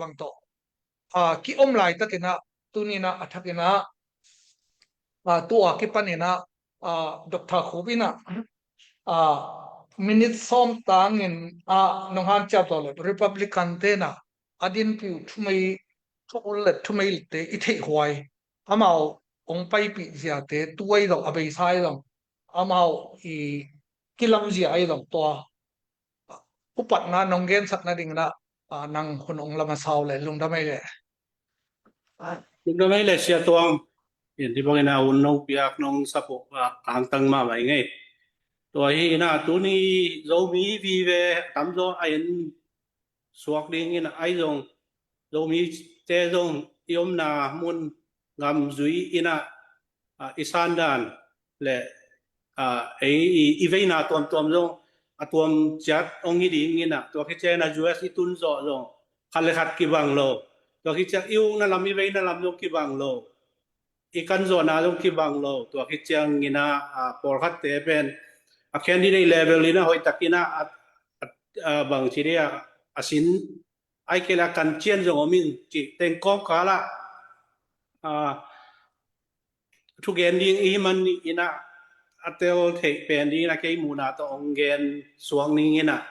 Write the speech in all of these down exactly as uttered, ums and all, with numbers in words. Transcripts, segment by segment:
bang tawh a, ki-om laitakin ah, tuni-in ah a thakin ah, a, tua kipanin ah, a, Doctor Khup in ah, a, minute sawm tangin ah nong hanciam tawh le Republican te'n ah a dinpi uh thumei, thu ul le thumei te i theihhuai, amau hong paipih ziate tu ahi zong, a beisa ahi zong, amau i kilamzia ahi zong, tua upatna nong gensak nadingin ah, a, nang hun hong la masa uh le, lungdam ei le. Lungdam ei le Sia Tuang. In ti bangin ah hun nong piak nong support, a, hangtang mahmah ing ei. Tua hi in ah tuni Zomi vive tamzaw a en suak dingin ah, ahi zong Zomite zong i omna mun gam zui in ah, a, i sandan le, a, ei i, i veina tuamtuam zong a tuam ciat hong hi dingin ah, tua khit ciangin ah U S i tun zawh zong khat le khat kibang lo. Tua khit ciang i ukna lam, i veina lam zong kibang lo. I kanzawhna zong kibang lo. Tua khit ciangin ah, a, pawlkhatte pen a candidate level in ah hoihtakin ah, a, a, a, bang ci dih ah, a sin, ahih kei leh a kancian zong om in cih teng kawmkal ah, a, thugen ding i hih manin ah, a tel theih pen dingin ah kei muhna tawh hong gen suak ning in ah.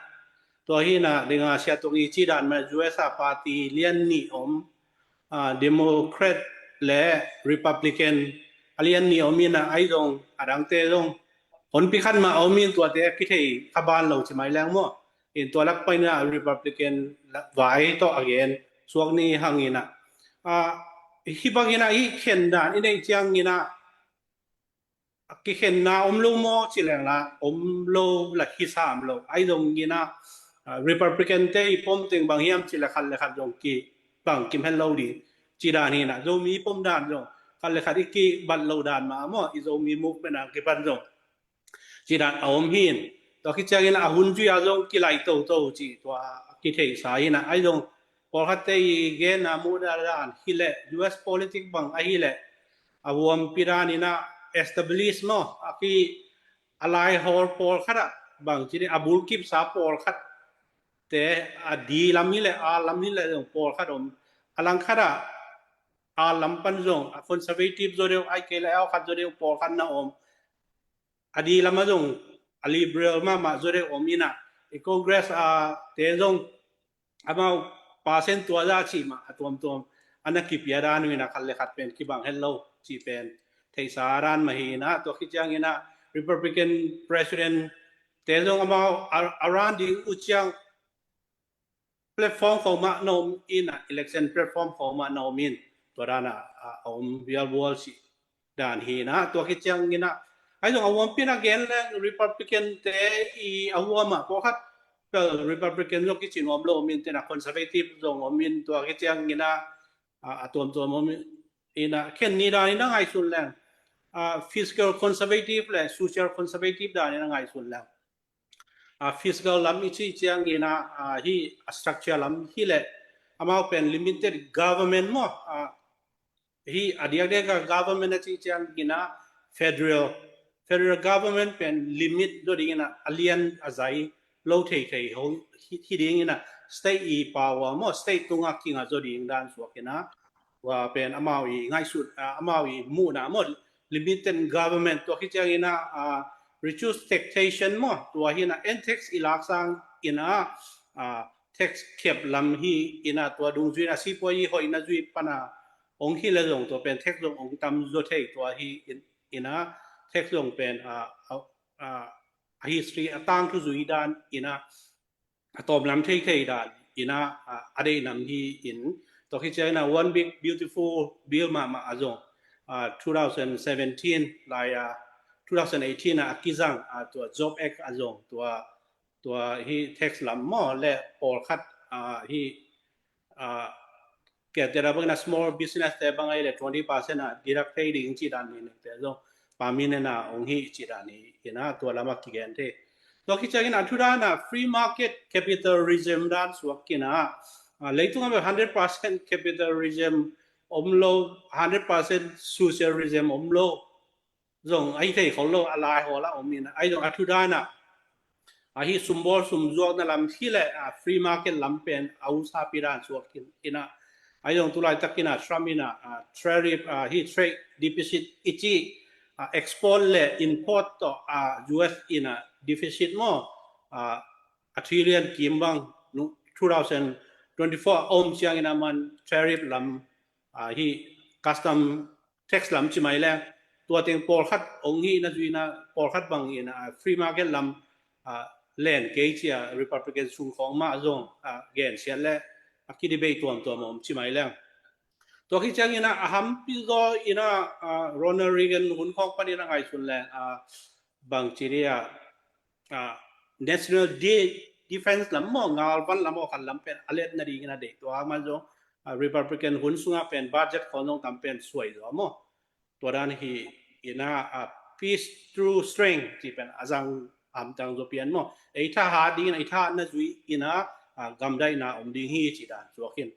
Tua hi in ah, ding a, Sia Tuang i cih dan mah, U S a party lian nih om, a, Democrat le Republican a lian nih om in ah, ahi zong a dangte zong honpi khat mah om in, tuate a kithei kha ban lo ci mai leng maw. In tua lak panin ah Republican vai tawh a gen suak ni hang in ah, a, hih bangin ah i khen dan i neih ciangin ah, a, kikhenna om lo maw ci leng la, om lo la hi sam lo. Ahi zongin ah, a, Republican te i pom teng bang hiam ci leh khat le khat zong kibang kim hen lo ding ci dan hi in ah, Zomi pom dan zong khat le khat i kibat lo dan mah maw, i Zomi movement a kipan zong ci dan a om hi in. Tua khit ciangin a hun zui a zong kilai toto ci tua kitheisa hi in ah, ahi zong pawlkhatte i genna muhna dan hi leh, U S politics bang ahi leh, a huampi dan in ah establish maw, a ki, a laihawl pawlkhat ah, bang ci dih, a bulkipsa pawlkhat te, a di lam hi leh, a lam hi leh zong pawlkhat om. A langkhat ah a lam pan zong a conservative zaw deuh, ahih kei leh a khat zaw deuh pawlkhat na om. A di lam ah zong a liberal mahmah zaw deuh om in ah, i Congress a te zong amau percent tua za cih mah a tuamtuam a na kipia dan uh in ah, khat le khat pen kibang het lo cih pen theihsa dan mah hi in ah, tua khit ciangin ah Republican president te zong amau a, a run ding uh ciang platform khawng mah na om in ah, election platform khawng mah na om in, tua dan ah, a, a om vialvual cih dan hi in ah, tua khit ciangin ah, ahi zong a huampi in a gen leng Republican te i a huam ah pawlkhat, well, Republican zong kici nuam lo om in, te in ah conservative zong om in, tua khit ciangin ah, a, a tuamtuam om in ah, khen ni dan in a ngaihsun leng, a, fiscal conservative le social conservative dan in a ngaihsun leng, a, fiscal lam i cih ciangin ah, a, hih a structure lam hi leh, amau pen limited government maw, a, hih a diakdiak a government a cih ciangin ah federal, federal government pen limit zaw dingin ah, a lian a zai lo theithei ho hi, hi dingin ah, state i power maw, state tungah kingah zaw ding dan suak in ah, tua pen amau i ngaihsut, a, amau i muhna maw, limited government, tua khit ciangin ah, a, reduce taxation maw, tua hi in ah, en tax i lak sangin ah, a, tax cap lam hi in ah, tua dungzui in ah sipuai i hoihna zui pan a hong hi leh zong tua pen tax zong hong tam zaw thei, tua hi in, in ah tax zong pen, a, a, a, a history a tangthu zui dan in ah, a tawm lam theithei dan in ah, a, a deih nam hi in, tua khit ciangin ah One Big Beautiful Bill mahmah a zong, a, two thousand seventeen lai a, two thousand eighteen ah a kizang, a, tua Job Act a zong, tua, tua hih tax lam maw le pawlkhat, a, hih, a, ke te da bang in ah small business te bang ahih leh twenty percent ah deduct thei ding cih dan ni, ni te zong permanent ah hong hi cih dan hi in ah, tua lam ah kigen thei. Tua khit ciangin a thu dan ah free market capitalism dan suak in ah, a, leitung ah bel hundred percent capitalism om lo, hundred percent socialism om lo zong ahi thei khol lo, a laihawl ah om in ah, ahi zong a thu dan ah, Ahi sumbawl sumzuakna lam hi le, a, free market lam pen a usapi dan suak in, in a, ahi zong tulaitak in a Trump in a, a, tariff, a, hi trade deficit i ci, a, export le import tawh, a, U S in a deficit maw, a, a trillion kim bang, nu, two thousand twenty-four a om ciangin a man tariff lam, a, hi custom tax lam ci mai leng, tua teng pawlkhat ong hi na zui na, pawlkhat bang in a free market lam, a, len kei ci a Republican sung khawng mah zong, a, gensiat le a kidebate tuamtuam om ci mai leng. Tua khit ciangin a, a hampi zaw in a, a, Ronald Reagan hun khawng panin a ngaihsun leng, a, bang ci dia, a, national de-, defense lam maw, ngalvan lam maw, khat lam pen a let nadingin a deih tua man zong, a, Republican hun sungah pen budget khawng zong tam pen suai zaw maw. Tua dan hi in a, a, peace through strength ci pen a zang hamtang zaw pian maw. Ei thahat dingin, ei thahat na zui in a, a, gamdaihna om ding hi ci dan suak in.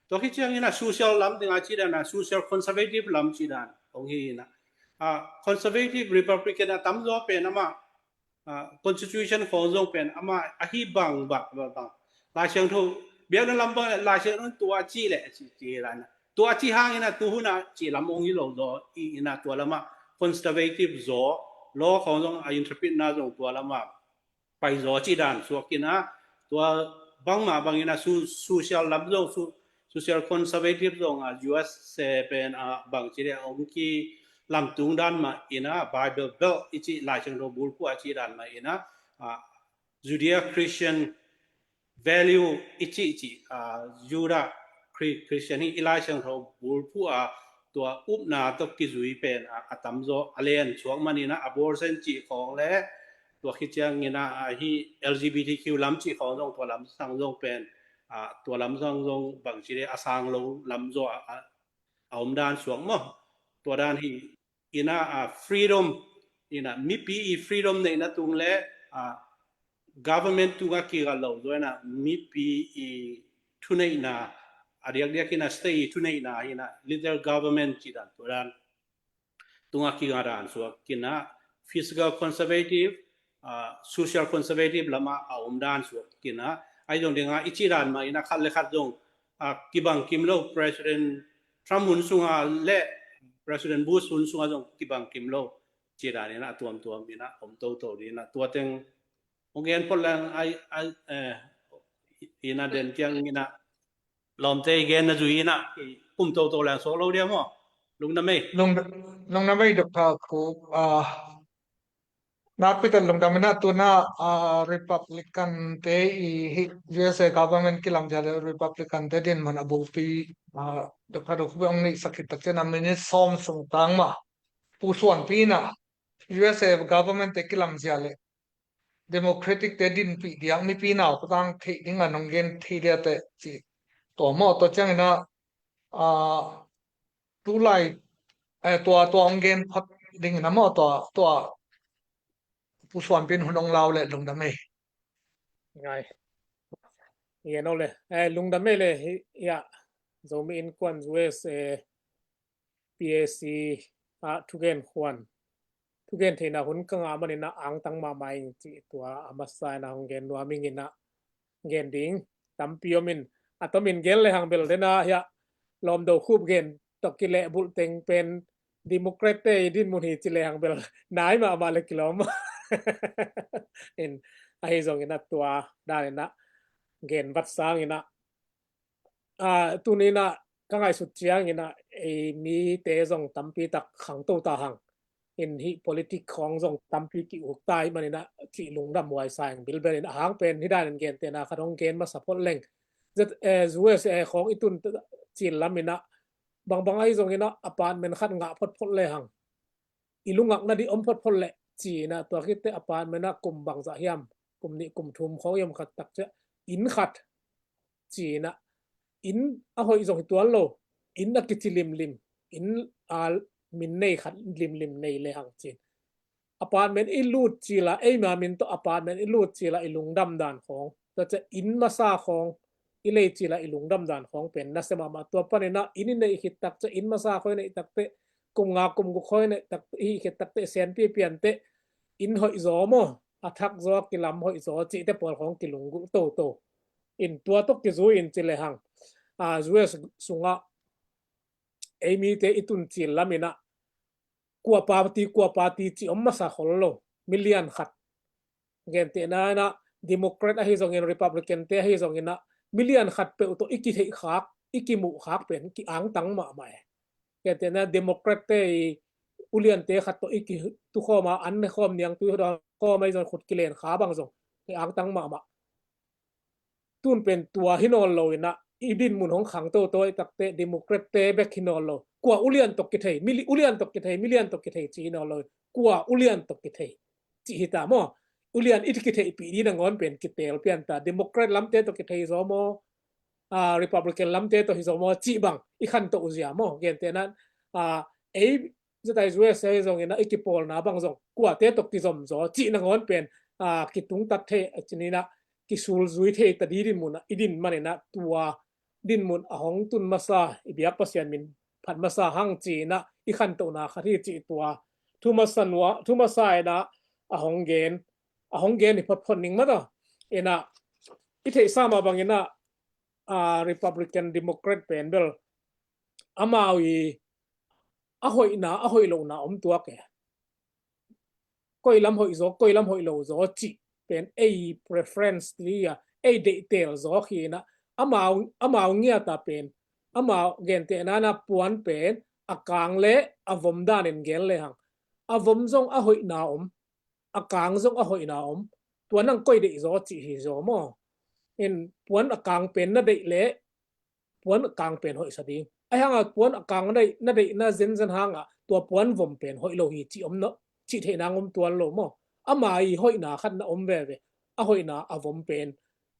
Tua khit ciangin a social lam ding a ci dan a social conservative lam ci dan ong hi in a. A, conservative Republican a tamzaw pen amah, a, constitution khawng zong pen amah ahi bang, bang, bang, bang. Lai Siangtho, biakna lam bang, Lai Siangtho tua ci le, ci, ci dan a. Tua ci hangin a tuhun a ci lam ong hi lo zaw, i in a tua lamah conservative zaw, law khawng zong a interpret na zong tua lamah pai zaw ci dan suak in a, tua bangmah bangin a su-, social lam zong, su-, social conservative zong a U S pen a bang ci dia ong ki lamtung dan mah in a Bible Belt i ci Lai Siangtho bulphuh a ci dan mah in a, a, Judeo-Christian value i ci, i ci, a, Judah Chri-, Christian hi i Lai Siangtho bulphuh a tua upna tawh kizui pen a, a tamzaw a len suak manin a abortion ci khawng le tua khit ciangin a, a hi L G B T Q lam ci khawng zong tua lam sang zong pen, a, tua lam sang zong bang ci le a sang lo lam zaw a, a, a om dan suak maw. Tua dan hi in a, a, freedom in a, mipi i freedom neihna tung le, a, government tungah kigal lo zaw in a, mipi i thuneihna, a diakdiak in a state i thuneihna in a, little government ci dan tua dan tungah kigal dan suak in a, physical conservative, a, social conservative lamah a om dan suak in a, ahi zong ding a i ci dan mah in a khat le khat zong, a, kibang kim lo President Trump hun sunga le President Bush hun sunga zong kibang kim lo ci dan in a tuamtuam in a om toto ding in a tua teng hong gen phot leng ai, ai, eh, in a den tiang in a lawmte i gen na zui in a i kum toto leng suak lo dia maw? Lungdam ei. Lung-, lungdam ei Doctor Khup, ah, nakpi tak lungdam in a tuna, ah, Republican te i hi U S A government kilamzia le Republican te dinmun a bulpi, ah, Doctor Khup ong neihsak khit tak ciang a minute sawm sung tang mah pusuanpi in a U S A government te kilamzia le Democratic te dinpih diak mipi nautang theih ding a nong gen thei dia teh ci. Tua maw, tua ciangin a, ah, tulai, eh, tua, tua ong gen phot ding in a maw, tua, tua pusuanpi in hun ong lau le lungdam ei. Ngai. Gen o le, eh, lungdam ei le, hi, ya, Zomi Innkuan U S A, P A C ah thugen khuan, thugen theihna hun ka ngah manin a angtang mahmah ing ci tua a masa in a hong gen nuam ing in a gen ding tampi om in a tom in gen le hang bel den a hia lawm do khup gen tawh kilehbulh teng pen Democrat te i dinmun hi ci le hang bel nai mahmah le kilawm. In ahi zong in a tua dan in a gen vat sang in a, ah, tuni in a ka ngaihsut ciang in a, ei mite zong tampi tak khangto ta hang. In hih politic khawng zong tampi ki-uk ta ih manin a cih lungdam huai sa ing bilbel in a hang pen hih dan in gente na khat hong gen masa phot leng. Zet, eh, U S A khawng i tun cil lam in a bangbang ahi zong in a apartment khat ngah photphot le hang. I lungakna dih om photphot leh ci in a tua khit teh apartment ah kum bangzah hiam, kum nih kum thum khawng hiam khat tak ciah inn khat ci in a inn a hoih zong hi tuan lo, inn a kici limlim, inn a min nei khat limlim nei le hang ci in. Apartment i lut cila, eima min tawh apartment i lut cila i lungdam dan khawng. Tua ciah inn masa khawng i lei cila i lungdam dan khawng pen nasia mahmah. Tua panin a inn i neih khit tak ciah inn masa khawng i neih tak teh, kum nga kum guk khawng i neih tak, i khit tak teh, sianpi pian teh inn hoih zaw maw? a thak zaw, a kilam hoih zaw cihte pawl khawng kilunggulh toto. In tua tawh kizui in ci lehang, a, U S sungah ei mite i tun cil lam inah kua party, kua party ci om masa khol lo. Milian khat, gentehna inah Democrat ahi zongin, Republican te ahi zongin ah, milian khat peuh tawh i kitheih khak, i kimuh khak pen ki angtang mahmah e. Gentehna Democrat te i uliante khat tawh i kitukhawm a, an ne khawm, niangtui khawm ahi zong, khut kilen kha bang zong ki angtang mahmah. Tun pen tua hi nawn lo inah, i dinmun hong khang toto i takte, Democrat te bek hi nawn lo. Kua ulian tawh kithei, mili-, ulian tawh kithei, milian tawh kithei ci hi nawn lo. Kua ulian tawh kithei ci hi ta maw? Ulian i kitheihpih ding nangawn pen kitel pian ta. Democrat lamte tawh kithei zaw maw, a, Republican lamte tawh hi zaw maw cih bang i khanto uh zia maw? Gentehna, a, ei zatai U S ahi zongin ah, i kipawlna bang zong kuate tawh kizom zaw cih nangawn pen, a, kitungtat thei, a, ci-in ah, kisulzui thei ta ding dinmun ah i din man inah, tua dinmun a hong tun masa, i biak Pasian min phat masa hang ci-in ah i khantohna khat hi cih tua thu masa nua, thu masa inah a hong gen, a hong gen hi photphot ning mata. Inah i theihsa mah bang inah, a, Republican, Democrat pen bel amau i a hoihna, a hoih lohna om tuak e. Koi lam hoih zaw, koi lam hoih lo zaw cih pen ei preference ti a, ei deihtel zaw hi inah, amau, amau ngiat a pen, amau gentehna inah puan pen a kang le a vom danin gen lehang, a vom zong a hoihna om, a kang zong a hoihna om. Tua nang koi deih zaw cih hi zaw maw? In puan a kang pen na deih leh puan a kang pen hoihsa ding. Ahi hanga puan a kang na deih, na deihna zenzen hanga tua puan vom pen hoih lo hi cih om na, cih theihna om tuan lo maw? Ama i hoihna khat na om veve. A hoihna a vom pen,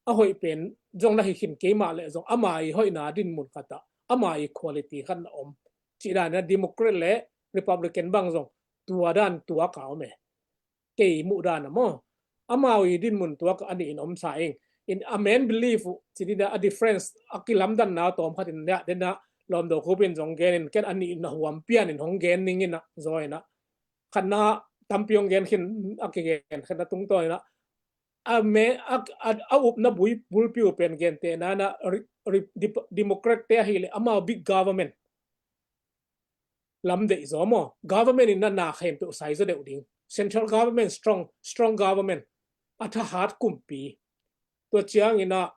a hoih pen zong na hi khin kei mah leh zong, ama i hoihna dinmun khat ah ama i quality khat na om. Cih dan inah Democrat le Republican bang zong tua dan tuak a om e. Kei muh dan a maw, amau i dinmun tuak a nih in om sa ing. In a main belief uh, ci dina a difference, a kilamdanna tawm khat in, dena Lawm Do Khup in zong gen in, ken a nih in a huam pian in hong gen ning inah zaw inah, khatna tampi hong gen khin, a kigen khatna tungtawn inah, a me, a, a, a upna bui, bulpi uh pen gentehna inah, ri-, ri-, dip-, Democrat te ahih leh amau big government lam deih zaw maw? Government inah na khempeuh sai zaw deuh ding. Central government strong, strong government. A thahat kumpi. Tua ciang inah,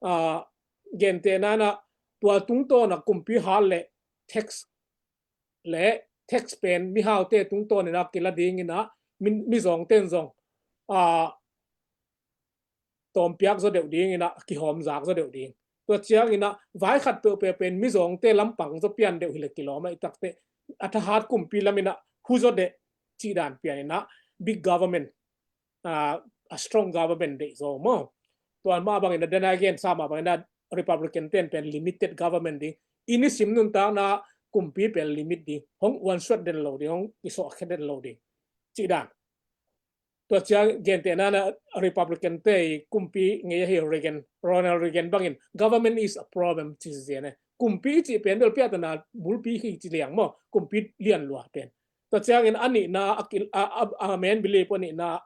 a, gentehna inah tua tungtawn a kumpi hat leh tax, le tax pen mihaute tungtawn inah kila ding inah, mi, mizawngten zong, a, tawmpiak zaw deuh ding inah, kihawmzak zaw deuh ding. Tua ciang inah vai khat peuhpeuh pen mizawngte lampang zaw pian deuh hileh kilawm a, i takte a thahat kumpi lam inah hu zaw deuh cih dan pian inah big government, a, a strong government deih zaw maw? Tua mah bang inah, dena gen sa mah bang inah Republican ten pen limited government ding. I nisim nuntakna kumpi pen limit ding. Hong uansuat den lo ding, hong i suahkhia den lo ding. Cih dan. Tua ciang gentehna inah Republican te i kumpi ngei ahi Reagan, Ronald Reagan bangin, "Government is a problem," ci zian e. Kumpi cih pen bel piatana bulpi hi ci liang maw, kumpi lian lua pen. Tua ciangin a nihna, a, a, a, a main belief a nihna,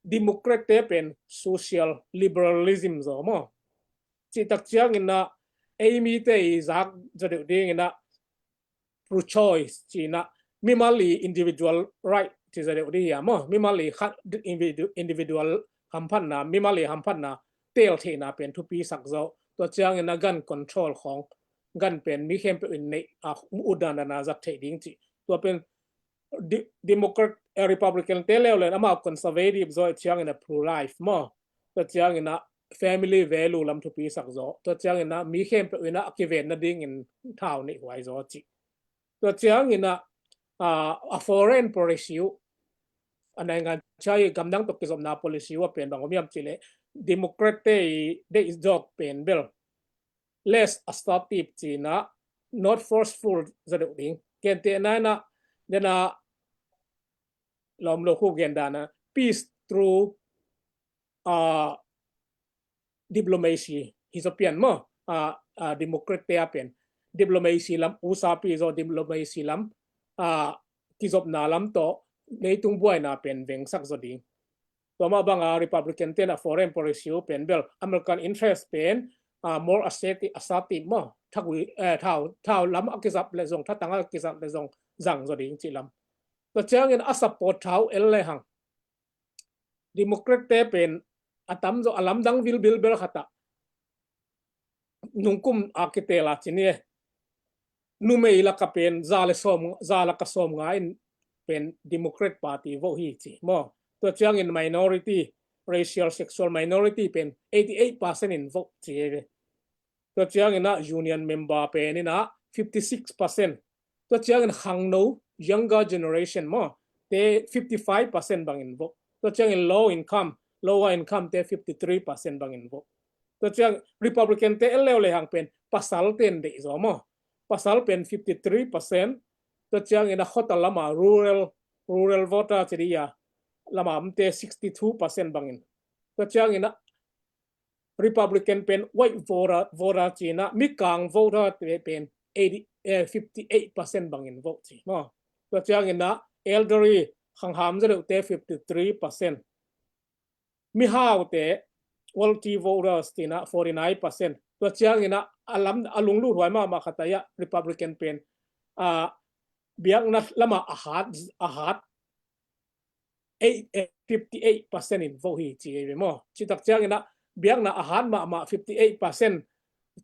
Democrat te pen social liberalism zaw maw? Cih tak ciangin ah, ei mite i zak zaw deuh ding inah, pro-choice ci inah, mimal i individual right ci zaw deuh ding hi a maw? Mimal i khat, individu-, individual hamphatna, mimal i hamphatna teel theihna pen thupi sak zaw. Tua ciangin ah gun control khawng, gun pen mi khempeuh in neih a, utdan a zat theih ding cih. Tua pen di-, Democrat, eh, Republican te leuleu in amau conservative zaw i ciangin ah pro-life maw? Tua ciangin ah family value lam thupi sak zaw. Tua ciangin ah mi khempeuh in ah a kiven nadingin thau neih huai zaw cih. Tua ciangin ah, ah, a foreign policy uh, a naingan ciang i gamdang tawh kizopna policy uh a pen bang om hiam cih leh, Democrat te i deih zawk pen bel less assertive ci inah, not forceful zaw deuh ding. Gentehna inah, dena Lawm Do Khup gen dan ah, peace through, ah, diplomacy hi zaw pian maw? Ah, ah, Democrat te a pen diplomacy lam, U S A pi zaw diplomacy lam, ah, kizopna lam tawh leitung buaina pen vengsak zaw ding. Tua mah banga Republican ten a foreign policy uh pen bel American interest pen, ah, more assertive, assertive maw, thagui, eh, thau, thau lam a kizap le zong, thatang a kizap le zong zang zaw ding cih lam. Tua ciangin a support thau el le hang Democrat te pen a tamzaw a lamdang vilbil bel khat ah nungkum a kitel a ci ni e. Numei laka pen za le sawm, za laka sawm nga in pen Democrat Party vote hi ci maw. Tua ciangin minority, racial, sexual minority pen eighty eight percent in vote ci e ve. Tua ciangin ah union member pen in ah fifty six percent. Tua ciangin khangno, younger generation maw, te fifty five percent bangin vote. Tua ciangin low income, lower income te fifty three percent bangin vote. Tua ciang Republican te el leu le hang pen pasal ten deih zaw maw. Pasal pen fifty three percent. Tua ciangin a khuata lama rural, rural voter ci dih a lama omte sixty two percent bangin. Tua ciangin a Republican pen white voter, voter ci-in ah, mikang voter te pen eighty, eh, fifty eight percent bangin vote ci maw. Tua ciangin ah elderly, khangham zaw deuhte fifty three percent. Mihaute, wealthy voters ci-in ah forty nine percent. Tua ciangin ah a lam, a lunglut huai mahmah khat ah Republican pen, ah, biakna lama a hat, a hat eight, eh, fifty eight percent in vote hi ci ei ve maw. Citak ciangin ah biakna a hat mahmah fifty eight percent,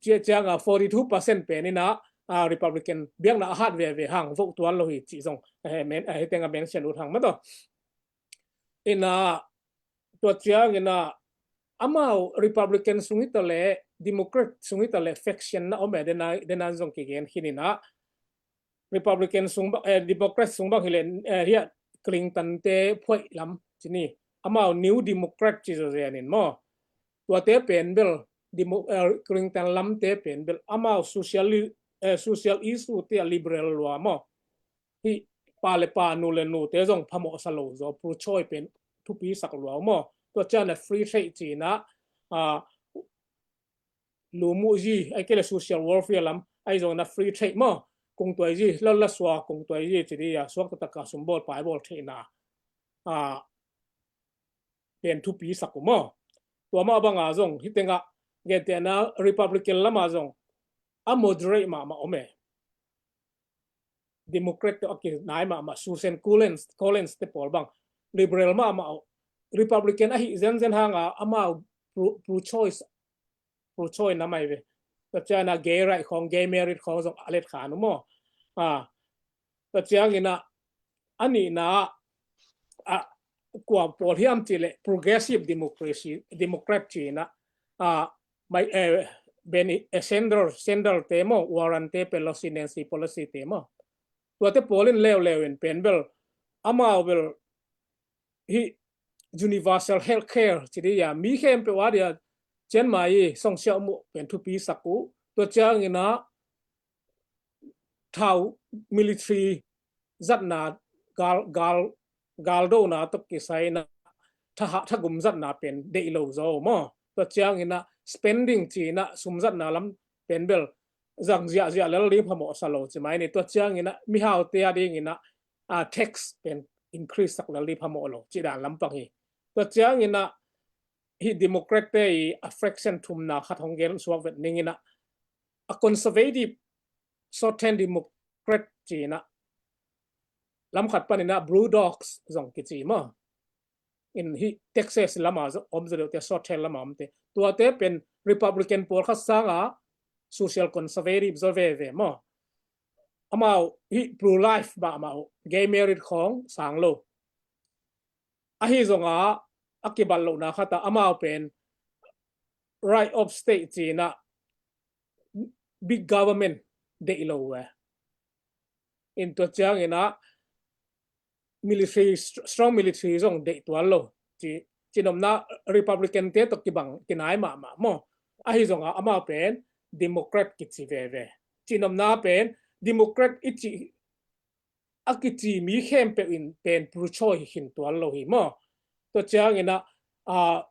cia cianga forty two percent pen in ah, ah, Republican biakna a hat veve hang vote tuan lo hi ci zong, eh, men, eh, hitenga mention ut hang maw taw. In ah tua ciangin ah amau Republican sung hi ta le Democrat sung hi ta le faction na om e, dena, dena zong kigen khin in ah Republican sung bang, eh, Democrat sung bang hi le, eh, hiah Clinton te phuaih lam ci ni. Amau New Democrat ci zaw zen in maw. Tuate pen bel, Demo-, eh, Clinton lamte pen bel amau social, eh, social issue te a liberal lua maw. Hih pa le pa, nu le nute zong phamawhsa lo zaw, pro-choice pen thupi sak lua maw. Tua ciang a free trade ci-in ah, ah, lumuh zi, ai kei le social welfare lam, ai zong na free trade maw, kungtuai zi, lal la sua kungtuai zi ci dih a, suak taktak a sumbawl paibawl theihna, ah, pen thupi sak uh maw. Tua mah banga zong, hitenga, gentehna Republican lama zong a moderate mahmah om e. Democrat tawh a kinai mahmah Susan Collins, Collins te pawl bang liberal mahmah uh. Republican ahi zenzen hanga amau pro, pro-choice, pro-choice na mai ve. Tua ciangin ah gay right khawng, gay marriage khawng zong a let khan uh maw. Ah, tua ciangin ah a nihna ah, ah, kua pawl hiam cih leh progressive democracy, Democrat ci-in ah, ah, mai, eh, Bernie, eh, Sanders, Sanders te maw, Warren te, Pelosi, Nancy Pelosi te maw. Tuate pawl in leuleu in pen bel, amau bel hih universal health care ci dih a, mi khempeuh a dia cianmai i songsia om uh pen thupi sak uh. Tua ciangin ah thau military zatna, gal, gal, galdona tawh kisai in ah thaha, thagum zatna pen deih lo zaw maw. Tua ciangin ah spending ci-in ah sum zatna lam pen bel zang ziahziah lel ding phamawhsa lo ci mai ni. Tua ciangin ah mihaute a dingin ah, ah, tax pen increase sak lel ding phamawh lo cih dan lampang hi. Tua ciangin ah hih Democrat te i a faction thumna khat hong gen suak vet ning in ah, a conservative, short-term Democrat ci-in ah, lam khat panin ah Blue Dogs zong kici maw. In hih Texas lama zong om zaw deuhte, short-term lama omte. Tuate pen Republican pawlkhat sanga social conservative zaw veve maw. Amau hih pro-life mahmah uh, gay marriage khawng sang lo. Ahi zonga a kibat lohna khat ah amau pen right of state ci-in ah big government deih lo uh e. In tua ciangin ah military, str-, strong military zong deih tuan lo ci, cihnopna Republican te tawh kibang kinai mahmah maw. Ahi zonga amau pen Democrat kici veve. Cihnopna pen Democrat i cih a kici mi khempeuh in pen pro-choice hi khin tuan lo hi maw. Tua ciangin ah, ah,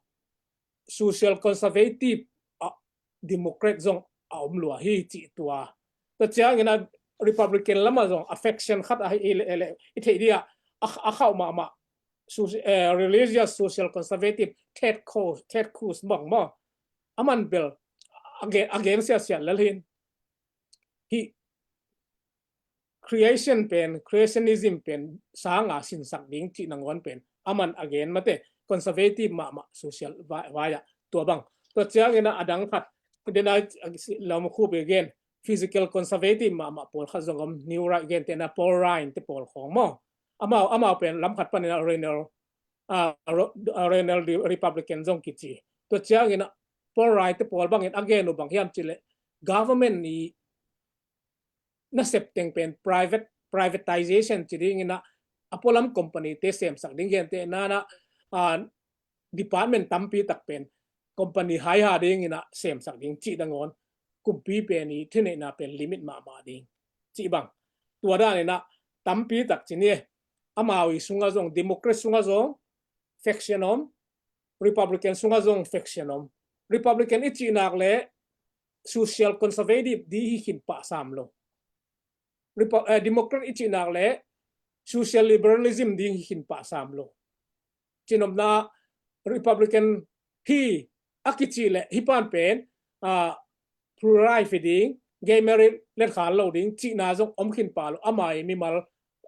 social conservative, ah, Democrat zong a om lua hi cih tua. Tua ciangin ah Republican lama zong a faction khat ahi le, le, i theih dia a, a khauh mahmah so, eh, religious social conservative Ted Cruz, Ted Cruz bang maw, aman bel a gen, a gen siasia lel hin, hih creation pen, creationism pen sanga sinsak ding cih nangawn pen aman a gen mate, conservative mahmah social vai, vai ah tua bang. Tua ciangin a dang khat, den a lam khup i gen, physical conservative mahmah pawlkhat zong om, New Right gen te na, Paul Ryan te pawl khawng maw. Amau, amau pen lam khat panin a Renal, a, Ro-, a Renal Republican zong kici. Tua ciangin a Paul Ryan te pawl bangin a gen uh bang hiam cih leh, government i nasep teng pen private, privatization ci dingin a, a pualam company te semsak ding, gentehna in a, a, department tampi tak pen company haiha dingin a semsak ding cih nangawn, kumpi pen i thuneihna pen limit mahmah ding cih bang. Tua danin a tampi tak ci ni e, amau i sungah zong, Democrat sungah zong faction om, Republican sungah zong faction om. Republican i cih nak leh social conservative ding hi khin pah sam lo. Repu-, eh, Democrat i cih nak leh social liberalism ding hi khin pah sam lo. Cinopna, Republican hi a kici leh hih pan pen, ah, pro-life hi ding, gay marriage letkhak lo ding cihna zong om khin pah lo. Ama i mimal,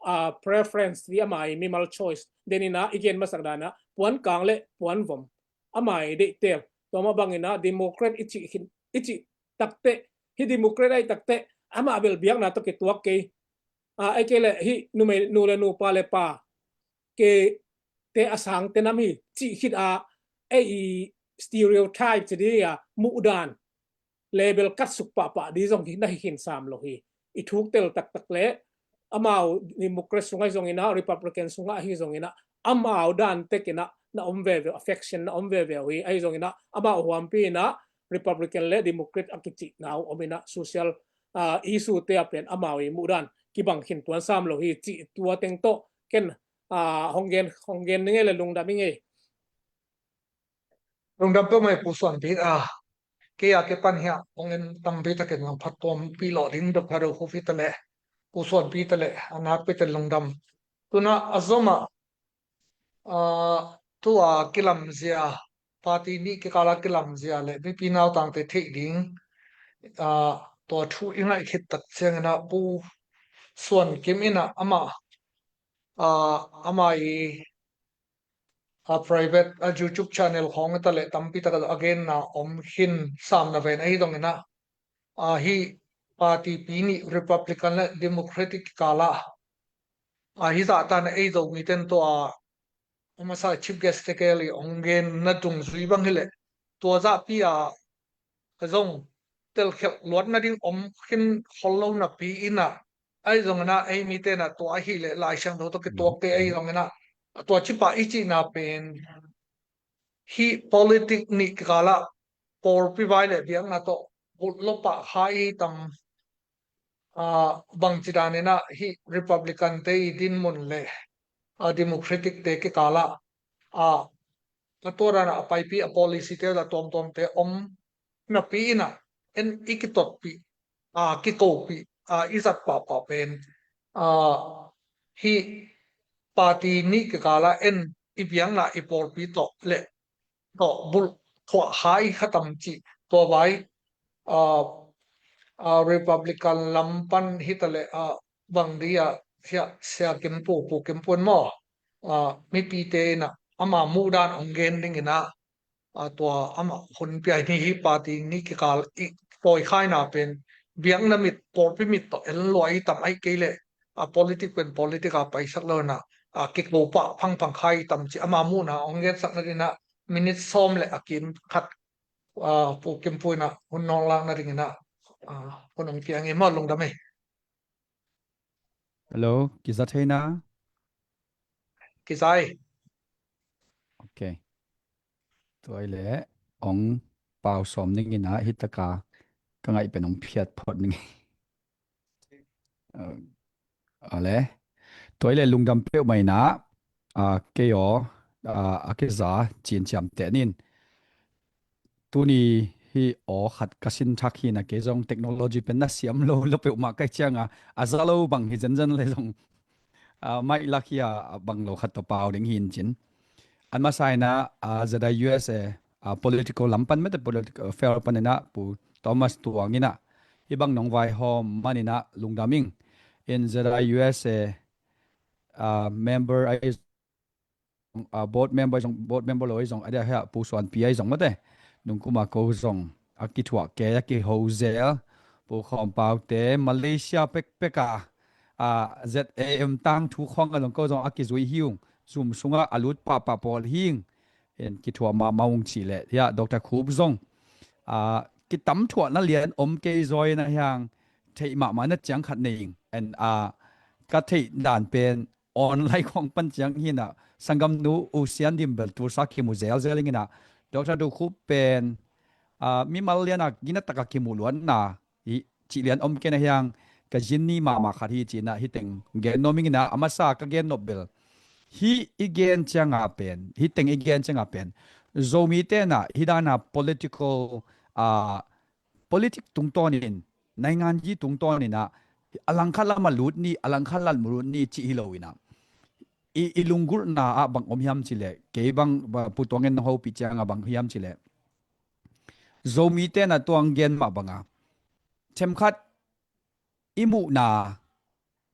ah, preference ding, ama i mimal choice. Denin a i gen masak danin a puan kang le puan vom, ama i deihtel. Tua mah bangin a Democrat i cih khin, i cih takteh, hih Democrat ahih takteh amah bel biakna tawh kituak kei. Ah, ei kei leh hih numei, nu le nu, pa le pa, kei te a sang te nam hi cih khit a, ei i stereotype ci ding a, muhdan, label katsuk pahpah ding zong hi, na hi khin sam lo hi. I thuktel taktak leh amau Democrat sungah hi zongin a, Republican sungah hi zongin a, amau dan tekin a na om veve, a faction na om veve uh hi. Ahi zongin a, amau huampi in a Republican le Democrat a kicihna uh om in a, social, ah, issue te ah pen amau i muhdan kibang khin tuan sam lo hi cih tua teng tawh ken, ah, hong gen, hong gen ning ei le, lungdam ing ei. Lungdam peuhmah ei Pu Suanpi. Ah, kei a kipan hiah hong en tampi takin langphat tawmpi lawh ding, Doctor Do Khup hi ta leh, Pu Suanpi ta leh, a nakpi takin lungdam. Tu-in a zom ah, ah, tua kilamzia, party nih kikal a kilamzia le mipi nautangte theih ding, ah, tua thu i ngaih khit tak ciangin a Pu Suan Kim in a amah, ah, amah i, ah, private, ah, YouTube channel khawng ta leh tampi tak a genna om khin sam na ven. Ahi zongin a, ah, hih party pi nih, Republican le Democratic kikal ah, ah, hih zah tan a ei Zomite in tua, ah, a masa chief guest te kei le hong genna dungzui bang hi leh, tua zahpi ah zong telkhialh luat nading om khin khol lo napi in a, ahi zongin a ei mite in a tua ahih leh Lai Siangtho tawh kituak kei, ahi zongin a tua cih pah i cihna pen hih politic nih kikal ah pawlpi vai le biakna tawh bulh lo pah kha i tam, ah, bangci danin a hih Republican te i dinmun le, ah, Democratic te kikal ah, ah, a tua dan a paipi, a policy te la tuamtuam te om napi in a, en i kitotpih, ah, kikopih, ah, i zat pahpah pen, ah, hih party nih kikal ah en i biakna, i pawlpi tawh le tawh bulh thuah kha i kha tam cih. Tua vai, ah, ah, Republican lam pan hi ta leh, ah, bang di ah, Sia, Sia Kim Pu, Pu Kim Pu in maw, ah, mipite in a ama muhdan hong gen dingin a, ah, tua amah hun pia ni, hih party nih kikal i tawikhaina pen biakna mit, pawlpi mit tawh en lua i tam, ahih kei leh, ah, politic pen politic a paisak lo in a, ah, kiko pah phangphang kha i tam cih ama muhna hong gensak nading in a minute sawm le a kim khat, ah, Pu Kim Pu in a hun hong lak nading in a, ah, hun hong pia ing ei maw. Lungdam ei. Hello, kiza thei na? Kiza ei. Ok. Tua i leh hong pau sawm ning in a, hih tak a ka ngaih pen hong phiat phot ning. Ah, a le. Tua i leh lungdam peuhmah in a, ah, kei aw, ah, a kiza Cin Ciamteh in, tuni hih aw khat ka sin thak hi in a, kei zong technology pen na siam lo, lo peuhmah ka hih ciang a, a za lo bang hi zenzen le zong, Ah, Mike Lakhia, ah, bang lo khat tawh pau ding hi in cin. An masa in ah, ah, Z I U S A, ah, political lam pan mete political affair pan in ah Pu Thomas Tuang in ah hih bang nong vaihawm man in ah lungdam ing. In Z I U S A, ah, member ahi, ah, board member zong, board member lo ahi zong, a dia hia Pu Suanpi ahi zong mate. Nungkum a ko zong a kithuah kei a kiho zel. Pu Khawm Paute, Malaysia pekpek a, ah, Z A M tangthu khawng a zong ko zong a kizui hi ung. Zoom sungah a lut pahpah pawl hi ing. In kithuah mahmah ung cih leh, hia Doctor Khup zong, ah, kitam thuahna lian om kei zaw in ah hiang theih mahmah na ciang khat nei ing. And, ah, ka theih dan pen online khawng pan ciang hi in ah, sanggamnu U Sian Dim bel Tulsa kimu zelzel ing in ah, Doctor Khup pen, ah, mimal lian a gina tak a kimu luatna hi cih lian om kei in ah hiang ka zin ni mahmah khat hi ci in ah hih teng gen nuam ing in ah, a masa ka gen nop bel hih i gen ciang a pen, hih teng i gen ciang a pen Zomite in ah hih dan a political, ah, politic tungtawn in, nainganzi tungtawn in ah a langkhat lam a lut ni, a langkhat lam lut ni cih hi lo in ah, i, i lunggulhna ah bang om hiam cih leh, kei bang, ba, Pu Tuang in nong hopih ciang a bang hiam cih leh, Zomite in ah tuang gen mah bang a themkhat i muhna,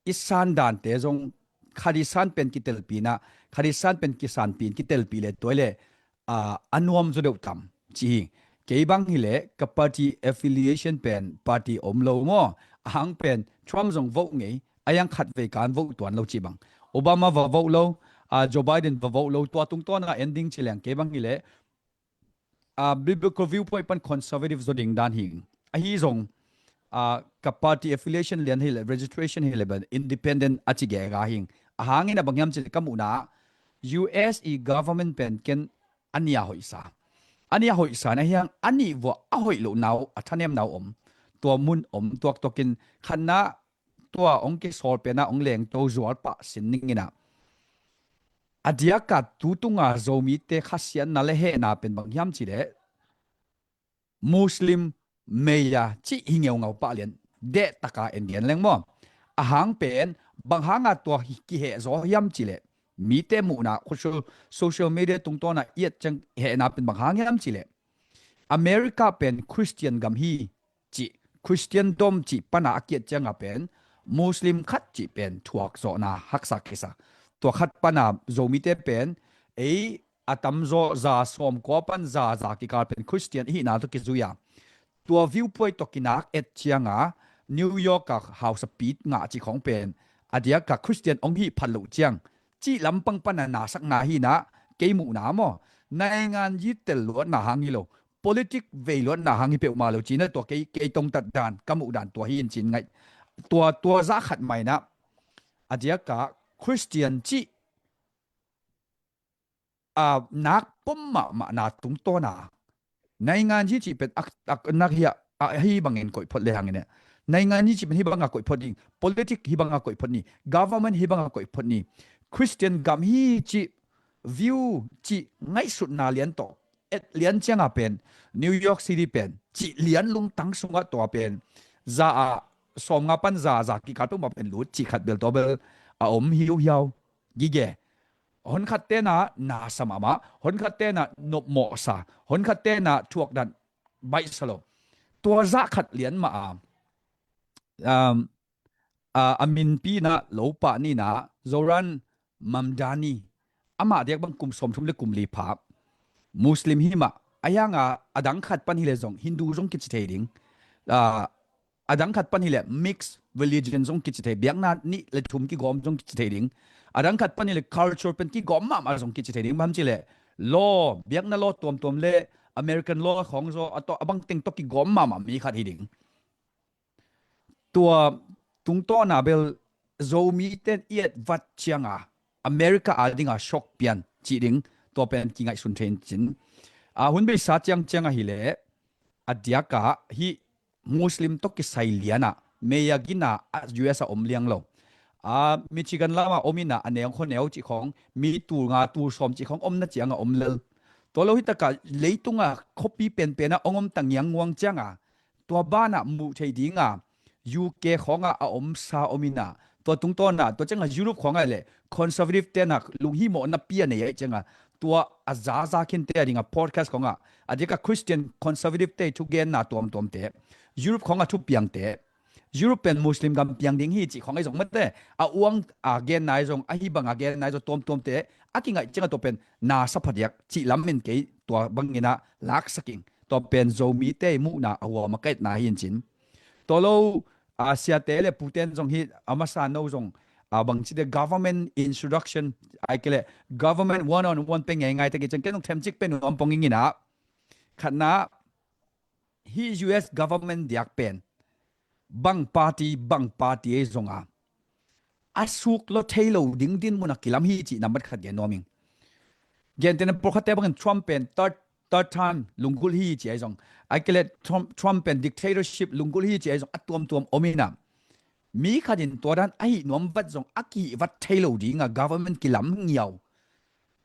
i sandante zong khat i san pen kitelpih in ah, khat i san pen kisanpih in kitelpih leh tua hi leh, ah, a nuam zaw deuh tam ci hi. Kei bang hi leh ka party affiliation pen party om lo maw, a hang pen Trump zong vote ngei, a hiang khatvei kan vote tuan lo cih bang, Obama va vote lo, ah, Joe Biden va vote lo, tua tungtawn a en ding ci leng kei bang hi leh, ah, biblical viewpoint pan conservative zaw ding dan hi ing. Ahi zong, ah, ka party affiliation lian hi leh, registration hi leh bel independent a ci gega hi ing. A hang in ah bang hiam cih leh ka muhna ah U S i government pen ken a nih a hoihsa, a nih a hoihsa in ah hiang a nih vuah a hoih lohna uh, a thanemna uh om. Tua mun om tuaktuak in khatna tua hong kisawl pen ah hong lengto zual pah sin ning in ah, a diak a tu tung a Zomite khasiatna leh hehna pen bang hiam cih leh Muslim maya cih hi ngeungau pah lian, deh tak a en gen leng maw. A hang pen bang hang a tua hi, kiheh zaw hiam cih leh, mite muhna social, social media tungtawn a i et ciang hehna pen bang hang hiam cih leh, America pen Christian gam hi cih, Christendom cih pan a a ki-et ciang a pen Muslim khat cih pen thuak zawhna haksa kisa. Tua khat pan a Zomite pen ei a tamzaw za sawmkua pan za za kikal pen Christian i hihna tawh kizui a, tua viewpoint tawh kinak et ciang a New York a hausapi ngah cih khawng pen a diak a Christian hong hih phat loh ciang cih lampang pan a nasakna hi in ah, kei muhna maw, nainganzi tel luatna hang hi lo, politic vei luatna hang hi peuhmah lo ci in ah, tua kei, kei tongtat dan, ka muh dan tua hi in ci in ngaih. Tua, tua zah khat mah in ah, a diak a Christian cih, a, nak pom mahmahna tungtawn a, nainganzi cih pen a, a, nak hi a, a, hih bangin koih phot le hang in ah, nainganzi cih pen hih bang a koih phot ding, politic hih bang a koih phot ni, government hih bang a koih phot ni, Christian gam hi cih view cih ngaihsutna lian tawh et lian ciang a pen New York City pen cih lian lungtang sungah tua pen za a sawmnga pan za za kikal peuhmah pen lut cih khat bel tua bel a om hiuhiau. Gige. Hon khat ten ah na sa mahmah, hon khat ten ah nopmawh sa, hon khat ten ah thuak dan baih sa lo. Tua zah khat lian mah a, um, a, a minpi in ah lo pah ni in ah, Zohran Mamdani, amah diak bang kum sawmthum le kum li pha, Muslim hi mah, a hiang a, a dang khat pan hi leh zong Hindu zong kici thei ding. A, a dang khat pan hi leh mixed religion zong kici thei, biakna nih le thum kigawm zong kici thei ding. A dang khat pan hi leh culture pen kigawm mahmah zong kici thei ding. Bang hang hiam cih leh law, biakna law tuamtuam le American law khawng zaw a tawh, a bang teng tawh kigawm mahmah mi khat hi ding. Tua tungtawn a bel Zomite in i et vat ciang a America a ding a shock pian cih ding, tua pen kingaihsun thei in cin. A, hun beisa ciangciang ahih leh a diak a hih Muslim tawh kisai lian a maya gina a U S a om liang lo. A, Michigan lam a om in ah, a neu khuaneu cih khawng, mi tul nga tul sawm cih khawng omna ciang a om lel. Tua lo hi tak a leitung a khuapi penpen ah hong om ta ngiangnguang ciang a, tua ban ah muh theih ding a U K khawng ah a omsa om in ah, Tua tungtawn ah, tua ciangah Europe khawngah le conservative te na lunghimawhna pi a nei ahih ciangah, tua a zaza khinte a dingah podcast khawngah, a diakah Christian conservative te thugenna tuamtuamte, Europe khawngah thupiangte, Europe pen Muslim gam piang ding hi cih khawng ahi zong mate, a uang a genna ahi zong, ahi bang a genna ahi zong tuamtuamte a kingaih ciangah tua pen na sa phadiak cih lam in kei tua bangin ah laksak ing. Tua pen Zomite muhna a huam a ka etna hi in cin. Tua lo, a, siate le puten zong hi a masa no zong, a, bangci de government introduction, ai ke le government one on one pe ngeingai te kei ciang ken zong themcik pe nuam pong ing in ah. Khatna, hi U S government diak pen bang party, bang party ei zonga a suk lo thei lo ding dinmun a kilam hi cih nambat khat gen nuam ing. Gentehna pawlkhatte bangin Trump pen third, third time lunggulh hi ci ahi zong, ai ke le Trump, Trump pen dictatorship lunggulh hi ci ahi zong a tuamtuam om in ah, mi khat in tua dan a hih nuam vat zong a kihih vat thei lo dinga government kilam ngiau.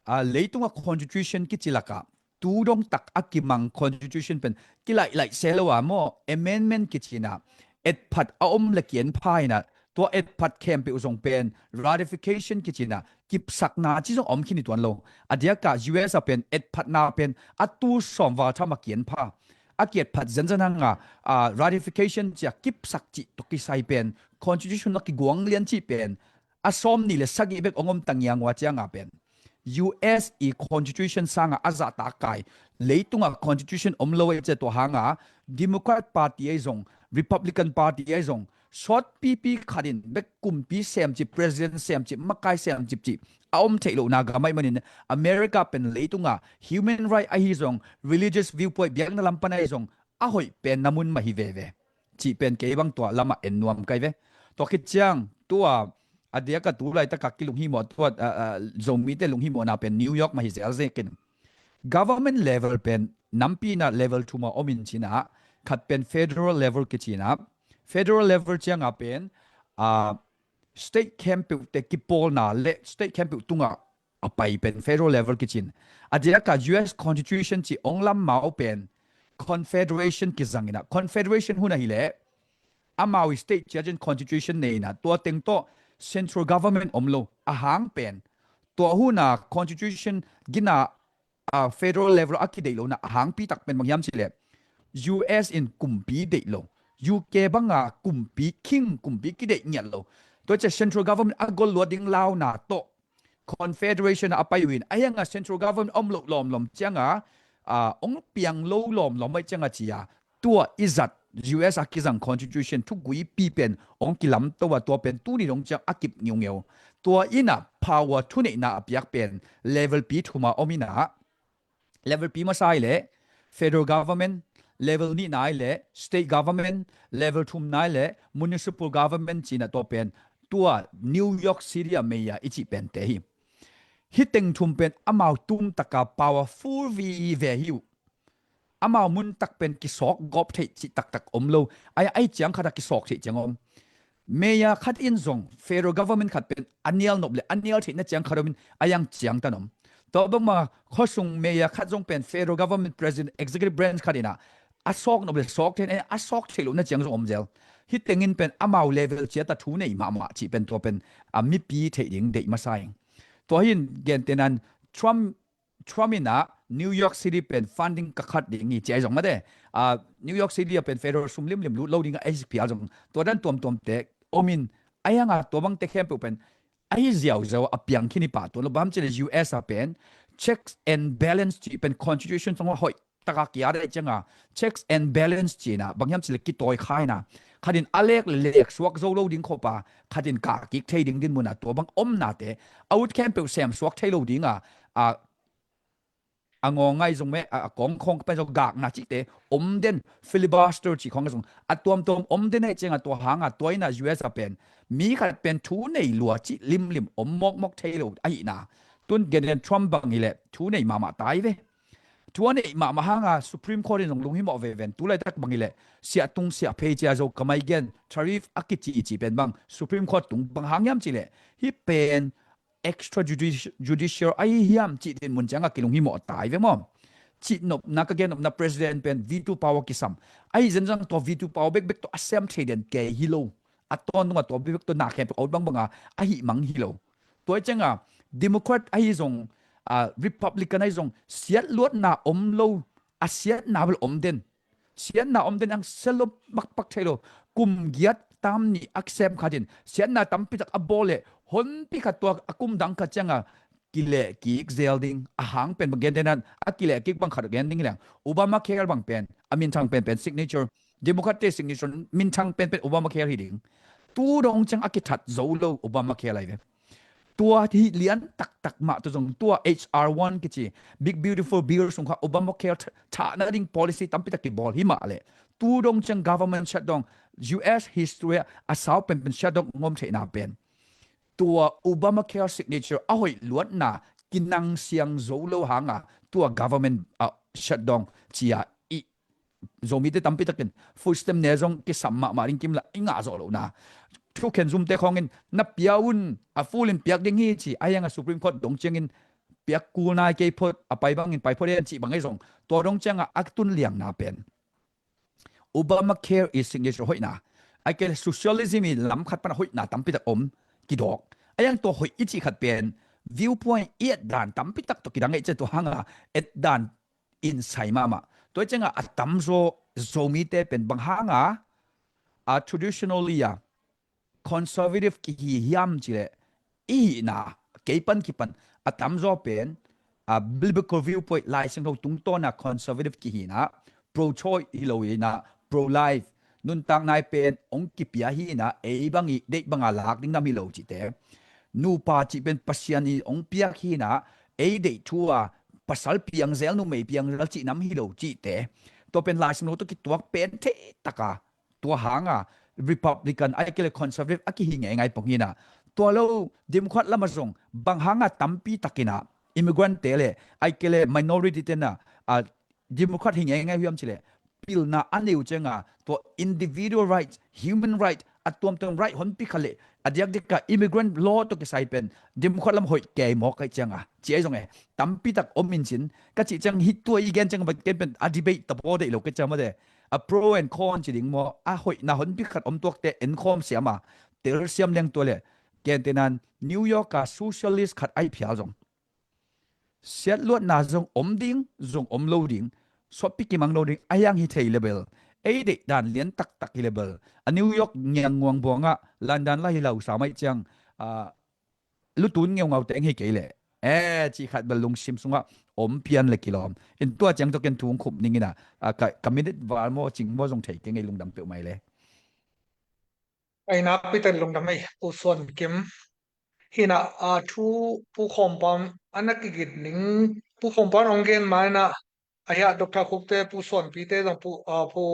A, leitungah constitution kici lakah tu dong tak a kimang constitution pen kilaih laih se lo a maw, amendment kici in ah etphat a om le kian pha in ah, tua etphat khempeuh zong pen ratification kici in ah kipsakna ci zong om khin hi tuan lo. A diakah U S a pen etphatna pen a tu sawm val tham a kian pha, a kiatphat zenzen hanga, a, ratification cia kipsak cih tawh kisai pen constitution a kiguang lian cih pen a sawm nih le sagih bek ong om ta ngiangua cianga pen U S i constitution sanga a zahtak kai, leitungah constitution om lo ei cia tua hanga Democrat Party ei zong, Republican Party ei zong, sawtpipi khat in bek kumpi semcip, president semcip, makai semcip cih a om theih lohna gam aih manin America pen leitunga human right ahi zong, religious viewpoint biakna lam pan ahi zong a hoih pen na mun mah hi veve. Cih pen kei bang tua lamah en nuam kai ve. Tua khit ciang tua a diaka tu laitaka kilunghimawh tua, a, a, Zomite lunghimawhna pen New York mah hi zelzekin. Government level pen nampi in ah level thuma om in cin ah, khat pen federal level kici in ah, federal level cianga pen, a, state khempeuhte kipawlna le state khempeuh tungah a pai pen federal level kicin. A diaka U S constitution ci ong lam mau pen confederation kizang in ah, confederation hun ahileh amau i state ciacin constitution nei in ah, tua teng tawh central government om lo a hang pen, tua hun a constitution gina, a, federal level a kideih lohna a hangpi tak pen bang hiam cileh U S in kumpi deih lo, U K banga kumpi, king kumpi kideih ngiat lo. Tua cia central government a gol luat ding launa tawh confederation a pai uh in, a hianga central government om loh lawmlawm cianga, a, ong piang lo lawmlawm aih cianga cia tua i zat U S a kizang constitution thuguipi pen ong kilamto a, tua pen tuni dong ciang a kip ngiungeu. Tua in ah power thuneihna a piak pen level pi thuma om in ah, level pi masa aileh federal government, level nihna aileh state government, level thumna aileh municipal government ci in ah tua pen tua New York City a mayor i cih pente hi. Hih teng thum pen amau tumtaka powerful vive hi uh. Amau muntak pen kisawk gawp theih cih taktak om lo. Ai, ai ciang khat a kisawk theih ciang om. Mayor khat in zong federal government khat pen a nial nop le a nial theihna ciang khat om in a yang ciang tan om. Tua bangma khuasung mayor khat zong pen federal government president executive branch khat in ah a sawk nop le sawk theih, a sawk theih lohna ciang zong om zel. Hih tengin pen amau level ciata thu nei mahmah cih pen tua pen a mipi theih ding deih masa ing. Tua hin gentenan Trump Trump in ah New York City pen funding ka khat ding hi ci ahi zong mate. A, New York City a pen federal sum limlim lut lo ding a H P R zong tua dan tuamtuamte om in, a hianga tua bangte khempeuh pen ahi ziauziau a piang khin hi pah tuan lo. Bang hiam cileh U S a pen checks and balance ci pen constitution song a hoih taka kia dai cianga checks and balance ci in ah bang hiam cileh kitawi kha in ah khat in a lek le lek suak zo lo ding khop a khat in kah kik thei ding dinmun a tua bang omnate a ut khempeuh sem suak thei lo dinga, a, a ngawngai zong meh, a, a kawngkhawng pen zong gakna cihte om den, filibuster cih khawng zong a tuamtuam om den aih cianga tua hanga tua in ah U S a pen mi khat pen thu nei lua cih limlim om mawkmawk thei lo ahihna. Tun gen den Trump bang hileh thu nei mahmah tai ve. Thu a neih mahmah hanga Supreme Court in zong lunghimawh veven, tu laitak bang hileh siah tung siah phei cia zo ka mai gen tariff a kici i ci pen bang Supreme Court tung bang hang hiam cileh hih pen extrajudicial ahi hiam cih dinmun cianga kilunghimawh tai ve maw? Cihnopna ka gennopna president pen veto power kisam. Ahi zenzang tua veto power bekbek tua a sem thei den kei hi lo. a tawntung a tua bibek tua na khempeuh a ut bangbang a, a hih mang hi lo. Tua hi cianga Democrat ahi zong, a, Republican ahi zong siatluatna om lo, a siatna bel om den. Siatna om den ang selo makpak thei lo. Kum giat tam nih a kisem khatin siatna tampi tak a bawl leh honpi khat tua a kum dang khat cianga kileh kik zel ding. A hang pen bang gen tenan a kileh kik bang khat gen ding leng Obamacare bang pen a minthang penpen signature, Democrat te signature minthang penpen Obamacare hi ding. Tu dong ciang a kithat zo lo Obamacare lai ve. Tua hi lian taktak mah tu zong tua H R one kici Big Beautiful Bill sung kha Obamacare th-, thahna ding policy tampi tak kibawl hi mah leh tu dong ciang government shutdown, U S history a sau penpen shutdown ngom theihna pen tua Obamacare signature a hoih luatna kinang siang zo lo hanga tua government a shutdown cia i Zomite tampi takin food stamp ne zong kisam mahmah ding kimla i ngah zawh lohna. Thukhen zumte khawngin na pia un, a full in piak ding hi ci a hianga Supreme Court dong ciangin piak kul nai kei phot, a pai bangin pai phot en cih bang ahi zong tua dong cianga a tun liangna pen Obamacare i signature hoihna, a kei le socialism i lam khat pan a hoihna tampi tak om kidawk. A hiang tua hoih i cih khat pen viewpoint i et dan tampi tak tawh kidang ei cian tua hanga et dan in sai mahmah. Tua cianga a tamzaw Zomite pen bang hanga a traditionally a conservative kihi hiam cileh i hihna kei pan kipan a tamzaw pen a biblical viewpoint Lai Siangtho tungtawna conservative kihina, pro choice hi lo hina, pro life, nuntak nai pen ong kipia hina, ei bang i deih banga lak ding nam hi lo cihte, nupa cih pen Pasian i ong piak hina, ei deih thu a pasal piangzel numei piangzel cih nam hi lo cihte, tua pen Lai Siangtho tawh kituak pen thei taka tua hanga Republican ai kei le conservative a kihi ngeingai pong hina. Tua lo Democrat lama zong bang hanga tampi takina immigrant te le ai kei le minority tena a Democrat hi ngeingai hiam cile pilna a neu cianga tua individual rights, human right, a tuamtuam right honpi kha le a diakdiaka immigrant law tawh kisai pen Democrat lam hoih kei mawk kai cianga ci ai zong e tampi tak om in cin ka cih ciang hi tua i gen ciang ba ken pen a debate tabaw deih lo ke ciang mate a pro and con ci ding maw a hoihna honpi khat om tuakte en khawm siama tel siam leng tua le ken tenan New York a socialist khat ai phial zong siatluatna zong om ding zong om lo ding suahpi kimang lo ding a hiang hi thei le bel ei deih dan lian taktak hi le bel a New York ngiangnguang buangah London la hi lausa mai ciang a lutun ngeungaute eng hi kei le e cih khat bel lungsim sungah om pian le kilawm in tua ciang tawh ken thu ong khup ningina a ka, ka minute val maw cing maw zong thei kei ngei lungdam peuh mai le. Ai nakpi tak lungdam ei Pu Suan Kim. Hina a thu Pu Khawm Pan a na kigit ning Pu Khawm Pan ong gen ma ina a hia Doctor Khup te Pu Suan Pi te zong Pu a Pu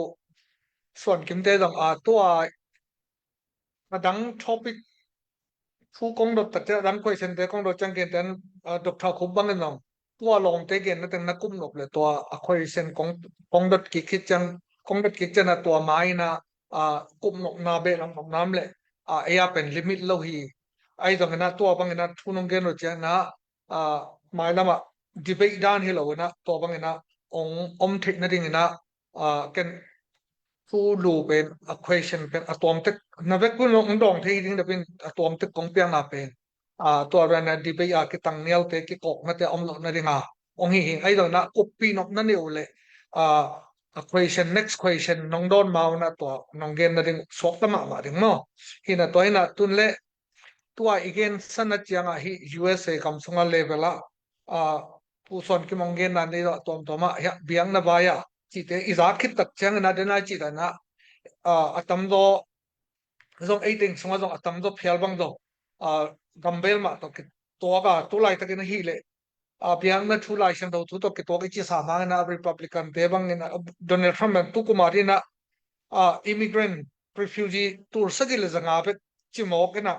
Suan Kim te zong a tua a dang topic thu kong dot takte a dang question te kong dot ciang ken ten a Doctor Khup bangin zong tua lawmte genna teng na kup nop le tua a question kong kong dot kik khit ciang kong dot kik ciang a tua ma ina a kup nopna beh lam nopna om le a ei a pen limit lo hi. Ai zong ina tua bang ina thu nong gen lo ciang ina a mailamah debate dan hi lo ina tua bang ina ong om theih nading ina a ken thu lu pen a question pen a tuamtek na vek kun lo ong dawng thei ding dapin a tuamtek kong piakna pen a tua rana debate a kitang nialte kikawknate om loh nadinga ong hi hi. Ai lo ina kuppi nop na neu le a a question next question nong dawn ma ina tua nong gen nading suakta mahmah ding maw. Hina tua hina tun le tua i gen sana cianga hi U S A kam sunga level a a Pu Suan Kim ong genna nei lo a tuamtuama hia biakna vai a cihte i za khit tak ciangina dena cih dana a tamzaw zong ei teng sunga zong a tamzaw phial bang zong a gambel mah tawh kituaka tulai takin ahi le a biakna thu Lai Siangtho thu tawh kituak i cisa mangina Republican te bangina Donald Trump bang tukuma dina a immigrant refugee tul sagih le zanga bek cimawk ina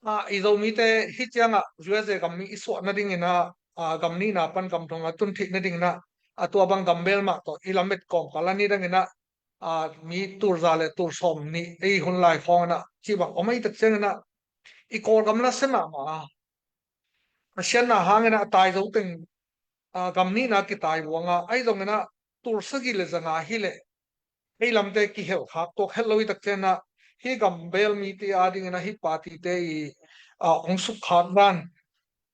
a i Zomite hi cianga U S A gam mi i suah nadingina a gam nihna pan gam thonga tun theih nadingina a tua bang gambel mah tawh i lamet kawmkal a ni dangina a mi tul za le tul sawm nih ei hun lai khawngina cih bang om ei tak ciangina i Kawlgam la se mahmah a a sianna hangina a tai zo teng a gam nihna kitai buanga ai zongina tul sagih le zanga hi le ei lamte kihel khak tuak het lo i tak ciangina hih gambel mite adingin ah hih party-te i, ah, hong sukkhak dan,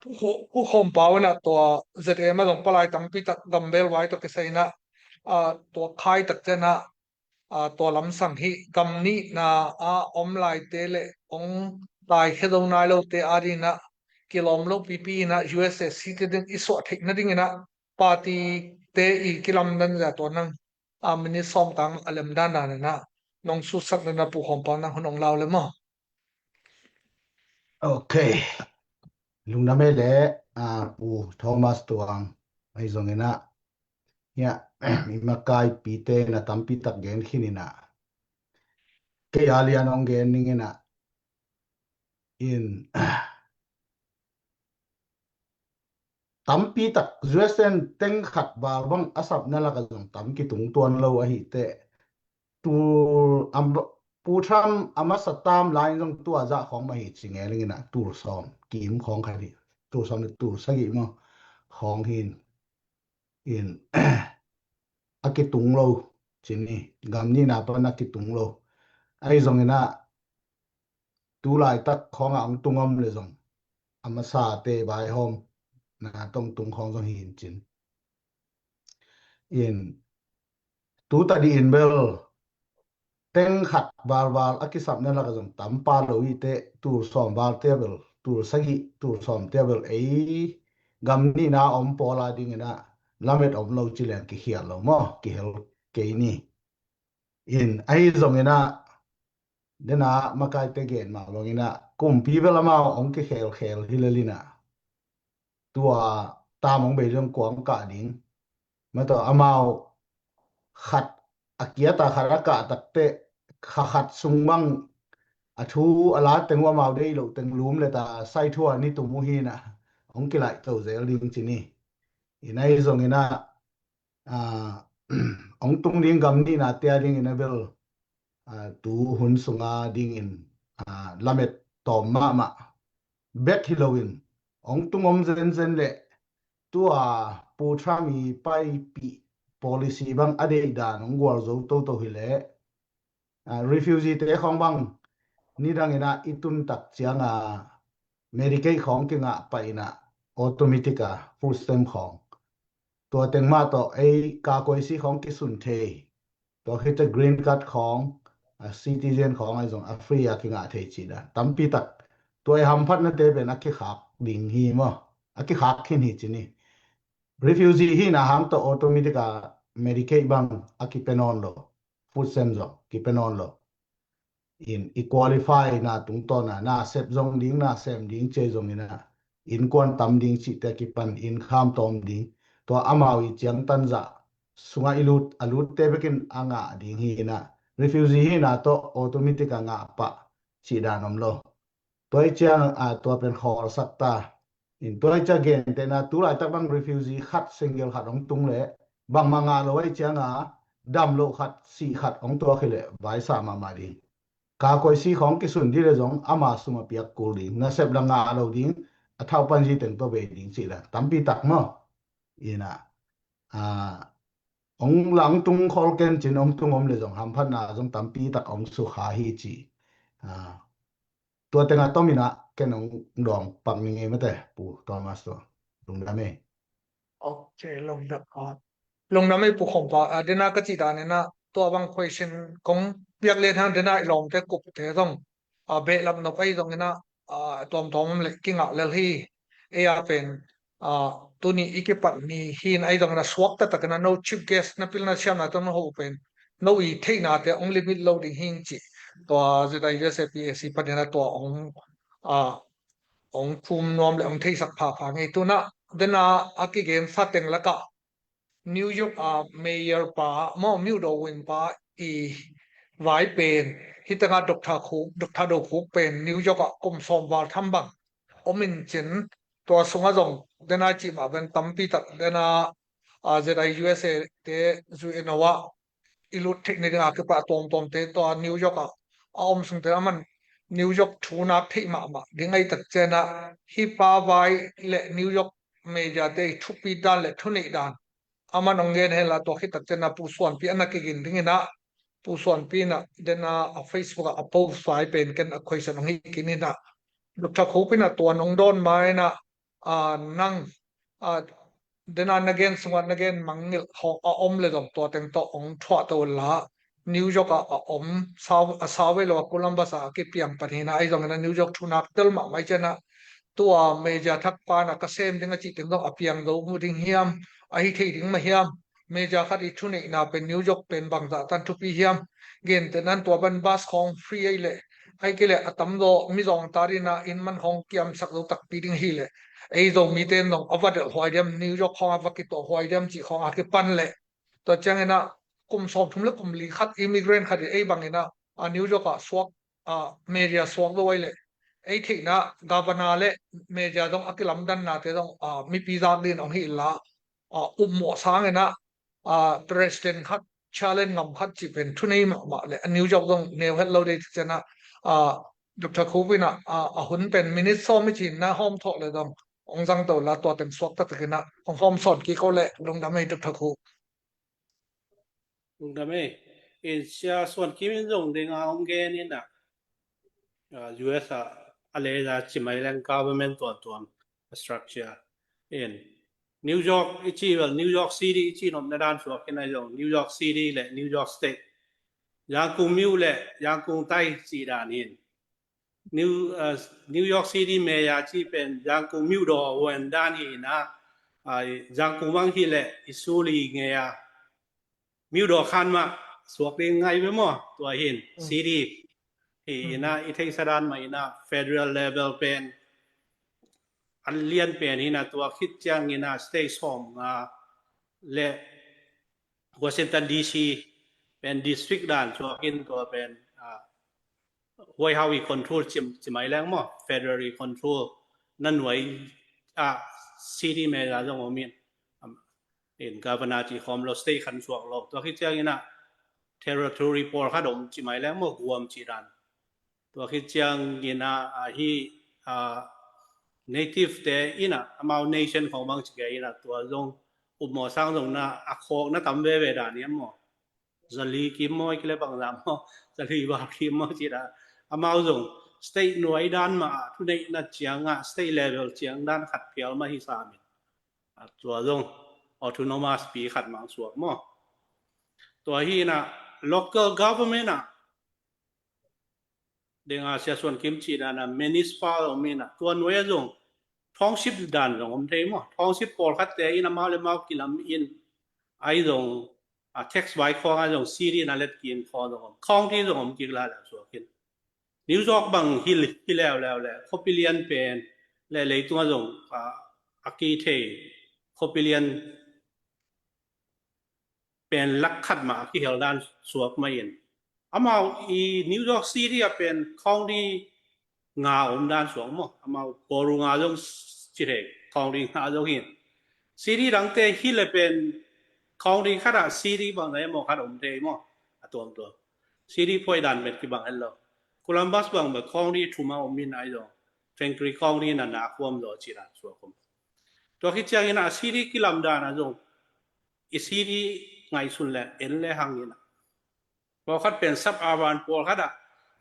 Pu Kho-, Pu Khawm Pau in ah tua Z A M a zong palai tampi tak gambel vai tawh kisai in ah, ah, tua khai tak ciang ah, ah, tua lamsang hih gam nihna a om laite le hong taikhia zo nai lote adingin ah kilawm lo pipi in ah U S A citizen i suah theih nadingin ah party-te i kilamdan zia tua nang, ah, minute sawm tang a lemdan dan in ah nong sutsak na Pu Khawm Pau nang hun hong lau le maw? Ok. Lungdam ei le, ah, Pu Thomas Tuang, ahi zongin ah, hiah, i makaipite na tampi tak gen khin in ah, kei a lian hong gen ning in ah, in, tampi tak U S A teng khat val bang a sapna lak ah zong tam kitung tuan lo ahi teh, tul, am, Pu Trump a masa tam lai in zong tua zah khawng mah hi ci nge ling in ah, tul sawm kim khawng khat hi, tul sawm le tul sagih maw khawng hi in, a kitung lo ci ni, gam nihna pan a kitung lo. Ahi zongin ah tu laitak khawng ah hong tung om le zong a masate vaihawmna tawh hong tung khawng zong hi in cin. In, tu tadih in bel teng khat valval a kisapna lak ah zong tam pah lo hi teh, tul sawm valte bel, tul sagih, tul sawmte bel ei gam nihna om pawl adingin ah lamet om lo ci leng kikhial lo maw, kihel kei ni. In, ahi zongin ah, den a makaite gen mah bangin ah kumpi bel amau hong kikhelkhel hi lel in ah, tua tam hong bei leng kua hong kah ding? Mah tawh amau khat a kiat a khat a kah tak teh, kha khat sung bang a thu a la teng uh amau deih loh teng lum le ta sai thu a ni tum uh hi in ah, hong kilaih to zel ding ci ni. In, ahi zongin ah, ah, hong tung ding gam nihnate adingin ah bel, ah, tu hun sung adingin, ah, lamet tawm mahmah bek hi loin hong tung om zenzen leh, tua Pu Trump i paipih policy bang a deih dan hong gualzo toto hi leh, ah, refugee-te khawng bang nidangin ah i tun tak ciang a Medicaid khawng kingah pah in ah, automatic a food stamp khawng, tua teng mah tawh ei ka koisi khawng kisun thei, tua khit teh green card khawng, a citizen khawng ahi zong a free a kingah thei ci dan tampi tak. Tua i hamphatnate pen a kikhak ding hi maw, a kikhak khin hi ci ni. Refugee hihna hang tawh automatic a Medicaid bang a kipia nawn lo, food stamp zong kipia nawn lo. In, i qualify na tungtawn a na sep zong ding, na sem ding ci zongin ah, innkuan tam ding cihte a kipan, inn kham tawm ding, tua amau i ciangtan zah sungah i lut, a lutte bekin a ngah ding hi in ah, refugee hihna tawh automatic a ngah pah cih dan om lo. Tua i ciang, ah, tua pen khawlsak ta. In, tua i ciang gentehna tu laitak bang refugee khat, single khat hong tung leh, bangmah ngah lo ahi ciang a, dam loh khat, sih khat hong tuak hi leh vaisa mahmah ding. Ka koisi khawng kisun dih leh zong ama sum a piak kul ding, nasep la ngah lo ding, a thau panzi teng tawh bei ding cih dan tampi tak maw. In ah, ah, hong la hong tung khol ken cin, hong tung om leh zong hamphatna zong tampi tak hong sukha hi ci. Ah, tua teng a tom in ah ken hong dawng pak ning ei mate, Pu Thomas tua. Lungdam ei. Ok, lungdam, ah, lungdam ei Pu Khawm Pau, ah, den a ka cih dan in ah tua bang question kong piak lian hang den a i lawmte kupte zong, ah, behlap nop ahi zongin ah, ah, tuamtuam om leh kingah lel hi. Ei a pen, ah, tuni i kipat ni hi in ahi zongin ah suakta takin ah no chief guest na pilna siamna tawh na ho pen no i theihnate hong limit lo ding hi ing cih tua Z I U S A P A C panin ah tua hong, ah, hong phum nuam le hong theisak phapha ngei. Tu in ah den a a kigensa teng lakah New York a mayor pa maw, Murdoch Wing pa i vai pen, hih teng a Doctor Khuk, Doctor Do Khuk pen New York ah kum sawm val tham bang om in cin, tua sungah zong den a cih mah pen tampi tak den a, ah, Z I U S A te zui in a wah i lut theih nading a kipat tuamtuamte tua New York ah a om sungte, aman New York thu nak theih mahmah ding ahi tak ciang ah, hih pa vai le New York media te i thupi dan le thuneih dan aman hong gen hen la, tua khit tak ciang ah Pu Suanpi a na kigin dingin ah, Pu Suanpi in ah, den a, a Facebook ah a post pen ken a question hong hi khin in ah, Doctor Khup in ah tua nong dawn ma in ah, a, nang, a, den a na gen sungah na gen mangngilh khawng a om leh zong tua teng tawh hong thuah to la. New York ah a om, sau, a sau vei lo a Columbus ah a kipiang pan hi in ah, ahi zongin ah New York thunak tel mahmah hi ciang ah, tua media thak pan a ka sem ding a cih teng zong a piang zo mu ding hiam, a hi thei ding mah hiam, media khat i thuneihna pen New York pen bangzah tan thupi hiam, gentehna in tua pan bus khawng free ahih leh, ahih kei leh a tamzaw mizawngte in ah inn man khawng kiamsak zo takpi ding ahih leh, ei Zomite in zong a va delh huai diam, New York khawng a va kituah huai diam cih khawng a kipan leh, tua ciangin ah kum sawmthum le kum li khat immigrant khat in ei bangin ah, a, New York ah suak, a, media suak zo ahih leh, ei theihna governor le media zong a kilamdannate zong, a, mipi zak dingin hong hi la, a, upmawh sangin ah, a, president khat challenge ngam khat cih pen thunei mahmah leh, a, New York zong neu het lo dei ciang ah, a, Doctor Khup in ah, a, a hun pen minute sawm i cih na hawm thawh leh zong hong zang to la, tua teng suak taktak in ah hong hawm sawn kik o leh. Lungdam ei Doctor Khup. Lungdam ei. In Sia Suan Kim in zong ding a hong gen in ah, a, U S a, a leh a ci mai leng government tuamtuam a structure in New York i ci, well, New York City i ci nopna dan suak in ah zong New York City le New York State, Yangon မြို့ le Yangon တိုင်း ci dan in New, a, New York City mayor ci pen Yangon မြို့တော်ဝန် dan hi in ah, a, Yangon bang hi leh i suli ngei a မြို့တော်ခန်းမ suak ding ngai ve maw, tua hi in city hi in ah, i theihsa dan mah in ah federal level pen a lian pen hi in ah, tua khit ciangin ah state sawmnga le Washington D C pen district dan suak in tua pen, a, White House i control ci, ci mai leng maw, federal i control na nuai ah city mayor zong om in, um, in governor ci khawm lo, state khat suak lo. Tua khit ciangin ah territory pawlkhat om ci mai leng maw, Guam ci dan. Tua khit ciangin ah, a, hi, a, native te in ah amau nation khawng bang ci kei in ah, tua zong upmawh sang zong na a khawk na tam veve dan hiam maw. Zali kim maw, ahih kei leh bangzah maw, zali val kim maw ci dan. Amau zong state nuai dan mah a thuneihna ciang ah state level ciang dan khat phial mah hi sam in, a, tua zong autonomous pi khat mah suak maw. Tua hi in ah local government ah, ding a Sia Suan Kim ci dan a municipal om in ah, tua nuai ah zong township dan zong om thei maw. Township pawlkhatte in amau le amau kilam in, ahi zong, a, tax vai khawng ah zong city na let kik khawng zong om, county zong om kik lai leng suak in. New York bang hi, hi leuleu leh khuapi lian pen le leitung ah zong, a, a kithei khuapi lian pen lak khat mah a kihel dan suak mah in, amau i New York City ah pen county nga om dan suak maw. Amau ballroom nga zong ci thei, county nga zong hi in. City dangte hi leh pen county khat ah city bang zah maw khat om thei maw, a tuamtuam. City phuai dan pen kibang het lo. Columbus bang bel county thum ah om in, ahi zong Fengkri County na na khuam zaw ci dan suak om. Tua khit ciangin a city kilam dan ah zong i city ngaihsun le en le hang in ah, pawlkhat pen sub-urban pawlkhat ah,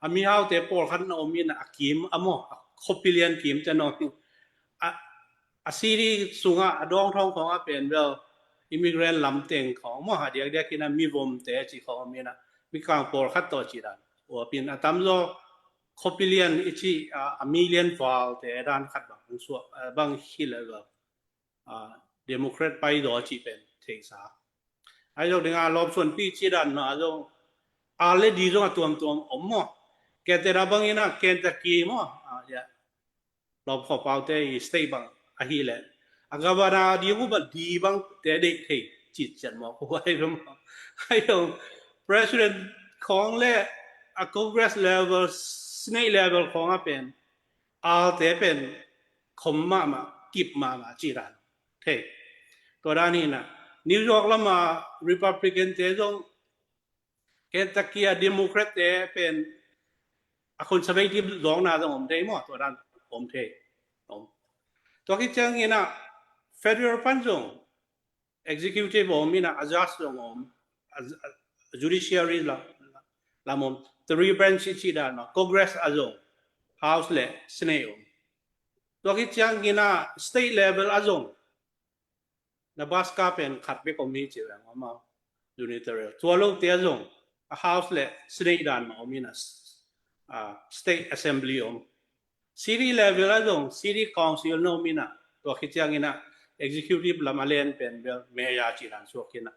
a mihaute pawlkhat na om in ah, a kim a maw, a khuapi lian kimte na om in, a, a city sungah a dawngthawng khawng ah pen bel immigrant lam teng khawng maw, a diakdiak in ah mivomte ci khawng om in ah, Mikang pawlkhat tawh ci dan. Ua pen a tamzaw khuapi lian i ci, a, a mi lian valte dan khat bang suak, a, bang hi leh bel, a, Democrat pai zaw cih pen theihsa. Ahi zong ding a lawmsuanpi ci dan mah zong, a le di zong a tuamtuam om maw. Kente na bang in ah Kentucky maw, a, ya, lawmkhawpaute i state bang ahih leh, a governor ding uh bel di bangte deih thei citciat mawk uh ahi ve maw. Ahi zong president khawng le a Congress level, Senate level khawng ah pen alte pen khom mahmah, kip mahmah ci dan thei. Tua dan hi in ah, New York lam ah Republican te zong, Kentucky ah Democrat te pen a conservative zawkna zong om thei maw, tua dan om thei. Om. Tua khit ciangin ah federal pan zong executive om in ah, a judge zong om, a, a judiciary la, tam om. Three branch i cih dan mah, Congress a zong, House le Senate om. Tua khit ciangin ah state level a zong Nebraska pen khat bek om hi ci veng, amau unitarian. Tua lote a zong a House le Senate dan mah om in ah, ah, State Assembly om. City level a zong City Council na om in ah, tua khit ciangin ah executive lam a lian pen bel mayor cih dan suak in ah.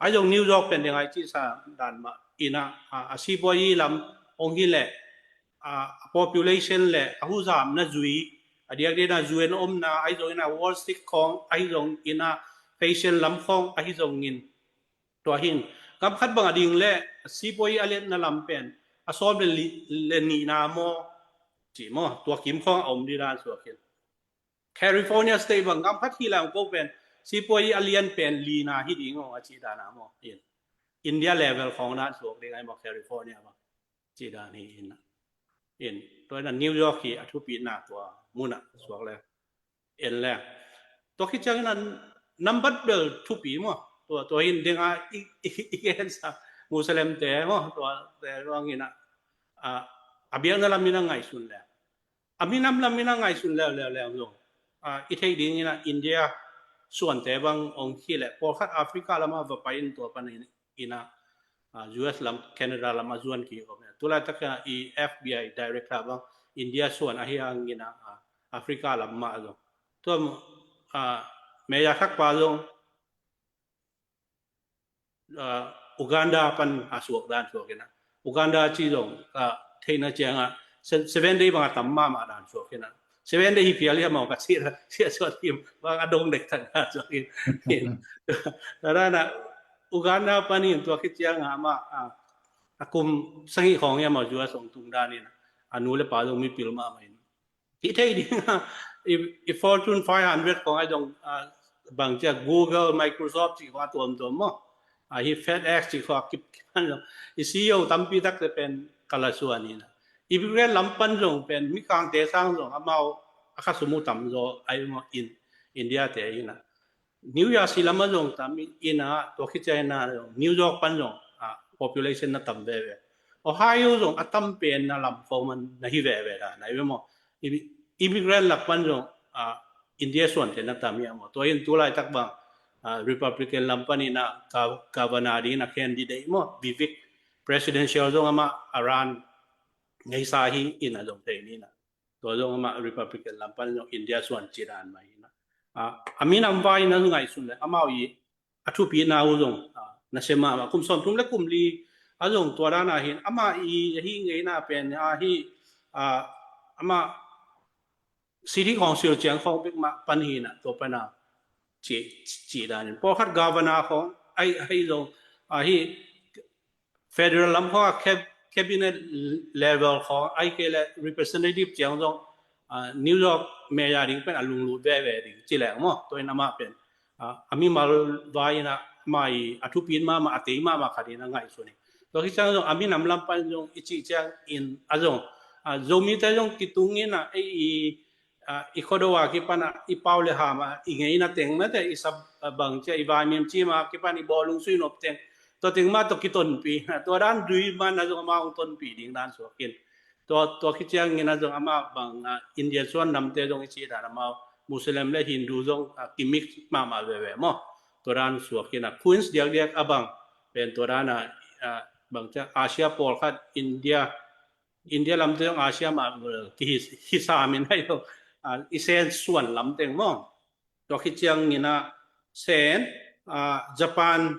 A zong New York pen deng ai cih sa dan mah in ah, a, a sipuazi lam ong hi leh, a, a population le a huzamna zui, a diakdiak in ah U N omna, ahi zongin ah Wall Street khawng, ahi zongin ah fashion lam khawng, ahi zongin tua hin gam khat bang a ding le sipuazi a lianna lam pen a sawm le li-, le nihna maw, ci maw, tua kim khawng a om ding dan suak in. California State bang gam khat hi lam ko pen sipuazi a lian pen lina hi ding ong a cih dan a maw. In India level khawng dan suak ding ai maw, California bang. Cih dan hi in ah. In, tua in ah New York hi a thupina tua mun ah suak le. En le. Tua khit ciangin ah nambat bel thupi maw. Tua, tua hin deng a i, i, i gensa Muslim te maw. Tua te bang in ah, a, a biakna lam in ah ngaihsun le. A minam lam in ah ngaihsun leuleu leuleu zong, a, i theih ding in ah India suante bang ong hi leh, pawlkhat Africa lam ah va pai in tua pan in, in ah, a, U S lam, Canada lam a zuan ki om. Tulaitak ah i F B I director bang India suan ahi hangin ah, a, Africa lam mah zong. Tua, a, mayor thakpa zong, a, Uganda pan a suak dan suak in ah. Uganda ci zong, a, theihna ciang ah, se-, Seven Day bang a tam mahmah dan suak in ah. Seven Day hi phial hiam maw ka cih a, sia suak him bang a dong dek thang dan suak in. Tua dan ah Uganda pan in tua khit ciang ah amah, a, a kum sagih khawng hiam maw U S ong tung dan in ah. A nu le pa zong mipil mahmah in. Hi thei ding a, i, i Fortune five hundred khawng ahi zong, a, bang ci a Google, Microsoft cih khawng a tuamtuam maw. A, hi FedEx cih khawng a kip, kip an zong. I C E O tampi takte pen ka la suan in a. I Big Red lam pan zong pen, Mikangte sang zong, amau a kha sum uh tam zaw ahi maw in, India te in a. New Jersey lam ah zong tam in a, tua khit ciang in a zong, New York pan zong, a, population na tam veve. Ohio zong a tam pen na lam khawng man na hi veve dan, na hi ve maw. I, immigrant lak pan zong, a, India suante na tam hi a maw. Tua in tulaitak bang, a, Republican lam pan in a, ga-, governor ding in a candidate maw, Vivek, presidential zong amah a run ngeisa hi in a zong thei ni na. Tua zong amah Republican lam pan zong India suan ci dan mah hi na. A, a minam vai na ngaihsun le, amau i a thupina uh zong, a, na sem mahmah. Kum sawmthum le kum li a zong tua dan a hin, amah i, a hi ngeina pen, a hi, a, amah City Council ciang khawng bek mah pan hi na, tua pan a ci, ci dan in. Pawlkhat governor khawng, ahi, ahi zong, a hi, federal lam khawng a cab-, cabinet level khawng, ahih kei leh representative ciang zong, a, New York mayor ding pen a lunglut veve ding ci leng maw, tua in amah pen, a, a mimal vai in a, amah i a thupi mahmah, a tei mahmah khat in a ngaihsun hi. Tua khit ciang zong a minam lam pan zong i cih ciang in a zong, a, Zomite zong kitung in a, ei i a, i khuado a kipan a, i pau le ham a, i ngeina teng mate, i sap, a, bang ci a, i vaimim cim a kipan i bawlung sui nop teng, tua teng mah tawh kitonpih, a, tua dan dui man a zong amah hong tonpih ding dan suak in. Tua, tua khit ciangin a zong amah bang, a, India suan namte zong i cih dan amau Muslim le Hindu zong, a, kimix mahmah veve maw. Tua dan suak in a Queens diakdiak a bang pen tua dan a, a, bang ci a, Asia pawlkhat India India lamte zong Asia mah, uh, kihi, hi sam in ahi lo, uh, i Sen suan lamteng maw. Tua khit ciangin a Sen, uh, Japan,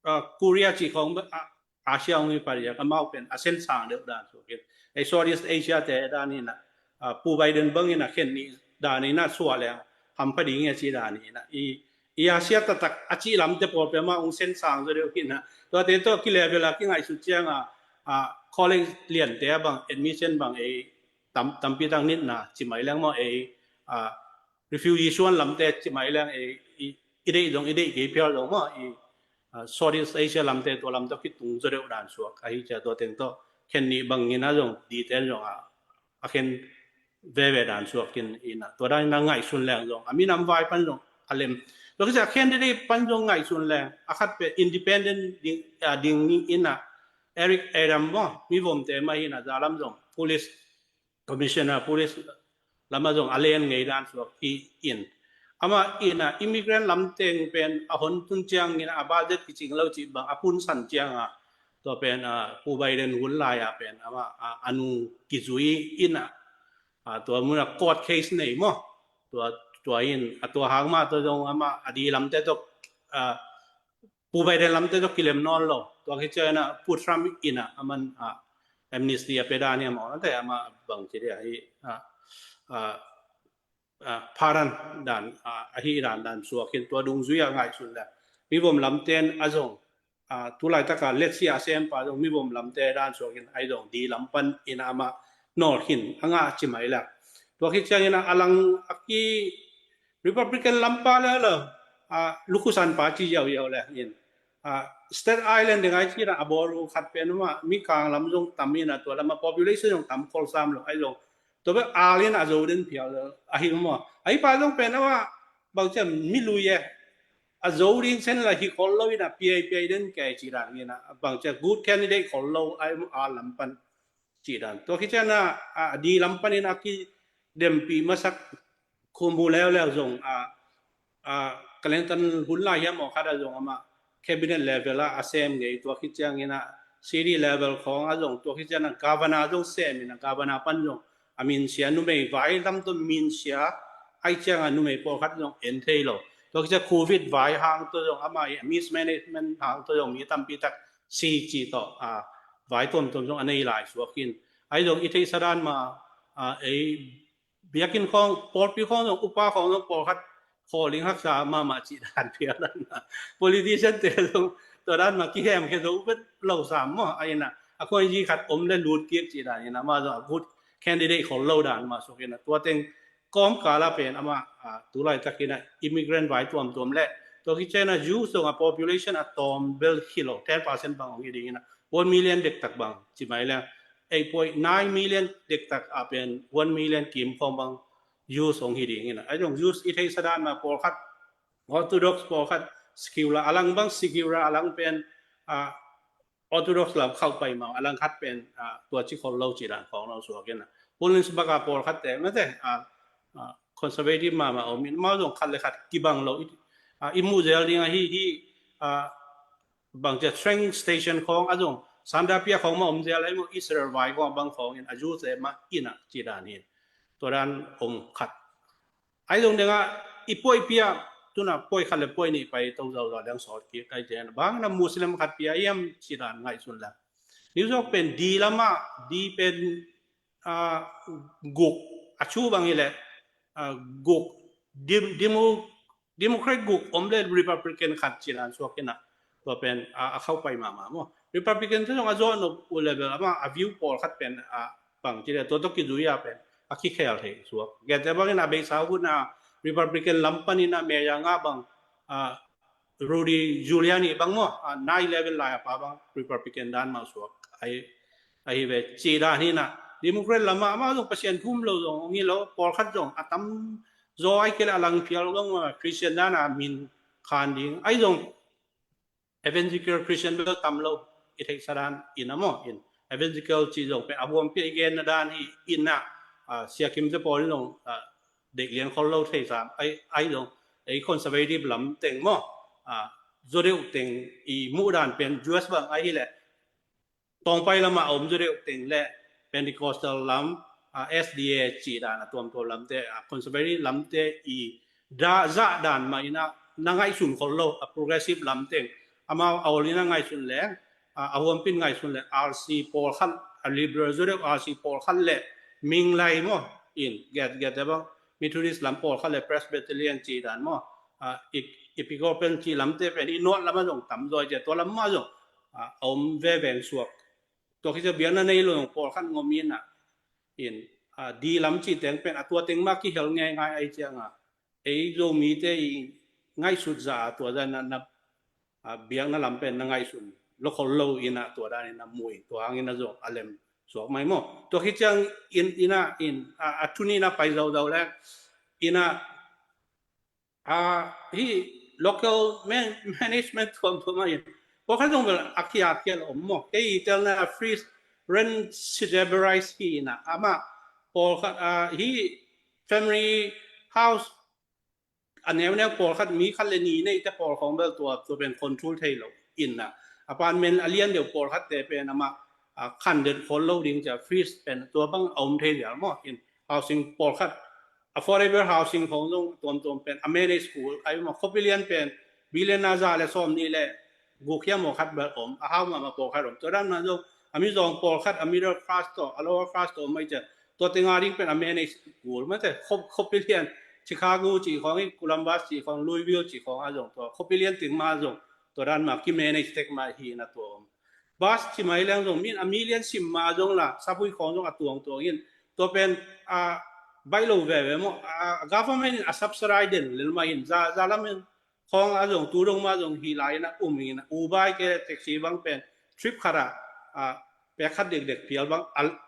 uh, Korea cih khawng, uh, Asia hong hi pariak, amau pen a Sen sang deuh dan suak in. Ei Southeast Asia te dan in a, uh, Pu Biden bang in a khen ni dan in a suak leng hampha ding a ci dan in a. I, i Asia taktak a cih lamte pawl peuhmah hong Sen sang zaw deuh hi na. Tuate tawh kilevel a kingaihsut ciang a, a, college liante a bang, admission bang ei tam, tampi tak nitna ci mai leng maw ei, a, refugee suan lamte ci mai leng ei, i, i deih zong, i deih kei phial zong maw, i, a, Southeast Asia lamte tua lam tawh kitung zaw deuh dan suak. Ahi cia tua teng tawh khen nih bangin a zong, detail zong a, a khen veve dan suak in, in a, tua dan in a ngaihsun leng zong, a minam vai pan zong a lem. Tua khit ciang a candidate pan zong ngaihsun leng, a khat pen independent ding, a, ding ni in a, Eric Adam maw, mivomte mah hi in a, za lam zong police commissioner, police lamah zong a len ngei dan suak hi in. Amah in a immigrant lam teng pen a hong tun ciangin a budget kicing lo cih bang a punsan ciang a, tua pen a, Pu Biden hun lai a pen amah a, a nu kizui in a, a, tua mun a court case nei maw. Tua, tua in a, tua hang mah tua zong amah a di lamte tawh a, Pu Biden lamte tawh kilem nawn lo. Tua khit ciangin a Pu Trump in a, aman a, amnesty a pia dan hi a maw, ante amah bang ci dia hi a, a, a, pardon dan a, ahi dan dan suak hi in, tua dungzui a ngaihsun le mivom lamten a zong a, tulaitak a let's see a sempa zong mivom lamte dan suak hi in, ahi zong di lam pan in amah nawl khin a ngah ci mai le. Tua khit ciangin a, a lang a ki Republican lampa le lo a, lukhusan pa ci ziauziau le in a, Staten Island ding ai ci dan a bawlung khat pen amah Mikang lam zong tam in a, tua lam a population zong tam khol sam lo, ahi zong tua bek al in a zo den phial lo ahi maw. Ahi pa zong pen amah bangcia mi lui e, a zo ding sen la hi khol lo in a, piai piai den kei ci dan in a, bangcia good candidate khol lo ahi maw, al lam pan ci dan. Tua khit ciangin a, a di lam pan in a kidempih masak khum hu leuleu zong a, a, Clinton hun lai hiam aw khat a zong amah cabinet level a, a sem ngei, tua khit ciangin a city level khawng a zong, tua khit ciangin a governor zong sem in a, governor pan zong a minsia, numei vai lam tawh minsia, ahi ciang a numei pawlkhat zong en thei lo. Tua khit ciang covid vai hang tawh zong amah i mismanagement hang tawh zong mi tampi tak si ci tawh a, vai tuamtuam zong a nei lai suak hi in. Ahi zong i theihsa dan mah a, ei biakinn khawng, pawlpi khawng zong, upa khawng zong pawlkhat khawl ding haksa mahmah cih dan phial dan mah. Politician te zong tua dan mah kihemkhia zo vet lo sam maw, ahi in a, a khuaizi khat om le lut kik cih dan in a, amah zong a good candidate khol lo dan mah suak hi in a, tua teng kawmkal ah pen amah a, tulaitak in a immigrant vai tuamtuam le, tua khit ciangin a Jews zong a population a tawm bel hi lo, ten percent bang hong hi ding in a, one million dektak bang ci mai le, eight point nine million dektak a pen one million kim khawng bang Jews hong hi ding in a. Ahi zong Jews i theihsa dan mah pawlkhat, Orthodox pawlkhat, secular a lang bang, secular a lang pen a, Orthodox lam khauh pai mah, a lang khat pen a, tua ci khol lo ci dan khawng lo suak hi in a. Punin subaka pawlkhat te mate a, a, conservative mahmah om in, amau zong khat le khat kibang lo i, a, i muh zel ding ahi hi a, bangcia train station khawng a zong Sandapia khawng mah om zel ahi maw, Israel vai khawng a bang khawng in a Jews te mah in a ci dan hi in. Tua dan om khat. Ahi zong deng a i puai pia, tuna puai khat le puai nih pai to zauzau deng sawt kik kai ten, bang na Muslim khat pia hiam ci dan ngaihsun le. New York pen di lam a, di pen a, guk a cu bang hi le a, guk dim, dimu, Democrat guk om le Republican khat ci dan suak hi in a, tua pen a, a khauh pai mahmah maw. Republican te zong a zawh nop uh le bel amah a view pawlkhat pen a, bang ci le tua tawh kizui a pen a kikhel thei suak. Gentehna bangin a beisa hun a Republican lam panin a mayor ngah bang a, Rudy Giuliani bang maw, a, nai level lai a pa bang Republican dan mah suak ahi, ahi ve ci dan hi in a. Democrat lam ah amah zong Pasian thum lo zong hong hi lo, pawlkhat zong a tam zaw ahi kei le a lang phial zong a Christian dan a min khan ding ahi zong Evangelical Christian bel tam lo i theihsa dan in a maw in. Evangelical ci zong pen a huampi a i genna dan hi in a, a, Sia Kim te pawl in zong a, deih lian khol lo thei sam ahi, ahi zong ei conservative lam teng maw, a, zaw deuh teng i muh dan pen U S bang ahi le Tawngpai lamah a om zaw deuh teng le Pentecostal lam, a, S D A cih dan a tuamtuam lamte, a, conservative lamte i da, zah dan mah in a na ngaihsun khol lo, a, progressive lam teng. Amau a ol in a ngaihsun leng, a, a huampin ngaihsun le R C pawlkhat, a, liberal zaw deuh R C pawlkhat le Minglai maw in, get, get bang Methodist lam pawlkhat le Presbyterian cih dan maw, a, Episcopal cih lamte pen i north lamah zong tam zaw i cia, tua lamah zong a, a om veveng suak. Tua khit ciang biakna nei lo pawlkhat ngom in a, in, a, di lam cih teng pen a tua teng mah kihel ngeingai ahi ciang a, ei Zomite i ngaihsut zah a tua dan a, na, a, biakna lam pen na ngaihsun lo khol lo in a, tua dan in a mui, tua hangin a zong a lem suak mai maw. Tua khit ciang in, in a, in, a, a thu nih in a pai zauzau le, in a, a, hih local man-, management tuamtuam ah in, Pawlkhat zong bel a khiatkhiat om maw. Kei i telna a freeze rent stabilize hi ina, amah pawlkhat a hi family house a neuneu pawlkhat mi khat le ni neite pawl khawng bel tua, tua pen control thei lo ina, apartment a lian deuh pawlkhatte pen amah a khandet khol lo ding cia freeze pen tua bang a om thei lial maw in, housing pawlkhat affordable housing khawng zong tuamtuam pen a manage kul ai maw. Khuapi lian pen billion a za le sawm ni le guk hiam maw khat bel om, a hau mahmah pawlkhat om. Tua dan mah zong a mizawng pawlkhat a middle class tawh a lower class tawh om ai cia tua teng a ding pen a manage kul mate. Khuapi lian Chicago cih khawng in, Columbus cih khawng, Louisville cih khawng a zong tua khuapi lian teng mah zong tua dan mah ki manage tek mah hi ina tua om. Bus ci mai leng zong min a million sim mah zong la sapui khawng zong a tuangtuang in tua pen a baih lo veve maw. A government in a subsidize den lel mah in za, za lam in khawng a zong tu dong mah zong hi lai ina um ina Uber ke taxi bang pen trip khat a, a pek khat dekdek pial bang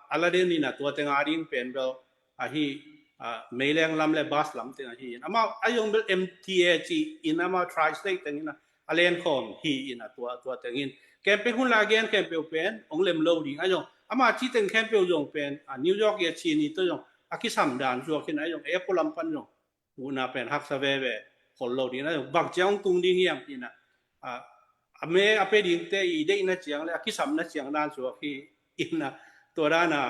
a la den ina tua teng a ding pen bel ahi, a, meileng lam le bus lam teng ahi in. Amau a zong bel M T A ci in amau tri-state teng ina a len khawm hi ina tua, tua teng in. Campaign hun la gen khempeuh pen ong lem lo ding a zong. Ama ci teng khempeuh zong pen, a, New York i a ci ni to zong a kisam dan zuak in a zong e a pualam pan zong. Una pen haksa veve khol lo ding a zong. Bang ciang ong tung ding hiam ina. A, a me a pe ding te i deihna ciang le a kisamna ciang dan zuak hi ina tua dan a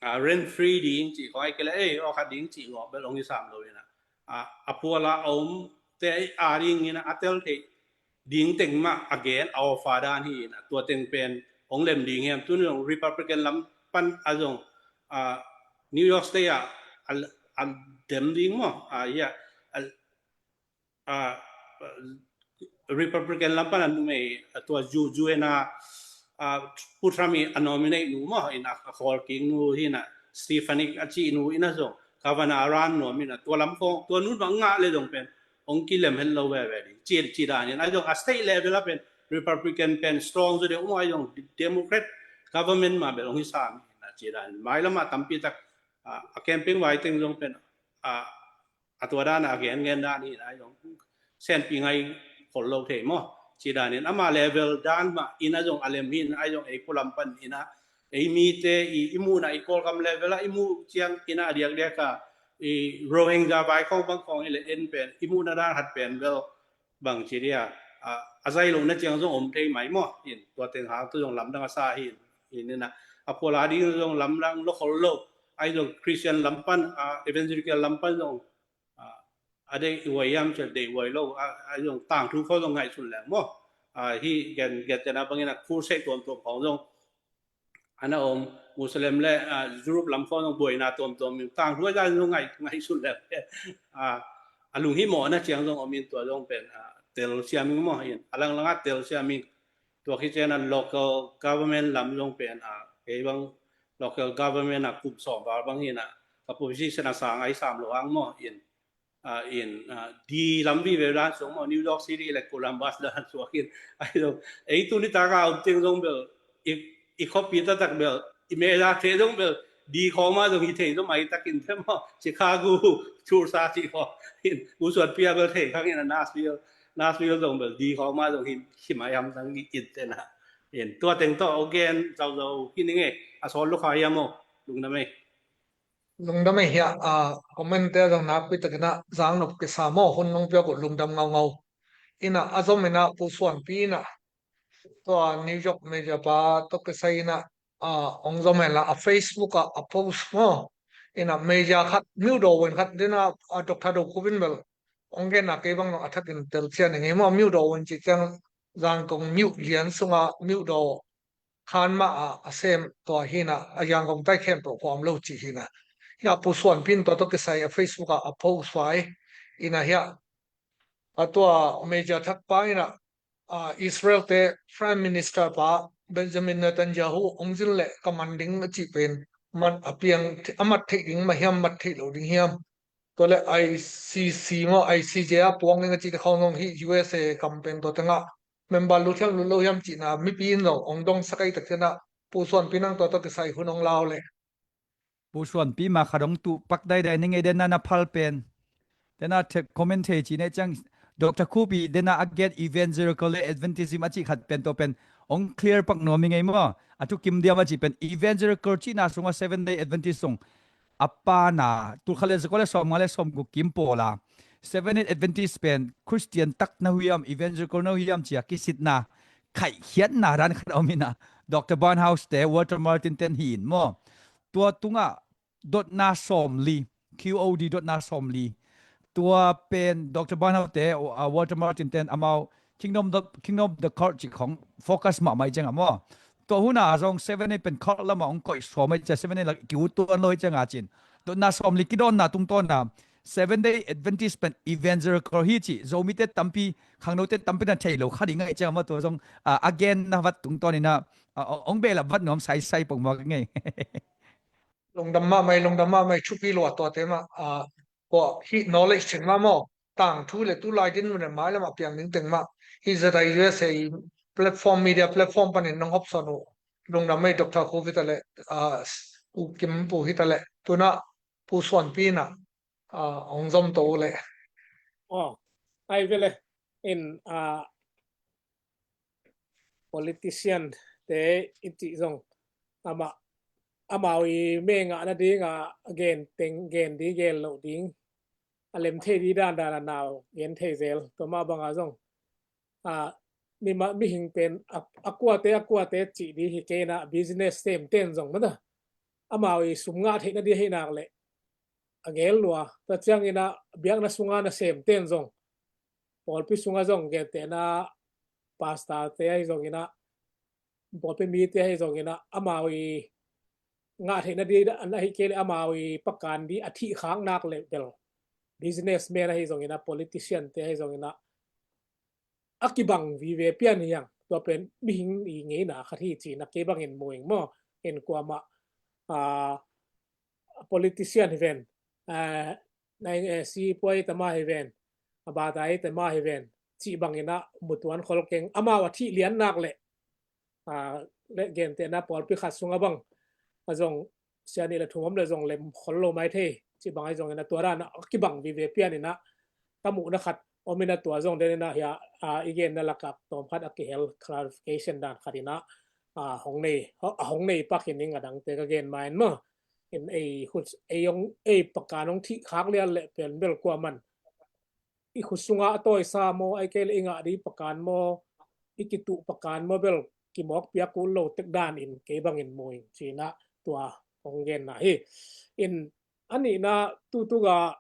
a, rent free ding cih khawng ai kei le ei aw khat ding cih ngawh bel ong i sam lo ina, a, a puala a om te a ding ina a tel theih ding teng mah a gen a offer dan hi ina tua teng pen ong lem ding hiam. Tun zong Republican lam pan a zong, a, New York State a, a, a dem ding maw a, ia, a, a, Republican lam pan a numei a tua Ju-, Juena, a, Pu Trump i a nominate nu maw ina a khawl kik nu hi ina Stefanik a cih nu ina zong Governor a ran nuam ina tua lam khawng tua nun bang ngah le zong pen ong kilem het lo veve ding. Ci, ci dan in a zong a state level a pen Republican pen strong zaw deuh maw a zong Democrat government mah bel ong hi sam ina ci dan in. Mailam a tampi tak, a, a campaign vai teng zong pen, a, a tua dan a gen gen dan hi ina zong senpi ngai khol lo thei maw. Ci dan in ama level dan mah ina zong a lem hi ina zong ei pualam pan ina ei mite i, i muhna i Kawlgam level a i muh ciang ina a diakdiak a i Rohingya vai khawng bang khawng i le en pen i muhna dan hat pen bel bang ci dia, a, a zai lo na ciang zong om thei mai maw. In tua teng hang tu zong lamdang a sa hi in, in ina a puala ding zong lamdang lo khol lo. Ai zong Christian lam pan, a, evangelical lam pan zong, a, a dei i uai yam cia dei uai lo, a, a zong tangthu khawng zong ngaihsun leng maw. A, hi gen, gen tena bangin a crusade tuamtuam khawng zong ana om Muslim le, a, Europe lam khawng zong buaina tuamtuam in tangthu a zong ngai, ngaihsun leng. A, a lunghimawhna ciang zong om in tua zong pen, a, tel siam ing maw in a langlanga tel siam ing. Tua khit ciang a local government lam zong pen, a, kei bang local government a kum sawm val bang hi ina ka position a sang ai sam lo ang maw in, a, in, a, di lam vive dan suak maw New York City le Columbus dan suak in ai zong ei tu ni taka om teng zong bel i, i khuapi taktak bel i meza te zong bel di khawng mah zong hi thei zong mai takin te maw Chicago, Tulsa cih khawng in Pu Suan Pi a bel thei khang in a Nashville, Nashville zong bel di khawng mah zong hi, hi mai ham tang in tena. In tua teng tawh ong gen zauhzauh hi ning e, a sawl lukha hiam aw, lungdam e. Lungdam e hiah, a, comment te zong nakpi takin a zang nop kisa maw, hun nong piak uh lungdam ngaungau. Ina a zom ina Pu Suan Pi ina tua New York media pa tawh kisai ina, a, ong zom hen la a Facebook ah a post maw. Ina media khat Myo Do Win khat dina, a, Doctor Do Khup in bel ong genna kei bang zong a thakin tel cian ing hi maw. Myo Do Win cih ciang Zangkong Myo lian sunga Myo Do khan mah a, a sem tua hi ina a Yangon tai khempeuh huam lo cih hi ina. Hiah Pu Suan Pi in tua tawh kisai a Facebook ah a post vai ina hiah a tua media thak pa ina, a, Israel te Prime Minister pa Benjamin Netanyahu ong zin leh ka man ding a cih pen man a piang a mat theih ding mah hiam, mat theih lo ding hiam. Tua le I C C maw, I C J a puang ding a cih te khawng zong hi U S A campaign tua tengah member lut hiam lut lo hiam cihna mipi in zong ong dong sak ai tak tena Pu Suan Pi nang tua tawh kisai hun ong lau le. Pu Suan Pi ma khat ong tuh pak daidai ning e, den na na phal pen. Den a comment thei ci ne ciang Doctor Khup i dena a gen Evangelical le Adventism a cih khat pen tua pen hong clear pak nuam hi ngei maw? A thukim diam a cih pen Evangelical cihna sungah Seven Day Adventist sung a pana tulkhat le zakua le sawmnga le sawmguk kim pawla Seven Day Adventist pen Christian tak na huiam, Evangelical na huiam cia kisitna khaihkhiatna dan khat a om ina, Doctor Barnhouse te, Walter Martin ten hi in maw? Tua tungah dotna sawmli, Q O D dotna sawmli. Tua pen Doctor Barnhouse te, uh, Walter Martin ten amau Kingdom of the, Kingdom of the Cult cih khong focus mahmah i cianga maw? Tua huna zong Seven Day pen cult lama hong koih suam i cia, Seven Day la kiu tuan lo i cianga cin. Dotna sawmli kidawnna tungtawna Seven Day Adventist pen Evangelical hi cih Zomite tampi, khangnote tampi na thei lo kha ding a i cianga maw? Tua zong, uh, a genna vat tungtawn ina, uh, hong behlap vat nuam saisai pongmawk ngei. Lungdam mahmah, lungdam mahmah, thupi lua tuate mah, ah, kua hih knowledge cin mah maw? Tangthu le tulai din mun le mai lamah piang ding teng mah. Hih Z I U S A platform, media platform panin nong hopsawn uh. Lungdam mah, Doctor Khup hi ta le, ah, U Kim Pu hi ta le. Tuna Pu Suanpi na, ah, hong zom to uh le. Oh, ai vele in, ah, politician te i cih zong amah, amau i mengah nadinga gen teng, gen di gen loh ding a lem thei di dandan a nau gen thei zel. Tua mah banga zong, a, mima, mihing pen a, a kuate, a kuate cih di hi kei ina business sem ten zong mata amau i sum ngah theih nadi hei nak le a gel lua. Tua ciang ina biakna sunga na sem ten zong, pawlpi sunga zong gentehna pastor te ahi zong ina, pawlpi mite ahi zong ina, amau i ngah theihna di an ahi kei le amau i pakan di a thih khak nak le bel businessman ahi zong ina, politician te ahi zong ina, a kibang vive pian hi hang. Tua pen mihing i ngeina khat hi ci na kei bangin mu ing maw? En kuamah, ah, politician hi ven, ah, nai, eh, sipuai tama hi ven, a batai tama hi ven cih bangin a mutuan khol keng, amau a thih lian nak le, ah, le gentehna pawlpi khat sunga bang a zong sia nih le thum om le zong lem khol lo mai thei cih bang ahi zongin a tua dan a kibang vive pian ina ka muhna khat om ina tua zong den ina hia, ah, i genna lakah tawm khat a kihel clarification dan khat ina, ah, hong nei, a hong nei pak hi ning a dangte ka gen ma in maw? In ei khut, ei hong, ei pakan hong thih khak lian le pen bel kuaman i khut sunga a tawisa maw, ai kei le i ngah di pakan maw, i kituh pakan maw bel kimawk piak uh lo tek dan in kei bangin mu ing ci ina tua hong genna hi. In a nihna tutuga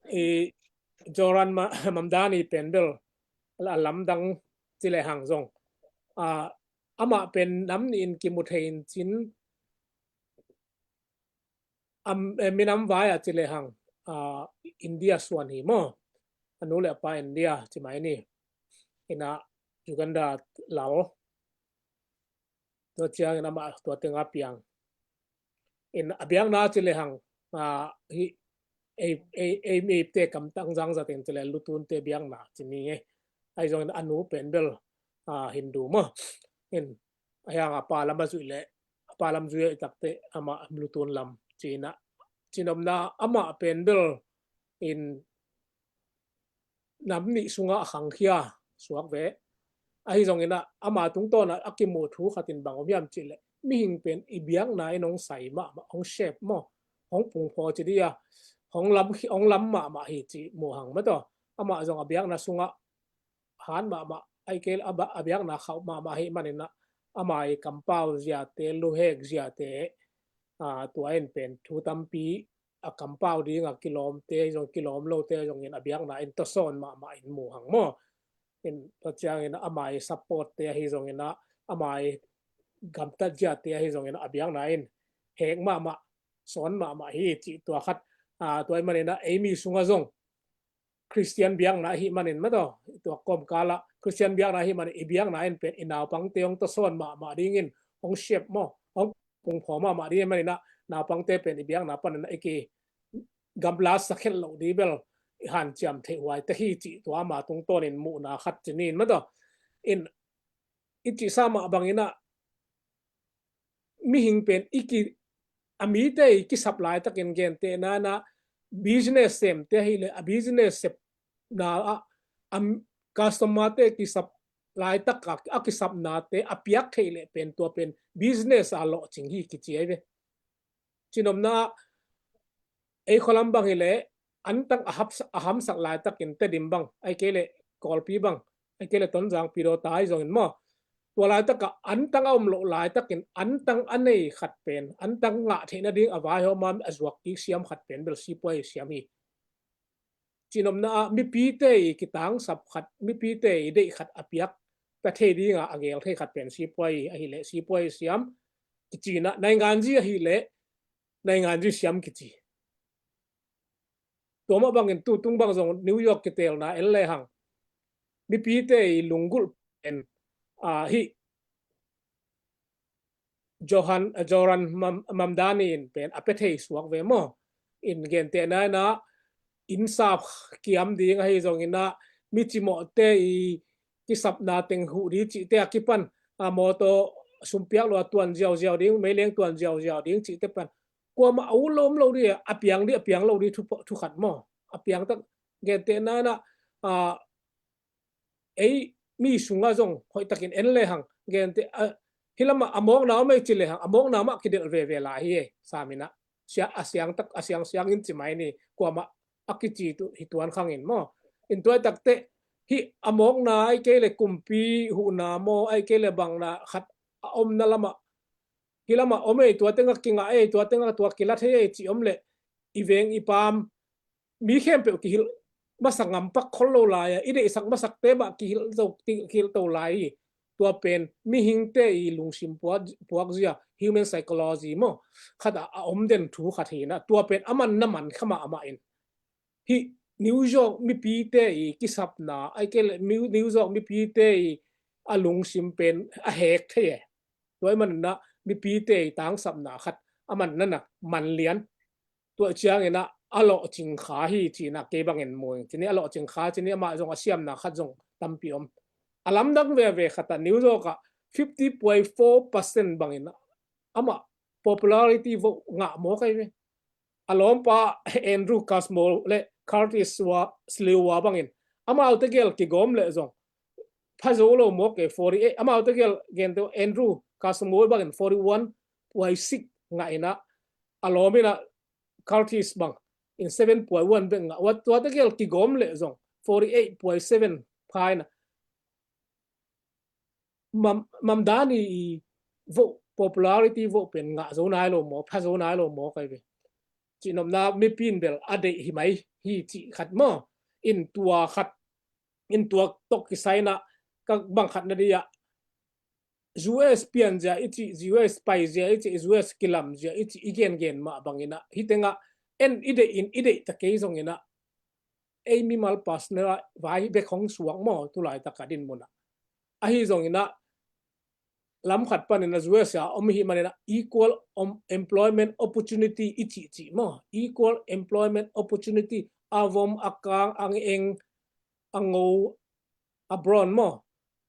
i Joran ma, Mamdani pen bel a lamdang ci le hang zong, ah, amah pen nam nih in kimu thei in cin, am, eh, minam vai a ci le hang, ah, India suan hi maw? A nu le a pa India ci mai ni. Ina Uganda lal. Tua ciangin amah tua tenga piang. In a biakna ci le hang, ah, hi, ei, ei, ei mite kamtang zangzat in ci le lutunte biakna ci ni nge. Ahi zongin a nu pen bel, ah, Hindu maw? In a hiang a pa lam a zuih le, a pa lam zuih a i takte amah lutun lam ci ina. Cinomna amah pen bel in nam nih sungah a khangkhia suak ve. Ahi zongin a, ama tungtawn a, a kimuh thu khatin bang om hiam cih leh mihing pen i biakna in hong sai mahmah, hong shape maw, hong pungphaw ci di a, hong lam, hong lam mahmah hi cih muh hang mataw. Amah zong a biakna sungah hat mahmah, ahih kei leh a ba-, a biakna khauh mahmah ahih manin a, ama i kampau ziate, luhek ziate, a, tua in pen thu tampi a kampau ding a kilawmte ahi zong, kilawm lote ahi zongin a biakna in tawsawn mahmah in muh hang maw. In tua ciangin ama i support te ahi zongin a, ama i gamtat ziate ahi zongin a biakna in hek mahmah, sawn mahmah hi cih tua khat, a, tua ahih manin a, ei mi sungah zong Khristian biakna ahih manin mataw, tua kawmkal ah Khristian biakna ahih manin i biakna in pen i naupangte hong tawsawn mahmah dingin, hong shape maw, hong pungphaw mahmah ding ahih manin a, naupangte pen i biakna panin a i kigamla sak het loh ding bel i hanciam theih huai tek hi cih tua ama tungtawnin muhna khat ci ni in mataw. In i cihsa mah bangin a, mihing pen i ki, a mite i kisap laitakin gentehna in a business semte ahih leh a business sepna ah a customer te kisap laitak a, a kisapnate a piak theih leh pen tua pen business a lawhcing hi kici ahi ve. Cinopna ah ei khualam bang hileh antang a hap-, a hamsak laitakin Tedim bang, ahih kei leh Kawlpi bang, ahih kei leh Tonzang, Pidawta ahi zongin maw, tua laitakah antang a om loh laitakin antang a nei khat pen, antang ngah theih nading a vaihawm a zuak kik siam khat pen bel sipuai siam hi. Cinopna ah mipite i kitangsap khat, mipite i deih khat a piak pia thei dinga a gel thei khat pen sipuai ahih leh sipuai siam kici in ah, nainganzi ahih leh nainganzi siam kici. Tua mah bangin tutung bang zong New York kiteelna en lehang mipite i lunggulh pen, ah, hih Johan, Zohran Mam-, Mamdani in pen a pia thei suak ve maw. In gentehna in ah inn sap kiam ding ahi zongin ah mi cimawhte i kisapna teng huh ding cihte a kipan, a mawtaw sumpiak lo a tuan ziauziau ding, meileng tuan ziauziau ding cihte pan kuamah a ut lo om lo ding, a piang ding a piang lo ding thu, thu khat maw. A piang tak gentehna in ah, a, ei mi sungah zong hoihtakin en lehang gente, a, hih lamah a mawkna om ei ci lehang a mawkna mah kidelh veve lai hi ei, sam in ah. Sia-, a siang tak, a siangsiang in ci mai ni, kuamah a kici tu hi tuan khangin maw. In tua takteh hih a mawkna ahih kei leh kumpi huhna maw, ahih kei leh bangna khat a omna lamah, hih lamah om ei, tua tengah kingah ei, tua tengah tua kila thei ei ci om leh i veng i paam mi khempeuh kihilh masak ngam pak khol lo lai a, i deihsak masakte mah kihilh zo, kihilh to lai hi. Tua pen mihingte i lungsim puak, puakzia, human psychology maw, khat ah a om den thu khat hi in ah, tua pen a manna man kha mahmah in hih New York mipite i kisapna, ahih kei leh New, New York mipite i a lungsim pen a hek thei e. Tua ahih manin ah mipite i tangsapna khat a manna na man lian. Tua ciangin ah a lawhcing kha hi ci in ah kei bangin mu ing. Ci ni a lawhcing kha ci ni, amah zong a siamna khat zong tampi om. A lamdang veve khat ah New York ah fifty point four percent bangin ah amah popularity vote ngah mawk ahi ve. A lawmpa Andrew Cuomo le Curtis Wa-, Sliwa bangin amaute gel kigawm leh zong phazo lo mawk e, forty-eight, amaute gel gente Andrew Cuomo bangin forty-one point six ngah in ah, a lawm in ah Curtis bang in seven point one bek ngah. Wa-, tuate gel kigawm leh zong forty-eight point seven pha in ah, Mam-, Mamdani i vote, popularity vote pen ngah zo nai lo mawk, pha zo nai lo mawk ahi ve. Cinopna mipi in bel a deih hi mai hi cih khat maw. In tua khat, in tua tawh kisai in ah ka bang khat na dih ah U S pianzia i cih, U S paizia i cih, U S kilamzia i cih i gengen mah bangin ah hih tengah en i deih in i deih ta kei zongin ah ei mimal personal ah vai bek hong suak maw, tulaitak a dinmun ah. Ahi zongin ah lam khat panin ah U S a om i hih manin ah equal om-, employment opportunity i cihcih maw, equal employment opportunity, a vom, a kang, a eng, a ngo, a brown maw,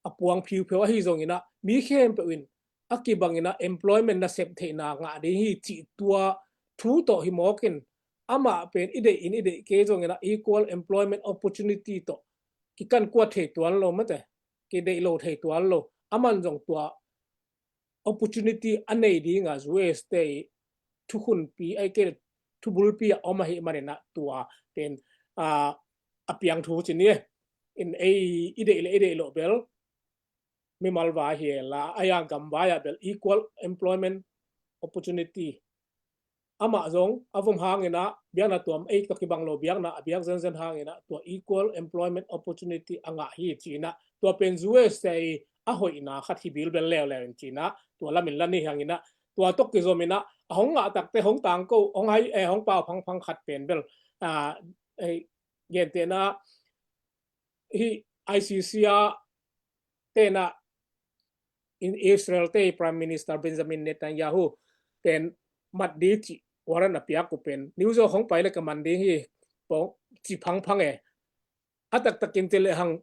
a puang phiupheu ahi zongin ah mi khempeuh in a kibangin ah employment nasep theihna ngah ding hi cih tua thu tawh hi mawk in, amah pen i deih in i deih kei zongin ah equal employment opportunity tawh kikan kuat thei tuan lo mate, kideih lo thei tuan lo. Aman zong tua opportunity a nei ding a U S te i thukhunpi, ahih kei leh thubulpi a om ahih manin ah tua pen, ah, a piang thu ci ni e. In ei i deih le i deih loh bel mimal vai hi la, a yang gam vai ah bel equal employment opportunity. Amah zong a vom hangin ah biakna tuam, ei tawh kibang lo biakna a biak zenzen hangin ah tua equal employment opportunity a ngah hi ci in ah, tua pen U S te i a hoihna khat hi bilbel leuleu in ci in ah, tua lamin la ni hangin ah tua tawh kizom in ah a hong ngah takte hong tangko, hong hai, eh, hong pau phangphang khat pen bel, ah, eh, gentehna hih I C C a tenah in Israel te Prime Minister Benjamin Netanyahu pen mat di cih warrant a piak uh pen New York hong pai le ka man ding hi pong ci phangphang e. A taktakin ci lehang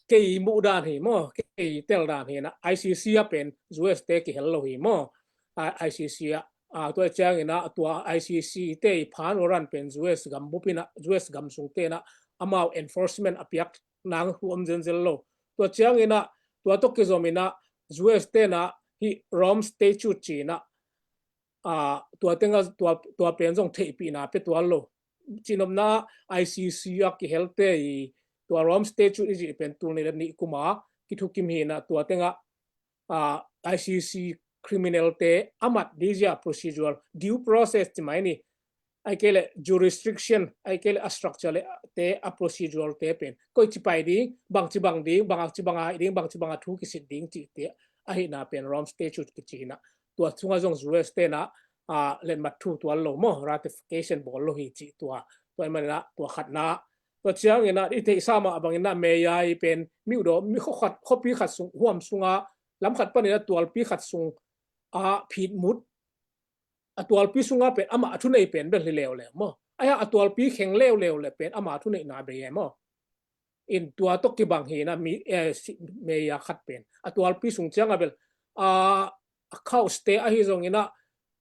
kei muh dan hi maw, kei tel dan hi na, I C C a pen U S te kihel lo hi maw. A, I C C a, a, tua ciangin a, tua I C C te i phan warrant pen U S gam bup in a, U S gam sung te in a, amau enforcement a piak nang hu om zenzel lo. Tua ciangin ah tua tawh kizom in ah U S te in ah hih Rome Statute ci in ah, ah, tua teng ah tua, tua pen zong theihpihna pia tuan lo. Cihnopna I C C a kihelte i tua Rome Statute i cih pen tul nih le nih kum a kithukim hi in ah tua teng ah, ah, I C C criminal te a mat ding zia procedural due process ci mai ni. Ahih kei leh jurisdiction, ahih kei leh a structure le te a procedural te pen koici pai ding, bangci bang ding, bangci bang a hi ding, bangci bang a thu kisit ding cihte ahihna pen Rome Statute kici in ah tua sungah zong U S te in ah, ah, letmat thu tuan lo maw, ratification bawl lo hi cih tua. Tua ahih manin ah tua khatna. Tua ciangin ah i theihsa mah bangin ah meya i pen miudaw mi khuakhat, khuapi khat sung, huam sungah lam khat panin ah tualpi khat sung a phitmut, a tualpi sungah pen amah a thunei pen bel hi leuleu maw. Ahi a tualpi kheng leuleu le pen amah a thuneihna bei e maw. In tua tawh kibang hi in ah mi, eh, si, meya khat pen a tualpi sung ciangah bel, ah, a cause te ahi zongin ah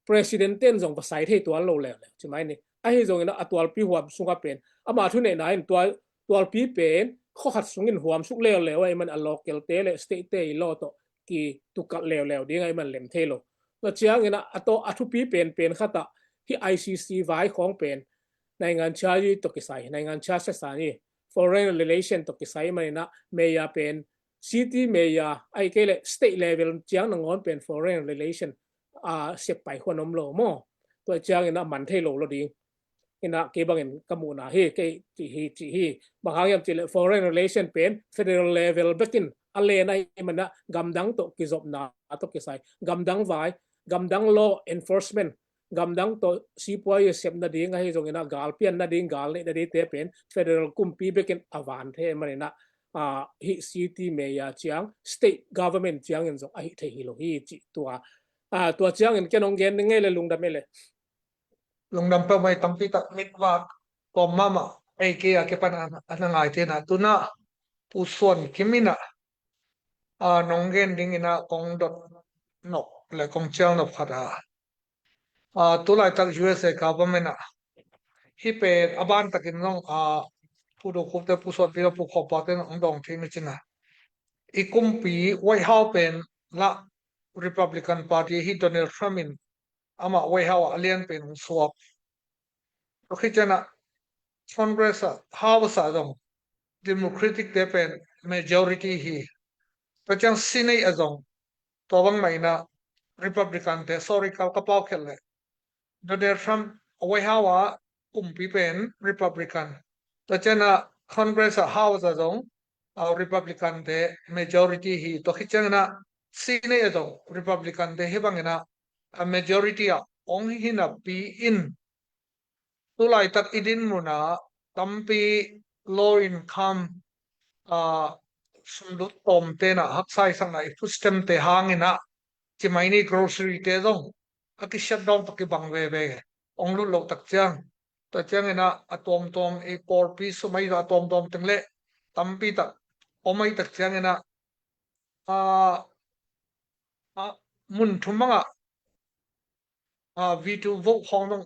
president ten zong va sai thei tuan lo leuleu ci mai ni. Ahi zongin ah a tualpi huam sungah pen amah a thuneihna in tua tualpi pen khuakhat sungin huamsuk leuleu ahih man a local te le state te i law tawh kitukalh leuleu ding ahih man lem thei lo. Tua ciangin ah a tawh a thupi penpen khat ah hih I C C vai khawng pen naingan charge tawh kisai, naingan charge sa ni, foreign relation tawh kisai ahih manin ah meya pen city meya ahih kei leh state level ciang nangawn pen foreign relation, ah, sep pai khuan om lo maw. Tua ciangin ah man thei lo lo ding. In ah kei bangin ka muhna hi, kei cih hi, cih hi. Bang hang hiam cih leh foreign relation pen federal level bekin a len ahih man ah gamdang tawh kizopna tawh kisai, gamdang vai, gamdang law enforcement, gamdang tawh sipuai i sep nading ahi zongin ah gal pian nading, gal neih nading te pen federal kumpi bekin a van thei ahih manin ah, ah, hih city meya ciang, state government ciangin zong ahi thei hi lo hi cih tua. Ah, tua ciangin ken hong gen ngei le lungdam e le. Lungdam peuhmah, tampi tak mit vak kawm mahmah ei kei a kipan a, a na ngaite in ah tu in ah Pu Suan Kim in ah, ah, nong gen ding in ah kong dot nop le kong cial nop khat ah, ah, tulaitak U S A government ah hih pen a ban takin zong, ah, Pu Do Khup te, Pu Suan Pi te, Pu Khawm Pau te in hong dawng thei mi cin ah, i kumpi White House pen lah Republican Party hi, Donald Trump in amah White House ah a lian pen hong suak. Tua khit ciang ah Congress ah, House ah zong Democratic te pen majority hi. Tua ciang Senate ah zong tua bangmah in ah Republican te, sorry, ka, ka pau khial leh, Donald Trump White House ah kumpi pen Republican. Tua ciang ah Congress ah, House ah zong, ah, Republican te majority hi. Tua khit ciang in ah Senate ah zong Republican te hih bangin ah a majority ah hong hi napi in, tulaitak i dinmun ah tampi low income, ah, sumlut tawmte in ah haksa i sakna, i food stamp te hangin ah ci mai ni, grocery te zong a ki-shutdown tawh kibang veve hong lut loh tak ciang. Tua ciangin ah a tuamtuam, i pawlpi sum ahi zong a tuamtuam teng le tampi tak om ahi tak ciangin ah, ah, ah, mun thum bangah, ah, veto vote khawng zong,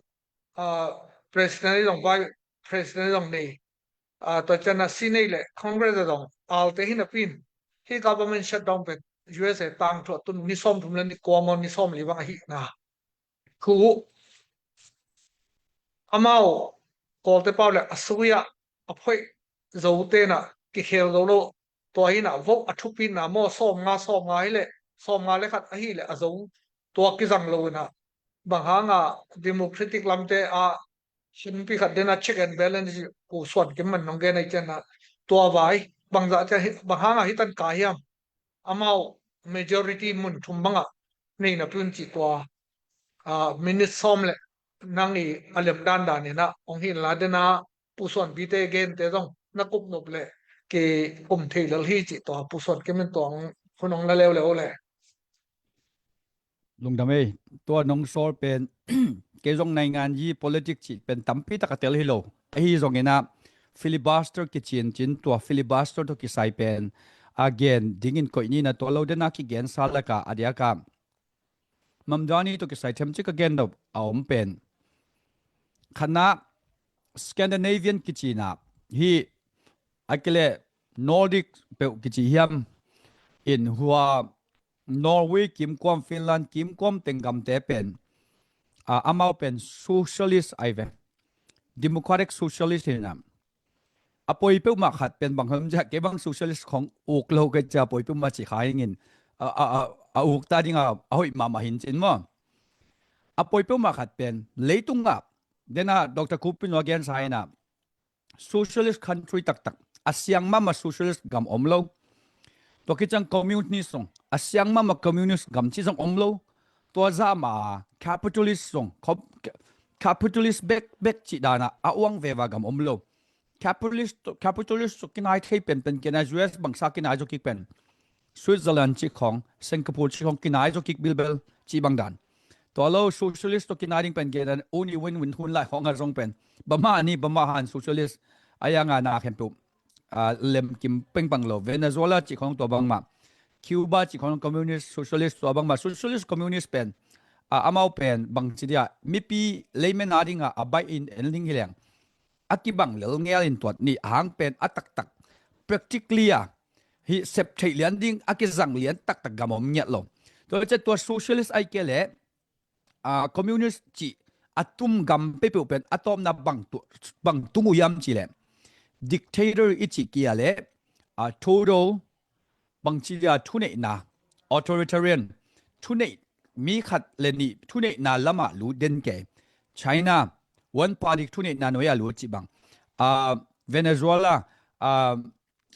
ah, president ahi zong, vice president ahi zong nei. Ah, tua ciang ah Senate le Congress ah zong alte hi napi in, hih government shutdown pen U S A tangthu a tun ni sawmthum le ni kua maw, ni sawmli bang ahihna. Khu amau Kawlte pau le a sui ah a phoih zote in ah kikhel zo lo. Tua hi in ah vote a thupina maw, sawmnga, sawmnga hi leh, sawmnga le khat ahi leh a zo, tua kizang lo in ah, bang hang a Democratic lamte ah himpi khat den a check and balance, Pu Suan Kim man nong gen ahi ciang ah, tua vai bang zah ciang, bang hang a hi tan ka hiam? Amau majority mun thum bangah nei napi un cih tua, ah, minute sawm le nang i a lem dandan in ah hong hi inla, den a Pu Suan Pi te gente zong na kup nop le kikum thei lel hi cih tua Pu Suan Kim in tua hun hong la leuleu le. Lungdam ei, tua nong sawl pen kei zong naingan yi politics cih pen tampi tak a tel hi lo. Ahi zongin ah filibuster kicincin, tua filibuster tawh kisai pen a gen dingin koih ni in ah, tua lo den a kigensa lakah a diakah Mamdani tawh kisai themcik a gen nop a om pen, khatna, Scandinavian kici in ah, hih a kileh Nordic peuh kici hiam, in hua Norway kimkuam, Finland kimkuam teng gamte pen, a, amau pen socialist ai ve. Democratic socialist hi na. A poi peuhmah khat pen bang hong zia, kei bang socialist khong uk lo kei cia, poi peuhmah ci kha ingin, a, a, a, a uk ta ding a, a hoih mahmah hin cin maw. A poi peuhmah khat pen leitung ah, dena Doctor Kupin lo a gensa hi na, socialist country taktak, a siang mahmah socialist gam om lo. Tua kiciang communist zong, a siang mahmah communist gam ci zong om lo. Tua zah mah capitalist zong, com-, capitalist bek bek ci dana a uang veva gam om lo. Capitalist, capitalist kinai thei penpen kina, U S bangsa kinai zo kik pen, Switzerland ci khong, Singapore ci khong kinai zo kik bilbel ci bang dan. Tua lo socialist to kinai ding pen kina, only win-win hun lai khong a zong pen. Bama ni, bama han socialist a yang a na khempeuh, a, lem kim peng bang lo. Venezuela ci khong tua bang ma. Cuba ci khong communist, socialist tua bang ma. Socialist, communist pen, a, amau pen bang ci dia, mipi layman a ding a, a bai in en ding hi leng, a kibang lel ngel in tuat ni, a hang pen a taktak practically a hi sep theih lian ding, a kizang lian taktak gam om ngiat lo. Tua ciang tua socialist ai ke le, a, communist ci a tum gam peuhpeuh pen a tawpna bang tu, bang tung uh hiam ci le, dictator i ci kia le, a, total bang ci dia, thuneihna, authoritarian, thuneih, mi khat le nih thuneihna lamah lut den kei. China, one party thuneihna nuai a lut ci bang. A, Venezuela, a,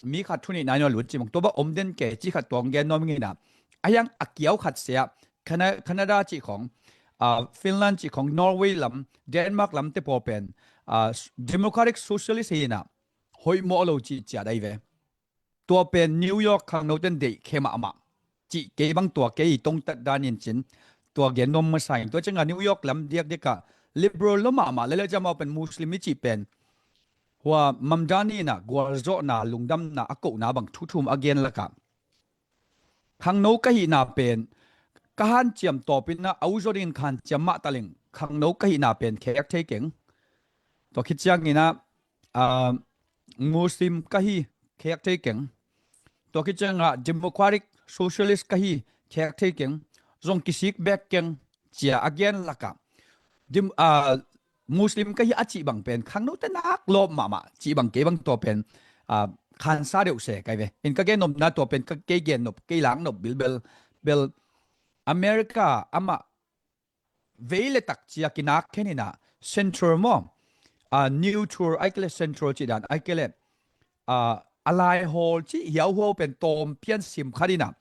mi khat thuneihna nuai a lut ci bang. Tua bang om den kei ci khat tuang gen nuam ngina. A yang a kiau khat sia, Cana-, Canada ci khong, a, Finland ci khong, Norway lam, Denmark lam te pawl pen, a, s-, democratic socialist hi na, hoih mawh lo ci ciat ai ve. Tua pen New York khangno ten deih khe mahmah. Cih kei bang tua kei tongtat dan in cin. Tua gen nuam masa in. Tua ciang a New York lam diakdiak ah liberal lo mahmah. Lele ciang amau pen Muslim i cih pen, hua Mamdani in a gualzawhna, lungdamna a kohna bang thu thum a gen lakah, khangno ka hihna pen ka hanciam tawpin a, a uzaw dingin ka hanciam mah taleng, khangno ka hihna pen khek thei keng. Tua khit ciangin a, a, Muslim ka hi, khek thei keng. Tua khit ciangah democratic socialist ka hi, khek thei keng. Zong kisik bek keng, cia a gen lakah, dim-, a, Muslim ka hi a cih bang pen khangno te nak lawp mahmah cih bang kei bang tua pen, a, khansa deuh se kai ve. In ka gen nopna tua pen ka kei gen nop, kei lak nop bilbel bel America amah vei le tak cia kinak khen in a, central maw, a, neutral ai ke le central cih dan ai ke le, a, a laihawl cih hiauhuau pen tawm pian sim khat in a,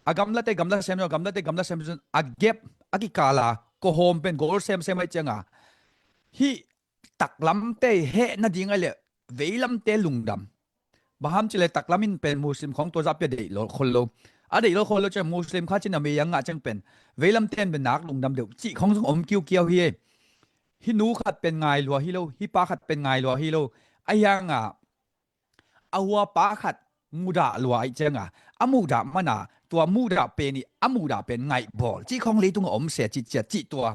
a gamlate gamla sem, gamlate gamla sem, a gap, a kikala kohawm pen goal semsem ai cianga, hih taklamte heh nading ai le veilamte lungdam. Bang ham cih le taklam in pen Muslim khong tua zah pia deih lo khol lo. A deih lo khol lo ciang Muslim kha cin a mei a ngah ciang pen veilamte in pen nak lungdam deuh cih khong zong om kiukiau hi. Hih nu khat pen ngai lua hi lo, hih pa khat pen ngai lua hi lo. A hianga a hua pa khat mudah lua ai cianga, a mudah mana tua mudah pen i a mudah pen ngaih bawl cih khong leitung a om se cih ciat cih tua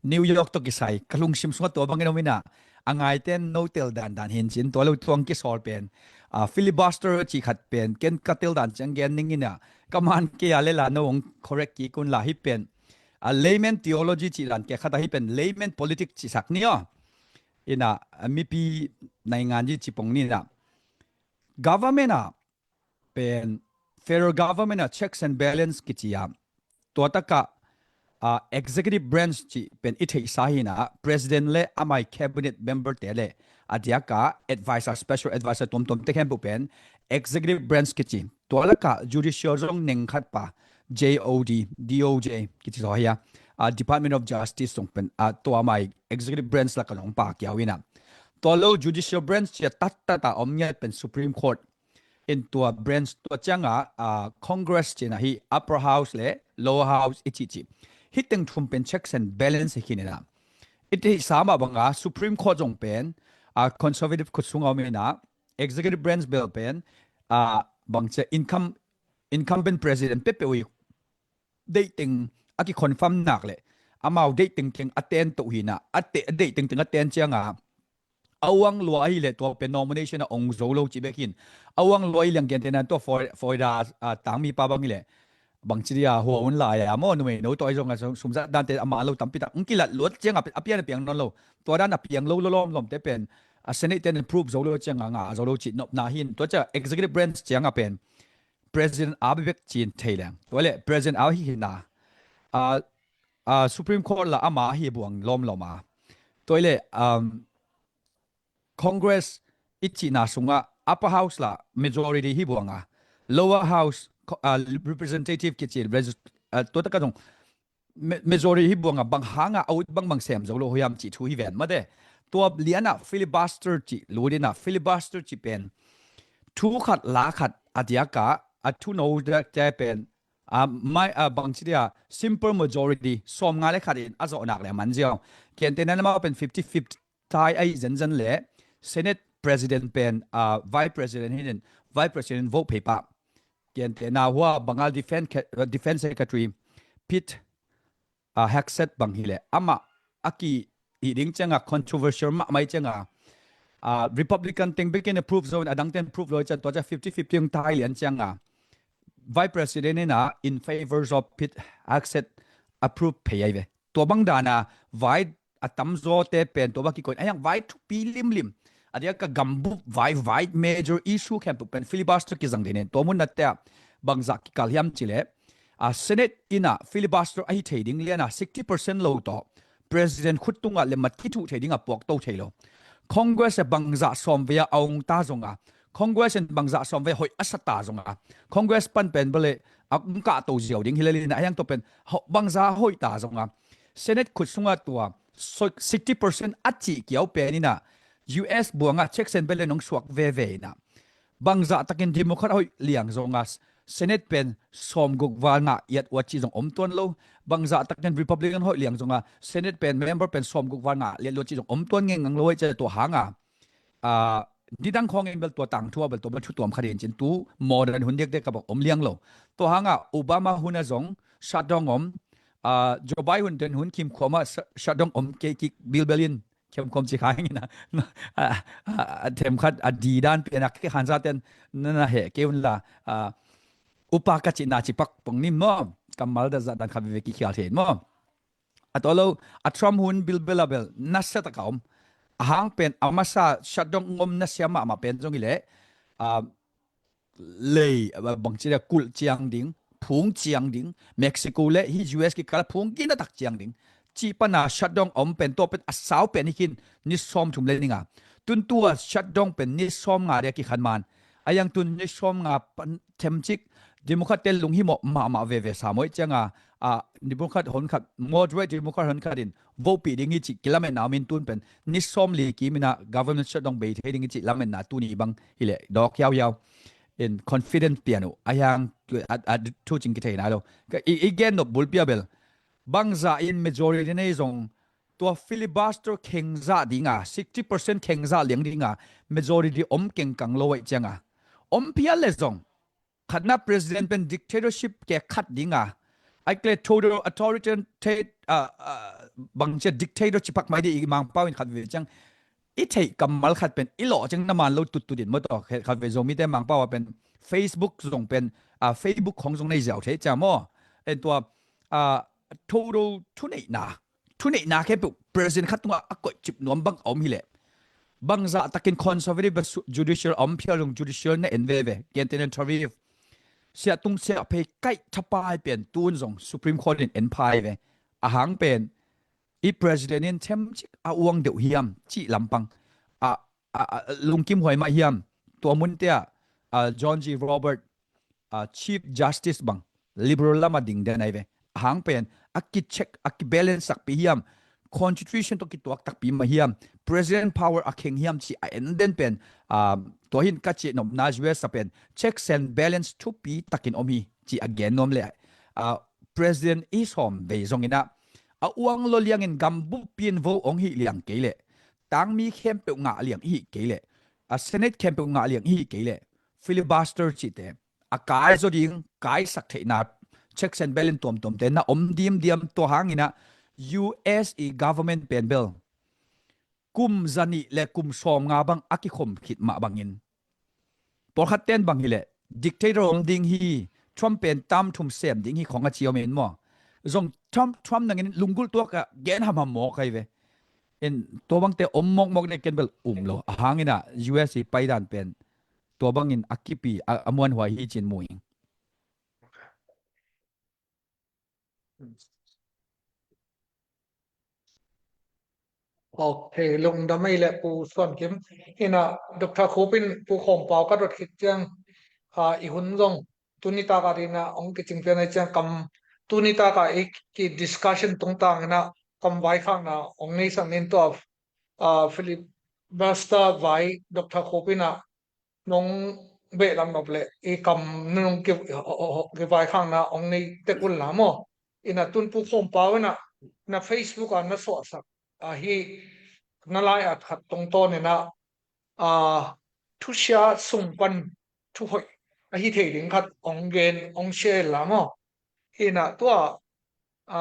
New York tawh kisai ka lungsim sungah tua bangin om ina, a ngaiten no tel dandan hin cin tua lo tuang kisawl pen, a, filibuster cih khat pen ken ka tel dan ciang gen ning ina, ka man kei a lela no hong correct kik un la hih pen, a, layman theology cih dan ke khat a hih pen layman politics cihsak ni aw. Ina, a, mipi naingan ji cipong ni ina, government a pen federal government a checks and balance kici a, tua taka, a, executive branch cih pen i theihsa hi ina, president le amai cabinet member te le a diaka advisor, special advisor tuamtuam te khempeuh pen executive branch kici. Tua laka judicial zong neng khat pa, J O D, D O J kici zaw hi a, a, Department of Justice zong pen, a, tua mai executive branch laka nong pa kiau ina. Tua lo judicial branch cia tattata om ngiat pen Supreme Court. In tua branch tua cianga, a, Congress cina hi, upper house le lower house i cihcih. Hih teng thum pen checks and balance hi khin ina. I theihsa mah banga Supreme Court zong pen, a, conservative khut sunga om ina, executive branch bel pen, a, bangcia incum-, incumbent president peuhpeuh i deih teng a kiconfirm nak le amau deih tengteng a ten toh hi ina, a te-, a deih tengteng a ten cianga a uang lua ahileh tua pen nomination a ong zo lo ci bek hin. A uang lua ahileh gentehna tua Florida, ah, tangmi pa bang hileh bangci dia hua un lai a maw, numei no tawh ahi zongah sum, sumzat dante a man lo tampi tak ong kilat luat ciangah a pian a piang nawn lo. Tua dan a piang lo lo lawmlawmte pen a Senate ten approve zo lo ciangah ngah zo lo ci nopna hin. Tua ciah executive branch ciangah pen President a bebek cin thei leng. Tua leh President a hi hina, ah, ah, Supreme Court la ama hi buang lawmlawm a. Tua leh, um, Congress i cihna sungah upper house la majority hi buang a, lower house, co-, ah, representative kici regis-, ah, tua taka zong ma-, majority hi buang a, bang hanga a ut bangbang sem zo lo hiam cih thu hi ven mate. Tua lianah filibuster cih lut inah, filibuster cih pen thu khat la khat a diakah a thuno te pen, ah, mai, ah, bangci dia simple majority sawmnga le khat in a zawhnak le a man ziau. Gentehna lamah pen fifty fifty tie ahi zenzen leh Senate President pen, ah, Vice President hi in, Vice President vote phei pah. Gentehna hua banga Defense, Defense Secretary Pete, ah, Hegseth bang hileh amah a kihih ding ciangah controversial mahmah ciangah, ah, Republican teng bekin approve zo in a dangten approve lo ciang tua ciang fifty fifty ong tie lian ciangah Vice President inah in favor of Pete Hegseth approve phei ahi ve. Tua bang dana vai a tamzawte pen tua bang kikoin a hiang vai thupi limlim a diakah gambup vai, vai major issue khempeuh pen filibuster kizang denen. Tua mun natte ah bangzah kikal hiam cileh, a, Senate inah filibuster ahi thei ding lianah sixty percent lo tawh President khut tungah le mat kithuh thei dingah puakto thei lo. Congress e bangzah sawmvei a ong ta zonga, Congress in bangzah sawmvei hoih a sa ta zonga, Congress pan pen bale a ong kahto ziau ding hileh lianah a hiang tua pen bangzah hoih ta zonga Senate khut sungah tua sixty percent a cih kiau pen inah U S buangah checks and balance ong suak veve inah bangzah takin Democrat hoih liang zonga Senate pen sawmguk val ngah iat uat cih zong om tuan lo. Bangzah takin Republican hoih liang zonga Senate pen member pen sawmguk val ngah liat luat cih zong om tuan ngengang lo ahi ciah tua hanga, ah, nidang khawngin bel tua tangthu ah bel tua bel thutuam kha ding cin tu modern hun diakte ka bang om liang lo. Tua hanga Obama hun a zong shutdown om, ah, Joe Biden hun kimkhua mah shutdown om kei kik bilbel in khemkhom ci kha hengin a, a, a, a themkhat a di dan pian a kikhanzaten na, na heh kei un la, a, upa ka cihna cipak pong nim maw, kammal da zah dan khat veve kikhial thei maw. A tua lo, a Trump hun bilbel a bel nasia taka om. A hang pen a masa shutdown ngom nasia mahmah pen zong hileh, a, lei, a, bangci dia kulh ciang ding, phung ciang ding, Mexico le hi U S kikal a phung kinatak ciang ding cih pana shutdown om pen tua pen a sau pen hi khin ni sawmthum le ninga. Tun tua shutdown pen ni sawmnga dia kikhan man. A hiang tun ni sawmnga pan themcik Democrat te lunghimawh mahmah veve sa mawh cianga, a, Democrat hon khat, moderate Democrat hon khat in vote pih ding hi cih kilametna om in tun pen ni sawmli kim inah government shutdown bei thei ding hi cih lametna tuni bang hileh dawk hiauhiau in confident pian uh a hiang a, a thu cing kithei nai lo. Ka i, i gen nop bulpi a bel bangzah in majority nei zong tua filibuster khengzah dinga, sixty percent khengzah liang dinga majority om kengkang lo aih cianga om phial le zong khatna president pen dictatorship ke khat dinga, ai kle total authoritarian, ah, ah, bangcia dictator cipak mai di i Mangpau in khat ve ciang i theih kammal khat pen i lawh ciang na man lo tuttut in maw tawh khat ve Zomite Mangpau a pen Facebook zong pen, ah, Facebook khong zong nei ziau thei cia maw. En tua, ah, total thuneihna, thuneihna khempeuh president khat tungah a koih cip nuam bang a om hileh bangzah takin conservative judicial a om phial zong judicial na en veve. Gentehna tariff, siah tung siah phei kaih thapai pen tun zong Supreme Court in en phai ve. A hang pen i president in themcik a uang deuh hiam cih lampang a, a, a lungkim huai mah hiam. Tua munte ah, a, John G Robert, a, Chief Justice bang liberal lama ding den ai ve. A hang pen a kicheck, a kibalance takpi hiam, constitution tawh kituak takpi mah hiam, president power a kheng hiam cih a en den pen, a, tua hin ka cih nopna U S a pen checks and balance thupi takin om hi cih a gen nuam le, a, president i sawm vei zonginah a uang lo liangin gambup pian vo ong hih liang kei leh, tangmi khempeuh ngah liang i hih kei leh, a, Senate khempeuh ngah liang i hih kei leh, filibuster cihte a kai zaw ding, kaisak theihna, checks and balance tuamtuamte na om dimdiam. Tua hanginah U S i government pen bel kum zanih le kum sawmnga bang a kikhom khit mah bangin, pawlkhat ten bang hileh dictator om ding hi, Trump pen tam thum sem ding hi khong a ci om in maw? Zong Trump, Trump nangin lunggulh tuak a gen hamham mawk ahi ve. In tua bangte om mawkmawk ding ken bel um lo. A hangin ah U S i paidan pen tua bangin a kipi a, a muanhuai hi cin mu ing. Ok, lungdam ei le Pu Suan Kim. Ina Doctor Khup in Pu Khawm Pau ka dot khit ciang, a, i hun zong tuni taka dina ong kicing pian ei ciang kam tuni taka i ki discussion tungtang ina kam vaikhakna ong nei sang nin tua, a, filibuster vai Doctor Khup ina nong beh lam nop le i kam nung ki, ki vaikhakna ong nei tek un la maw? Ina tun Pu Khawm Pau ina na Facebook a na suahsak ahi na lai at khat tungtawn ina, a, thusia sung pan thuhoih ahi thei ding khat ong gen ong share la maw? Ina tua, a,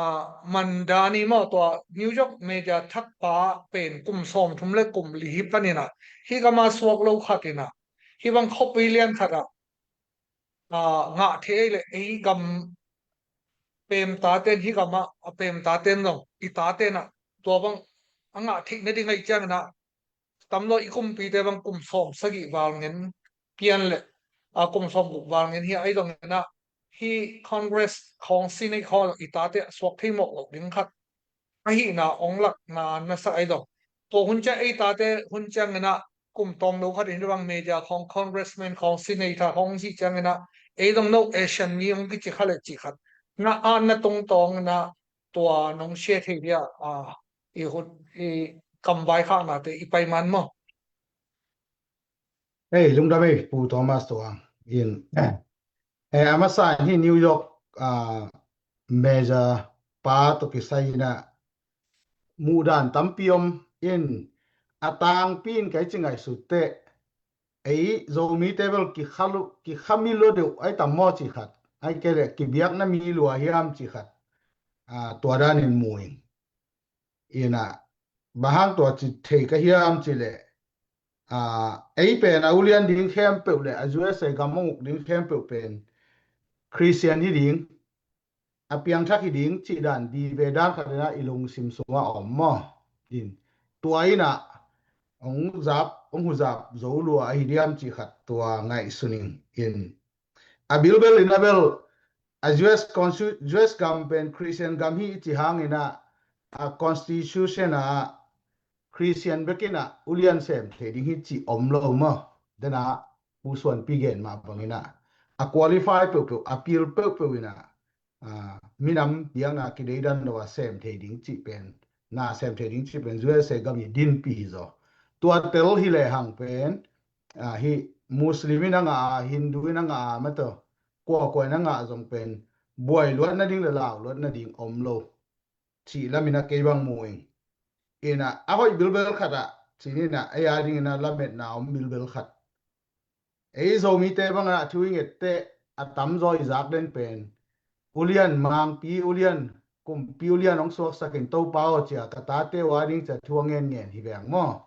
Mandani maw, tua New York media thakpa pen kum sawmthum le kum li hi panin ah hih gama suak lo khat ina hih bang khuapi lian khat ah, a, ngah thei ei le ei gam pemtaten hih gama a pemtaten zong i taten ah tua bang a ngah theih nading ahi ciangin ah tamlo i kumpite bang kum sawm sagih val ngen pian le, a, kum sawm guk val ngen hi a, ei zong ina hi Congress khawng si nei khawng i tate a suak thei mawk lo ding khat ahihna ong lakna na sa ei zong. Tua hun ciang ei tate hun ciang ina kum tawm lo khat in bang media khawng congressman khawng si nei tha khawng si ciang ina ei zong no Asian mi ong kici kha le ci khat na an na tungtawng ina tua nong share thei dia, a, i hun i kam vaikhaknate i pai man maw? Ei, lungdam ei, Pu Thomas Tuang. In, eh, a masa in hi New York, a, mayor pa tawh kisai ina muhdan tampi om in a tangpi in kai ci ngaihsut teh ei Zomite bel kikha lu, kikha mi lua deuh ai tam maw ci khat. Ai kei le kibiakna mi lua hiam ci khat. A, tua danin mu ing. Ina, bang hang tua ci thei ka hiam ci le, a, ei pen a ulian ding khempeuh le a U S A gam a nguk ding khempeuh pen Christian hi ding, a piangthak hi ding cih dan di ve dan khat ina i lungsim sunga om maw? In, tua ina ong zap, ong huzap zo lua ahi diam cih khat tua ngaihsun ing. In, a bilbel ina bel a U S constitu-, U S gam pen Christian gam hi i ci hang ina a constitution a Christian bek ina ulian sem thei ding hi ci om lo maw? Dena Pu Suan Pi gen mah bang ina a qualify peuhpeuh, a pil peuhpeuh ina, a, minam biakna kideidan lo a sem thei ding cih pen, na sem thei ding cih pen U S A gam i dinpi hi zaw. Tua tel hi lehang pen, a, hi Muslim in a ngah a, Hindu in a ngah a, mataw, kuakua in a ngah zong pen buai luat nading le lau luat nading om lo cih lamin a kei bang mu ing. Ina a hoih bilbel khat ah cih ina ei a ding ina lametna om bilbel khat. Ei Zomite bangah thu i ngette a tamzaw i zak den pen ulian, mangpi ulian, kumpi ulian hong suaksakin Topa aw cia ka tate uh a ding cia thu a ngenngen hi veng maw?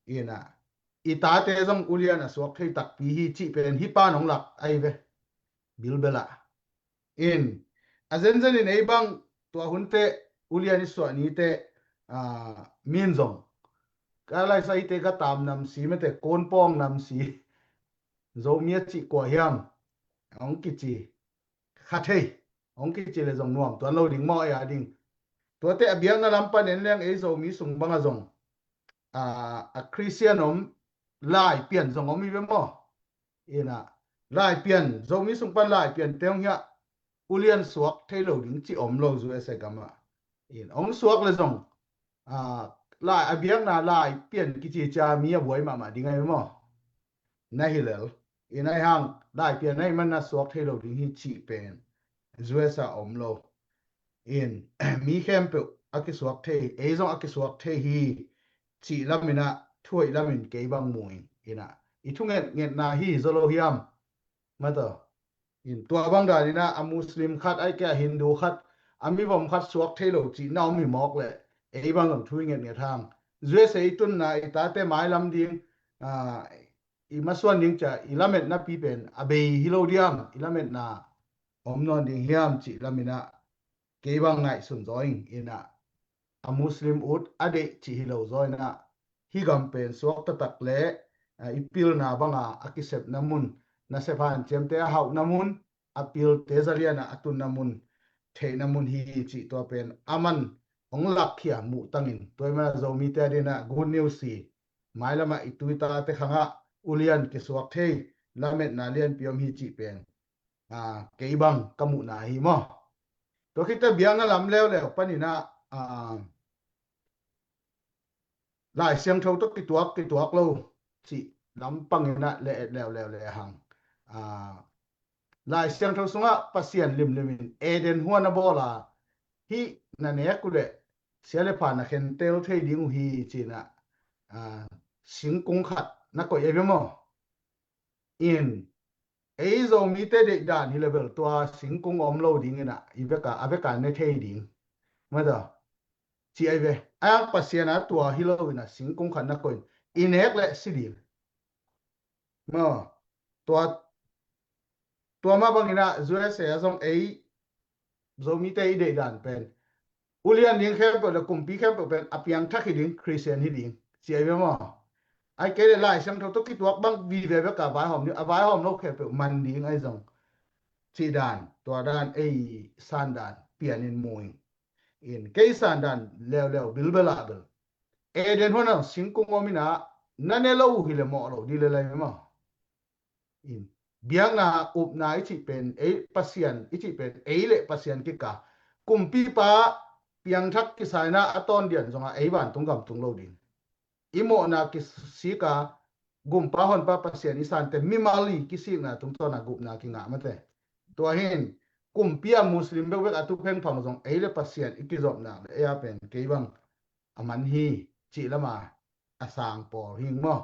Ina i tate zong ulian a suak thei takpi hi cih pen hi pan hong lak ahi ve. Bilbelah in a zenzen in ei bang tua hunte ulian i suah nite, a, min zong ka laisa ite ka tam namsi mate konpawng namsi Zomi a cih kua hiam hong kici kha thei, hong kici le zong nuam tuan lo ding maw ei a ding. Tuate a biakna lam pan en leng ei Zomi sung banga zong, a, a Christian om, Laipian zong om hi ve maw? Ina Laipian, Zomi sung pan Laipian te hong hiah ulian suak thei lo ding ci om lo U S A gam ah. In hong suak le zong, a, lai a biakna Laipian kici cia mi a buai mahmah ding ahi maw? Na hi lel. Ina i hang Laipian na hi man na suak thei lo ding hi cih pen U S A om lo. In mi khempeuh a kisuak thei, ei zong a kisuak thei hi cih lam ina thuaih lamin kei bang mu ing. Ina i thunget ngetna hi zaw lo hiam? Mataw. In tua bang dan ina a Muslim khat ai kei a Hindu khat a mivom khat suak thei lo cih na om hi mawk le ei bang zong thu i ngetnget hang U S A i tunna i tate mailam ding, ah, i masuan ding cia i lametna pi pen a bei hi lo diam, i lametna om nawn ding hiam cih laminah kei bang ngaihsun zaw ing. Inah a Muslim ut a deih cih hi lo zaw inah hih gam pen suak taktak le, ah, i pilna banga a kisepna mun, nasep hanciamte a hauhna mun, a pilte zaliana a tunna mun, theihna mun hi cih tua pen a man hong lakkhia muh tangin, tua i mana Zomite a dinah good news hi. Mailamah i tuitate khangah ulian kisuak thei, lametna lianpi om hi cih pen, ah, kei bang ka muhna hi maw. Tua khita biakna lam leuleu paninah, ah, Lai Siangtho tawh kituak, kituak lo cih lam panginah le et leuleu le hang. Ah, Lai Siangtho sungah Pasian limlimin Eden huan a bawla hih na nek uh leh sia le pha na khentel thei ding uh hi cinah, ah, singkung khat na koih ei ve maw? In, ei Zomite deih dan hi le bel tua singkung om lo dinginah i veka, a veka ne thei ding. Mata, ci ai ve. A yang Pasian a tua hi lo inah singkung khat na koih in i nek leh si ding. Maw, tua, tua mah banginah U S A a zong ei Zomite i deih dan pen ulian ding khempeuh le kumpi khempeuh pen a piangthak hi ding, Khristian hi ding, ci ai ve maw? Ai kei le Lai Siangtho tawh kituak bang vive beka vaihawm ding, a vaihawm lo khempeuh man ding ai zong, cih dan, tua dan ei san dan pianin mu ing. In kei san dan leuleu bilbel ah bel Eden huan a singkung om inah na ne lo uh hi le mawh lo dih le lai ve maw? In, biakna upna i cih pen ei Pasian, i cih pen ei le Pasian kika, kumpipa piangthak kisaina a tawndian zongah ei vantung gam tung lo ding. I mawhna kisika gumpa honpa Pasian i sante mimal i kisikna tungtawna gupna kingah mate. Tua hin kumpi a Muslim bekbek a tu phengphang zong ei le Pasian i kizopna le ei a pen kei bang a man hi cih lama a sang pawl hing maw?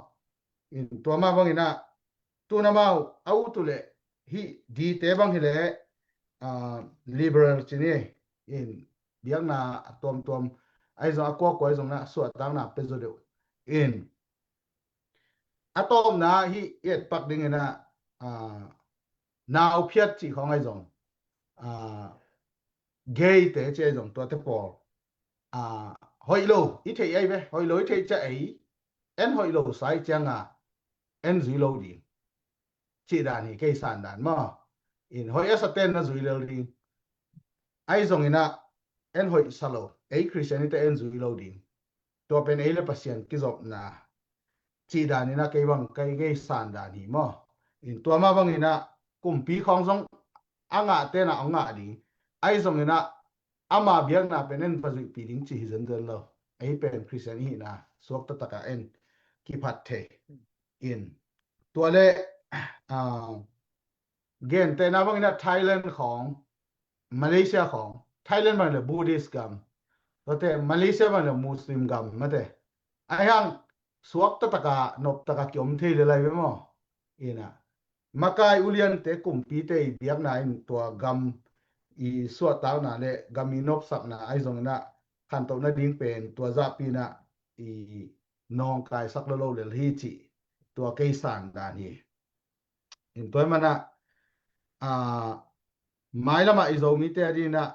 In tua mah banginah tun amau a ut uh leh hih dite bang hileh, ah, liberal cini in biakna a tuamtuam ai zong a kuakua ai zong na suahtakna pia zaw deuh in a tawpna hih i etpak dinginah, ah, nau phiat cih khawng ai zong, ah, gay te ci ai zong tuate pawl, ah, hoih lo i theih ai ve, hoih lo i theih ciah ei en hoih lo sa i cianga en zui lo ding. Cih dan hi kei san dan maw? In hoih a sa ten na zui lel ding. Ai zonginah en hoih sa lo ei Khristian ite en zui lo ding. Tua pen ei le Pasian kizopna cih daninah kei bang kei kei san dan hi maw? In tua mah banginah kumpi khawng zong a ngah tenah a ngah ding. Ai zonginah ama biakna pen en va zuihpih ding cih hi zenzen lo. Ei pen Khristian i hihna suak taktakah en kiphat thei. In tua le, ah, gentehna banginah Thailand khawng, Malaysia khawng, Thailand bang le Buddhist gam, tuate Malaysia bang le Muslim gam mate. Ai hang suak taktakah nop takah kiom thei le lai ve maw? Inah makai uliante kumpite i biakna in tua gam i suahtakna le gam i nopsakna ai zonginah khantohna ding pen tua zahpinah i nawngkaisak lo lo lel hi cih tua kei san dan hi. In tua manah, ah, mailamah i Zomite a dinah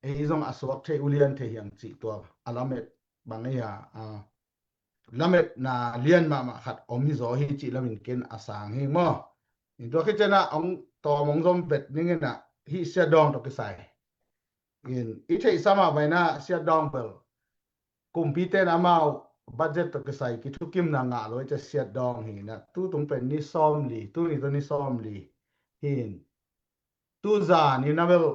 ei zong a suak thei ulian thei hiang cih tua a lamet bang ei a, ah, lametna lian mahmah khat om hi zaw hi cih lamin ken a sang hi maw? In tua khit cianah hong tawm hong zom vet ninginah hih siatdawng tawh kisai. In i theihsa mah bainah siatdawng bel kumpite in amau budget tawh kisai kithukimna ngah lo i cia siatdawng hi inah tutung pen ni sawmli, tuni tawh ni sawmli hi in tuzan inah bel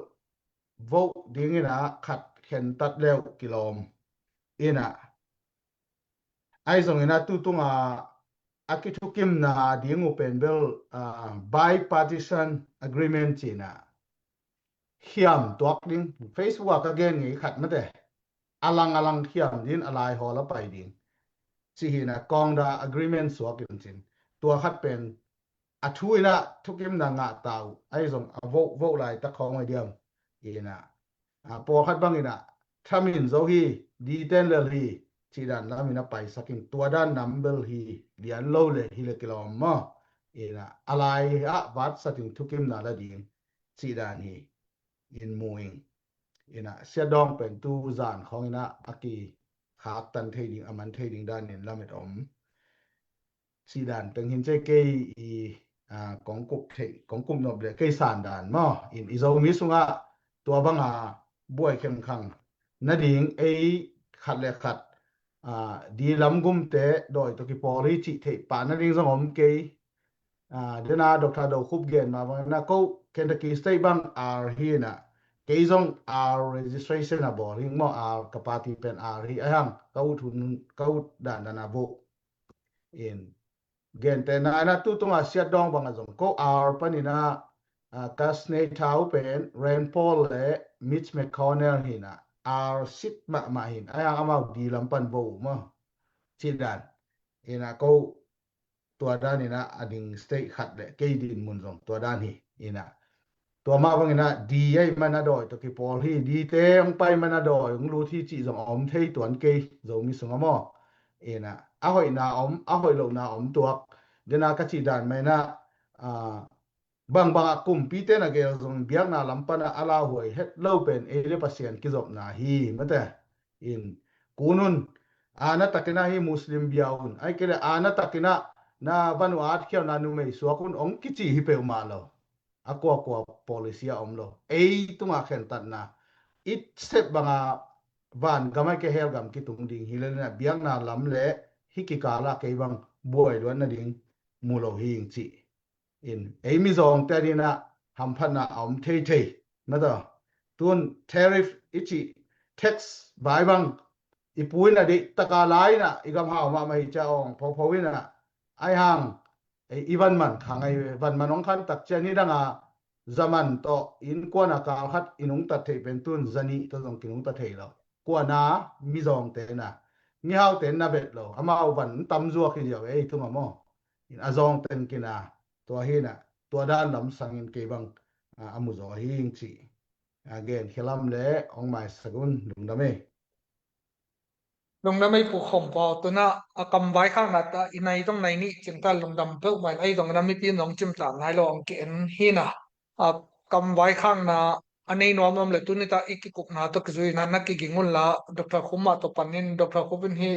vote dinginah khat khentat leuh kilawm inah ai zonginah tutunga a kithukimna ding uh pen bel, ah, bipartisan agreement cinah khiam tuak ding. Facebook ah ka gen ngei khat mate a lang a lang khiam ding a lai hawl a pai ding. Ci hinah kawngda agreement suak in cin tua khat pen a thu inah thukimna ngah ta uh ai zong a vote vote laitak khawng ai diam inah, ah, pawlkhat banginah thamin zo hi, diten lel hi, cih dan lamin a paisak in, tua dan nam bel hi lian lo le hi le kilawm maw. Ina a lai ah vatsatin thukimna la ding cih dan hi in mu ing. Ina siatdawng pen tu zan khawng ina a kikhaktan thei ding, a man thei ding danin lamet om. Cih dan teng hin cei kei i, a, kong kup thei, kong kup nop le kei san dan maw. In i Zomi sungah tua banga buai khengkhang nading ei khat le khat, a, di lam gumte dawi tawh kipawl hi cih theih pah nading zong om kei. A, dena Doctor Do Khup gen mah bangin a ko Kentucky State bang R hi ina kei zong R registration a bawl hing maw, R ka party pen R hi a hang ka ut hun ka ut dandan a voh in. Gente na ina tu tunga siatdawng banga zong ko R panina, a, ka senator pen Rand Paul le Mitch McConnell hina R sit mahmah hin a hang amau di lam pan voh uh maw. Cih dan ina ko tua dan ina a ding state khat le kei din mun zong tua dan hi ina. Tua mah bangina di ei mana dawi tawh kipawl hi, di te hong pai mana dawi hong lut hi cih zong a om thei tuan kei Zomi sunga maw. Ina a hoihna om, a hoih lohna om tuak. Dena ka cih dan maina, a, bangbang a kumpi tena gel zong biakna lam pana a lauhuai het lo pen ei le Pasian kizopna hi mate. In kunun ana takina hi Muslim bia un, ai kei le ana takina na vanu atkhialna numei suak un ong kici hi peuhmah lo. A kuakua policy a om lo. Ei tunga khentatna i sep banga van gam ai kei hel gam kitung ding hi le na biakna lam le hi kikala kei bang buai luan nading mu lo hi ing cih. In ei mizawngte adina hamphatna a om theithei mata. Tun tariff i cih tax vai bang i pu in a deih taka lai ina i gam hau mahmah hi cia awng phopho ina ai hang i van man khang ai ve. Van man hong khan tak cia nidanga zaman tawh innkuana kal khat i nungtat theih pen tun zanih tawh zong kinungtat thei lo. Kuana mizawngte na mihaute na vet lo amau van tam zuak hi ziau ei thunga maw. In a zawng tengkina tua hina tua dan lam sangin kei bang a, a mu zaw hi ing cih a, gen khialam le ong maisak un. Lungdam ei. Lungdam ei pu khom pau tuna a kam vaikhakna ta i nai zong nai nih cingta lungdam peuh mai ei zong na mipi nong cimtla nai lo ong ki en hina. A kam vaikhakna a nei nuam nuam le tunita i kikupna tawh kizuina na kiging unla Doctor Khum mah tawh panin Doctor Khum in hi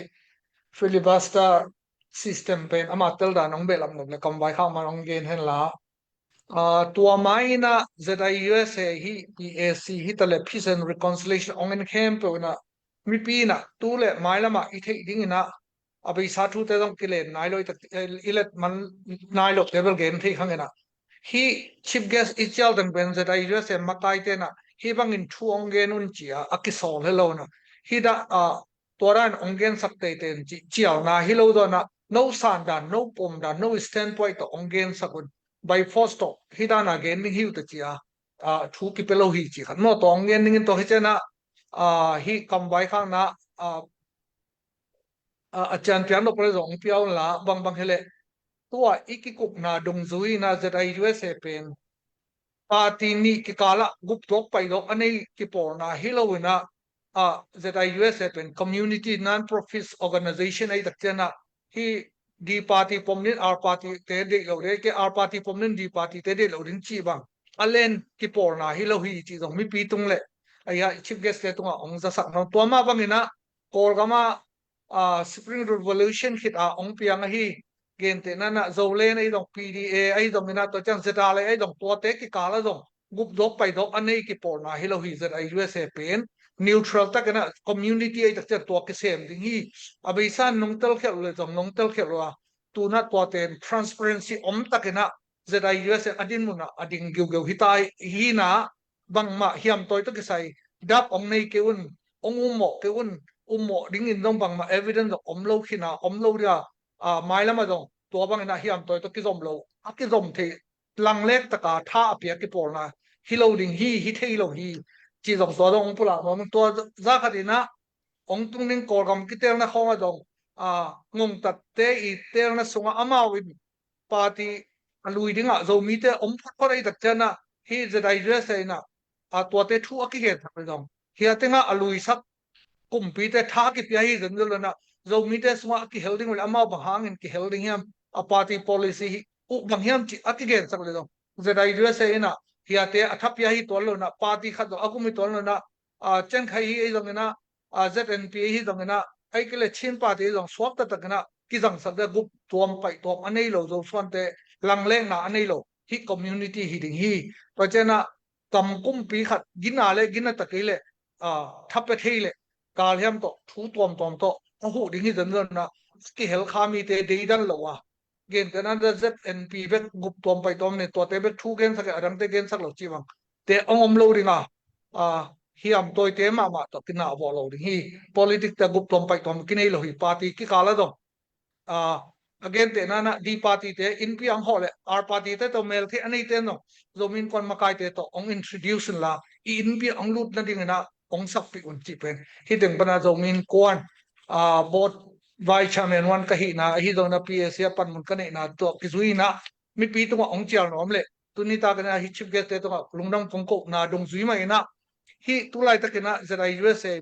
filibuster system pen ama teldan ong behlap nuam le kam vaikhak man ong gen henla. A, tua mai ina Z I U S A hi P A C hi ta le Peace and Reconciliation ong en khempeuh ina mipi ina tu le mailamah i theih ding ina a beisa thute zong kilen nai lo i let man nai lo te bel gen thei khang ina hi chief guest i cial teng pen Z I U S A makai tena hi bangin thu ong gen un cia a kisawl he lo na hi da a tua dan ong gensak teiten cih cialna hi lo dawn ah no san dan no pom dan no standpoint tawh ong gensak un by force tawh hi dana gen ding hi uh ta cia a thu kipia lo hi ci khat maw tawh ong gen dingin tawh hi cianah a hi kam vaikhakna a a cian pian lo pale zong ong pia unla bangbang hileh tua i kikupna dungzui ina Z I U S A pen party nih kikalah gupdawk paidawk a nei kipawlna hi lo ina a Z I U S A pen community non-profit organization ei tak cianah hi D party pom nin R party te deih lo dei ke R party pom nin D party te deih lo ding cih bang a len kipawlna hi lo hi cih zong mipi tung le a chief guest te tungah ong zasak no tua mah bangina Kawlgama a Spring Revolution khit a ong piang ahi gente nana Zolen ei zong P D A ei zong ina tua ciang Z R A ei zong tuate kikala zong gupdawk paidawk a nei kipawlna hi lo hi Z I U S A pen neutral takina community ei tak ciang tua kisem ding hi a beisa nungtel khialh le zong nungtel khialh lo a tuna tuaten transparency om takina Z I U S A a dinmuna a ding giugeu hi ta hina bangmah hiamtawi tawh kisai dap ong nei kei un ong ummawh kei un ummawh dingin zong bangmah evidence zong om lo khina om lo dia a mailama zong tua bangina hiamtawi tawh kizom lo a kizom thei langlek taka tha a pia kipawlna hi lo ding hi hi thei lo hi ci zong tua zong ong pulak nuam tua za khat ina ong tung ding Kawlgam kitelna khawnga zong a ngongtatte i telna sunga amau in party a lui dingah Zomite om photphot ei tak cianah hi Z I U S A ina a tuate thu a kigen sak le zong hia tengah a luisak kumpite tha kipia hi zenzen lo inah, Zomite sungah a kihel ding uh le amau bang hangin kihel ding hiam, a party policy hi uh bang hiam cih a kigensak le zong, Z I U S A inah hiate a thapia hi tuan lo inah, party khat zong a gum hi tuan lo inah, a, Cen Khai hi ei zong inah, a, Z N P hi zong inah, ei kile Chin party hi zong suak taktak inah kizangsak dia gup tuam paih tuam a nei lo, Zosuante langlekna a nei lo hi community hi ding hi. Tua cianah kam kumpi khat gina le gina takei le, a, thapia thei le kal hiam tawh thu tuamtuam tawh a huh ding hi zenzen inah, kihel kha mite deidan lo a, gentehna Z N P bek gup tuam paih tuam ne, tuate bek thu gensak e, a dangte gensak lo cih bang te hong om lo ding a, a, hiam tawite mahmah tawh kinah vawh lo ding hi. Politics te gup tuam paih tuam kinei lo hi, party kikal a zong, a, a gentehna inah D party te innpi ang hawh le R party te tawh meltheih a neite zong Zomi Innkuan makaite tawh hong introduce inla, i innpi hong lut nading inah hong sakpih un cih pen hi teng pana Zomi Innkuan, a, board vice chairman one ka hihna, ahi zongin a P A C a panmun ka neihna tawh kizui inah mipi tungah hong cial nuam le, tuni tak inah hi chief guest te tungah lungdam kong kohna dungzui mah inah, hi tulaitak inah Z I U S A,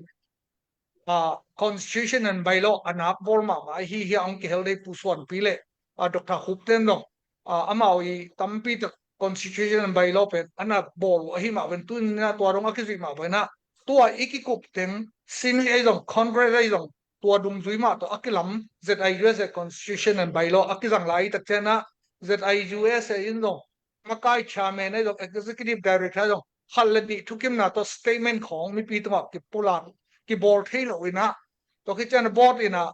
a, constitution and bylaw a nak bawl mahmah ahi hi a hong kihel dei Pu Suanpi le, a, Doctor Khup ten zong, a, amau i tampi tak constitution and bylaw pen a na bawl uh ahi mah ven, tuni inah tua dong a kizuih mah ven inah, tua i kikup teng Senate ahi zong, Congress ahi zong, tua dungzui mah tawh a kilam Z I U S A constitution and bylaw a kizang lai tak cianah Z I U S A in zong makai chairman ahi zong, executive director ahi zong, khat le nih thukimna tawh statement khawng mipi tungah kipulak, kibawl thei lo inah, tua khit cianah board inah,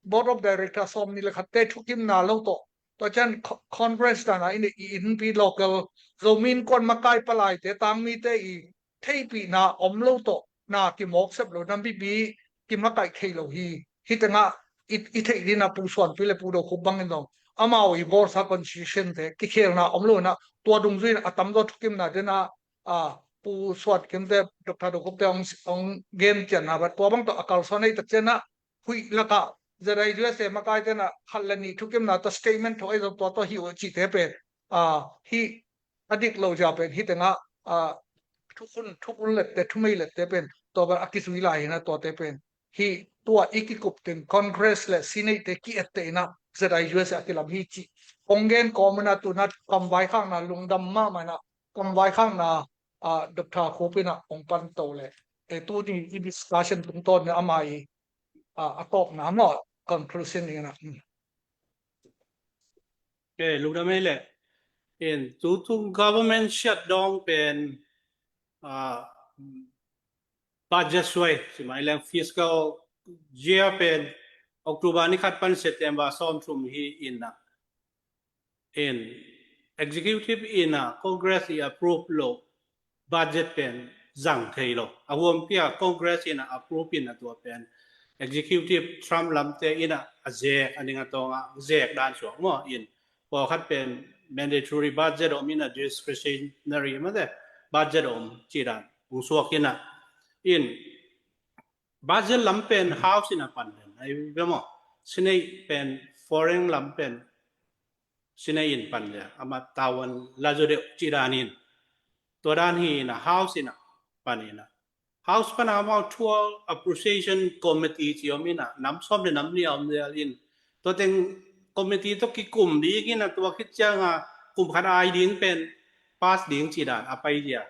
board of director sawm nih le khatte thukimna lo tawh, tua cian co-, conference dana in i innpi local Zomi Innkuan makai palaite, tangmite i theihpihna om lo tawh na kimawk sep lo, na mipi kimakaih thei lo hi. Hi tengah i, i theih dina Pu Suanpi le Pu Do Khup bangin zong amau i bawlsa constitution te kikhelna om lo inah, tua dungzui inah a tamzaw thukimna dena, a, Pu Suan Kim te, Doctor Do Khup te hong, hong gen cianna bat tua bang tawh a kalsuan ahi tak cianah, huih lakah Z I U S A makai tenah khat le nih thukimna tawh statement tho ahi zong tua tawh hi uh cihte pen, a, hi a dik lo zia pen hi tengah, a, thukhun, thukhun lette, thumei lette pen tua pen a kizui lai hi inah, tuate pen hi tua i kikup teng Congress le Senate te ki-etteh inah Z I U S A a kilam hi cih kong gen kawm inah, tu inah kam vaikhakna lungdam mahmah inah, kam vaikhakna, a, Doctor Khup inah hong pan to le, e, tuni i discussion tungtawn inah ama i, a, a tawpna maw, conclusion ding inah. Okay, lungdam ei le. In, tutung government shutdown pen, a, budget suai, ci mai leng fiscal year pen October ni khat pan September sawmthum hi inah, in, executive inah Congress i approve lo budget pen zang thei lo. A huampi a Congress inah approve inah tua pen executive Trump lamte inah a zek, a ning a tawng a zek dan suak maw, in, pawlkhat pen mandatory budget om inah discretionary mate budget om cih dan hong suak inah, in, budget lam pen House inah pan den ahi ve maw. Senate pen, foreign lam pen Senate in pan den, amah tavuan la zaw deuh cih danin, tua dan hi inah House inah pan inah, House pana amau thual appreciation committee ci om inah, nam sawm le nam nih a om zel in, tua teng committee tawh kikum ding inah, tua khit cianga kum khat ai ding pen pass ding cih dan a pai zia,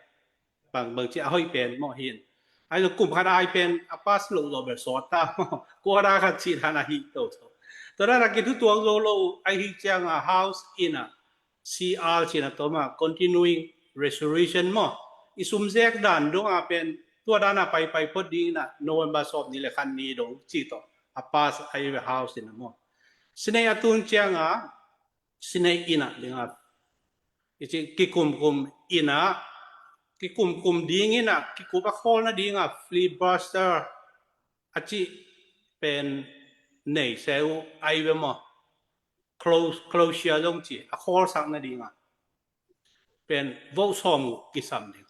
bang, bang ci a hoih pen maw hi in. Ahi zong kum khat ai pen a pass loh zawh bel sawt ta maw, quarter khat cih dan a hi to to. Tua dan a kithutuak zo lo ahi cianga House inah C R cih na tawm a, continuing resolution maw, i sum zek dan dong a pen tua dan a paipai phot ding inah November sawm ni le khat ni dong cih tawh a pass ahi ve House inah maw. Senate a tun cianga Senate inah ding a, i ci kikumkum inah, kikumkum ding inah, kikup a khawl nading a filibuster a cih pen nei se uh ahi ve maw. Close, closure zong ci, a khawlsak nading a pen vote sawmguk kisam ding.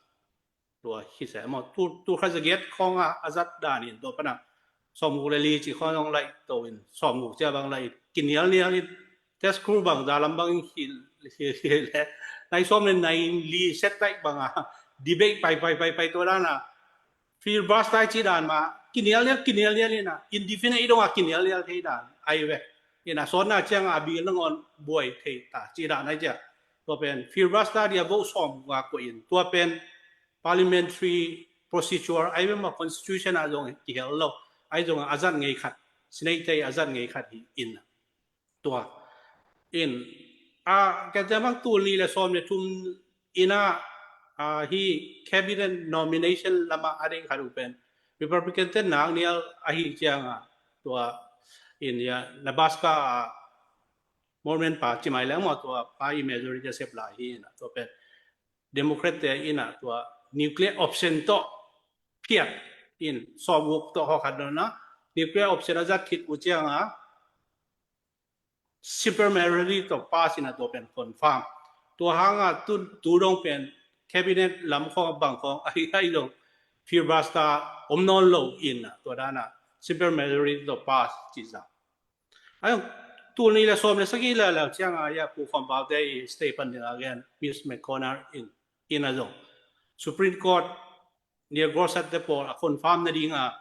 Tua hi se maw, tu, tu kha zagiat khawng a, a zat dan in tua pana sawmguk le li ci khawng zong laih to in, sawmguk cia bang laih, kinialnial in, test crew bang za lam bang in hi, hi, hi le, nai sawm le nai li set laih bang a, debate pai, pai, pai, pai tua dan a, filibuster i cih dan mah kinialnial kinialnial in a, indefinite dong a kinialnial thei dan ahi ve. In a, sawtna ciang a bill nangawn buai thei ta cih dan ahi ciang, tua pen filibuster dia vote sawmguk a koih in, tua pen parliamentary procedure ahi ve maw, constitution ah zong kihel lo, ahi zong a zat ngei khat, Senate te a zat ngei khat hi in. Tua in a, ka ciang bang tul nih le sawm le thum in a, a, hi cabinet nomination lam ah a ding khat uh pen Republican te naknial ahi ciang a, tua in ya Nebraska a Mormon pa ci mai leng maw, tua pa i majority a sep lai hi in a, tua pen Democrat te in a tua nuclear option tawh phiat in, sawmguk tawh hawkhat dong a nuclear option a zat khit uh ciang a simple majority tawh pass in a, tua pen confirm. Tua hang a tu, tu dong pen cabinet lam khawng bang khawng ahi, ahi zong filibuster om nawn lo in a, tua dan a simple majority tawh pass ci zang. Ahi zong tul nih le sawm le sagih le le ciang a ya Pu Khawm Pau te i stay pan ding a gen Mitch McConnell in, in a zong Supreme Court Neil Gorsuch te pawl a confirm na ding a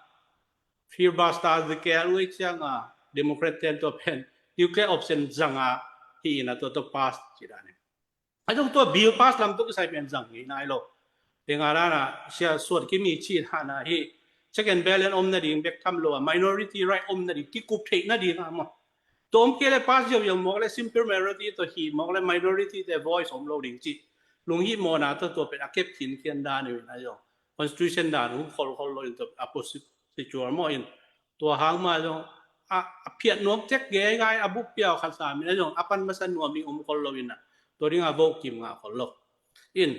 filibuster zikal uh ciang a Democrat ten tua pen nuclear option zang a hi in a, tua tua pass ci dan in. Ahi zong tua bill pass lam tua kisai pen zang ngei nai lo. Teng a dan a sia suat kimi ci dan a hi check and balance om na ding bek tham lo a, minority right om na ding, kikup theih na ding a maw. Tua om kei le pass ziauziau mawk le simple majority tua hi mawk le minority te voice om lo ding ci. Lunghimawhna tua, tua pen a kep khinkhian dan uh in ahi zong constitution dan uh kholkhol lo in tua a procedure maw in. Tua hang mah zong a, a phiat nuam tek gei gai a bup piau khat sa min ahi zong a pan masa nuam in om khol lo in a, tua ding a vote kim ngah khol lo. In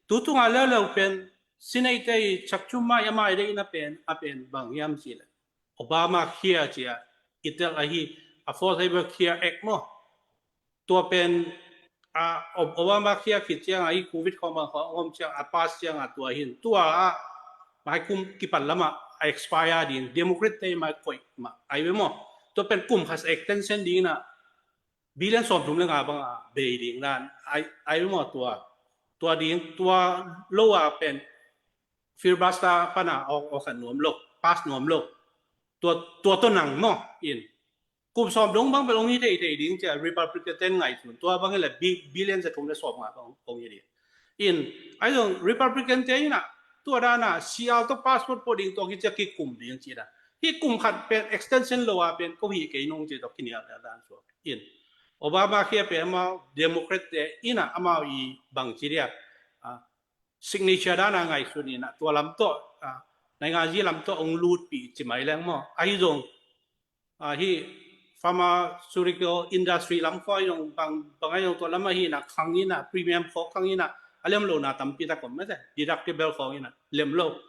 tu tung a leuleu pen Senate te i Chuck Schumer i a mai dei in a pen, a pen bang hiam ci le Obamacare ci a i tel ahi, Affordable Care Act maw. Tua pen a, Ob-, Obamacare khit ciang a i covid khawng bang khawng om ciang a pass ciang a tua hin tua a mai kum kipan lam a a expire ding, Democrat te mai koih mah ahi ve maw. Tua pen kum khat extension ding in a billion sawmthum le nga bang a bei ding dan ahi, ahi ve maw. Tua, tua ding, tua lo a pen filibuster pan a awk, awk khat nuam lo, pass nuam lo. Tua, tua tawh nang maw in kum sawm dong bang bel hong hi theithei ding ci a Republican ten ngaihsun. Tua bang hi le bi-, billion za thum le sawm nga bang hong hi ding. In ahi zong Republican te in a tua dan a sial tawh passport pawh ding tua hi ci a kikum ding ci dan. Hih kum khat pen extension lo a pen ko hih kei nong ci tawh kinial dan suak. In Obamacare pen amau Democrat te in a amau i bang ci dia, a, signature dan a ngaihsun in a tua lam tawh, a, nainganzi lam tawh hong lutpih ci mai leng maw. Ahi zong a, hih pharmaceutical industry lam khawng ahi zong bang, bang ahi zong tua lam ahi in a khang in a premium khawng khang in a a lem lo na tampi tak om mete, deductible khawng in a lem lo.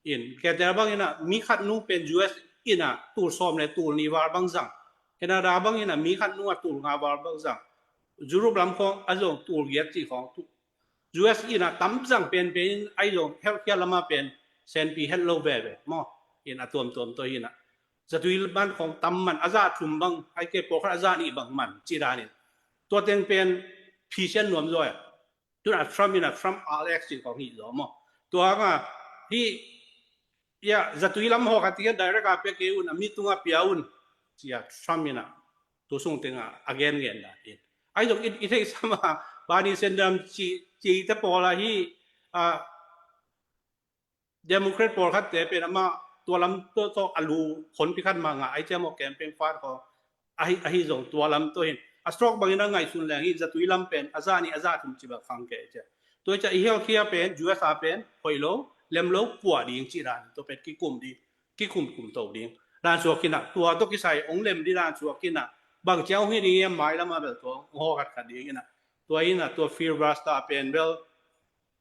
In kei tel bang in a mi khat nu pen U S in a tul sawm le tul nih val bang zang, Canada bang in a mi khat nu a tul nga val bang zang, Europe lam khawng a zong tul giat ci khawng tu, U S in a tam zang penpen in ahi zong healthcare lam a pen senpi het lo veve maw. In a tuamtuam tawh hi in a zatui man khawng tam man, a za thum bang, ai ke pawlkhat a za nih bang man ci dan in. Tua teng pen phisian nuam zaw a. Tun a Trump in a Trump R X ci khawng hi zaw maw. Tua hang a hih ya zatui lam hawk a tian direct a pia kei un, a mi tung a pia un ci a Trump in a tu sung teng a a gen gen dan in. Ahi zong i, i theih sam a Bernie Sanders ci, ci te pawl a hi, a, Democrat pawlkhat te pen amah tua lam tawh, tawh a lu khonpi khat mah ngah ahi ciang maw, campaign fund khawng ahi, ahi zong tua lam tawh hin a stroke bangin a ngaihsun leng hi, zatui lam pen a za nih a za thum ci bang khang kei ciang. Tua ciang i healthcare pen U S a pen hoih lo, lem lo, puah ding ci dan tua pen kikum ding, kikum kum to ding dan suak hi in a, tua tawh kisai hong lem ding dan suak hi in a, bang ciang hong hi ding hiam mai lam a bel tua hong hawk khat khat ding hi in a, tua hi in a tua filibuster pen bel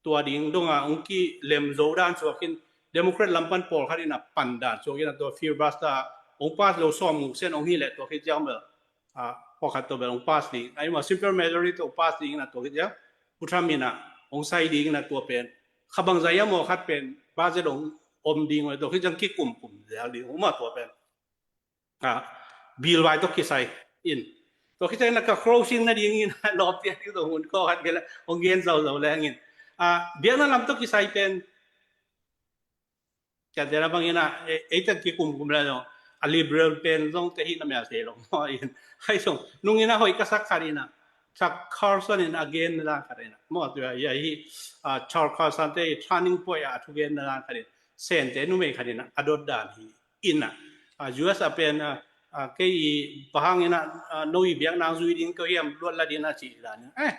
tua ding dong a hong kilem zo dan suak in, Democrat lam pan pawlkhat in a pan dan suak in a tua filibuster hong pass lo sawmguk sen hong hi leh tua khit ciang bel, a, pawlkhat tawh bel hong pass ding, ahi maw simple majority tawh hong pass ding in a tua khit ciang Pu Trump in a hong sai ding in a tua pen kha bang zai a maw khat pen budget hong om ding uh a tua khit ciang kikum kum zel ding uh maw tua pen. A, bill vai tawh kisai in. Tua kisai na ka closing na ding in lawp tiang ding tua hun ko hat kela hong gen zau zau leng in. A, biakna lam tawh kisai pen Kiatena bang ina, ei tan kikum kum la zong a liberal pen zong te hi na mia se lo maw in. Hai zong nung ina hoi ka sak khat ina, Chuck Colson in a gen na dan khat ina maw, tua hi a hi, Chuck Colson te turning point a thu gen na dan khat in, Sente numei khat ina a dot dan hi ina, U S a pen, kei i pahang ina, no i biak nang zui ding ko hiam, luat la ding a ci dan ina, eh,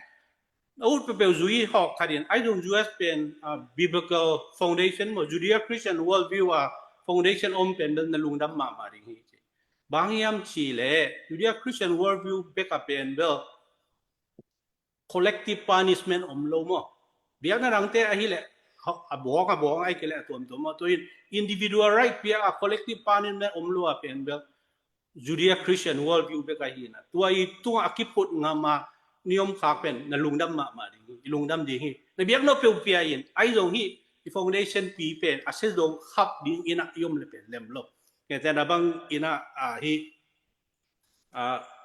a ut peuhpeuh zui hawk khat in, ai zong U S pen, biblical foundation maw, Judeo-Christian worldview a foundation om pen bel na lungdam mahmah ding hi ci. Bang hiam ci le, Judeo-Christian worldview bek a pen bel collective punishment om lo maw. Biakna dangte ahi le, a bawng a bawng ai ke le a tuamtuam maw. Tua in individual right piak a collective punishment om lo a pen bel Judeo-Christian worldview bek ahi na. Tua i tungah a kiphut ngam a ni om khak pen na lungdam mahmah ding hi, i lungdam ding hi. Na biak no peuh pia in, ai zong hi, i foundation pi pen a se zong khap ding ina i om le pen lem lo. Ngetena bang ina, a hi,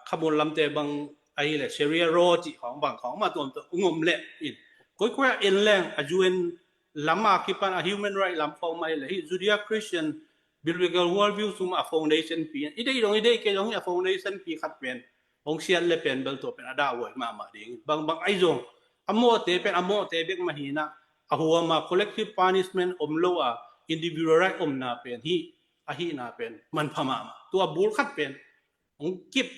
khamun lamte bang ahi le Sharia law cih khawng bang khawng mah tuamtuam ngom le in. Koikoi a en leng a U N lam a kipan a human right lam khawng mah hi le hi Judeo-Christian biblical worldview sum a foundation pi. I deih dong i deih kei dong hi a foundation pi khat pen hong siat le pen bel tua pen a dah huai mahmah ding. Bang bang ai zong a mawhte pen a mawhte bek mah hi na, a huam a collective punishment om lo a individual right omna pen hi, ahihna pen manpha mahmah. Tua bul khat pen hong kip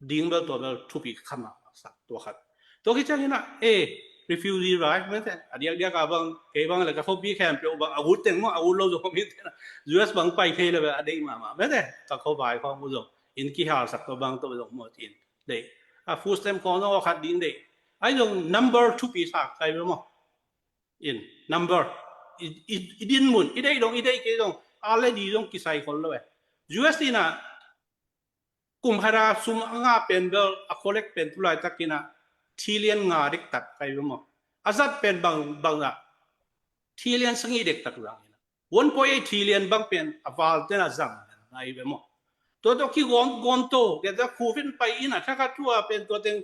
ding bel tua bel thupi kha mahmah sak tua khat. Tua khit ciangin a, eh, refugee rai mete, a diakdiak a bang, kei bang le ka khuapi khempeuh bang a ut teng maw, a ut lo zong om hi te na. U S bang pai thei le bel a deih mahmah mete, ka khuavai khawng uh zong in kihal sak tua bang tua zong maw ci in deih. A food stamp khawng zong a khat ding deih. Ai zong number thupi sak kai bel maw. In number i, i, i din mun, i deih dong i deih kei dong a le di dong kisai khol lo eh. U S ina kum khat a sum a ngah pen bel a collect pen tu laitak ina trillion nga dektak kai bel maw. A zat pen bang, bang a trillion sagih dektak zang ina, one point eight trillion bang pen a val ten a zang ngai bel maw. Tua tua kigawm gawm to, kei tua covid pai ina thakhat thu a pen tua teng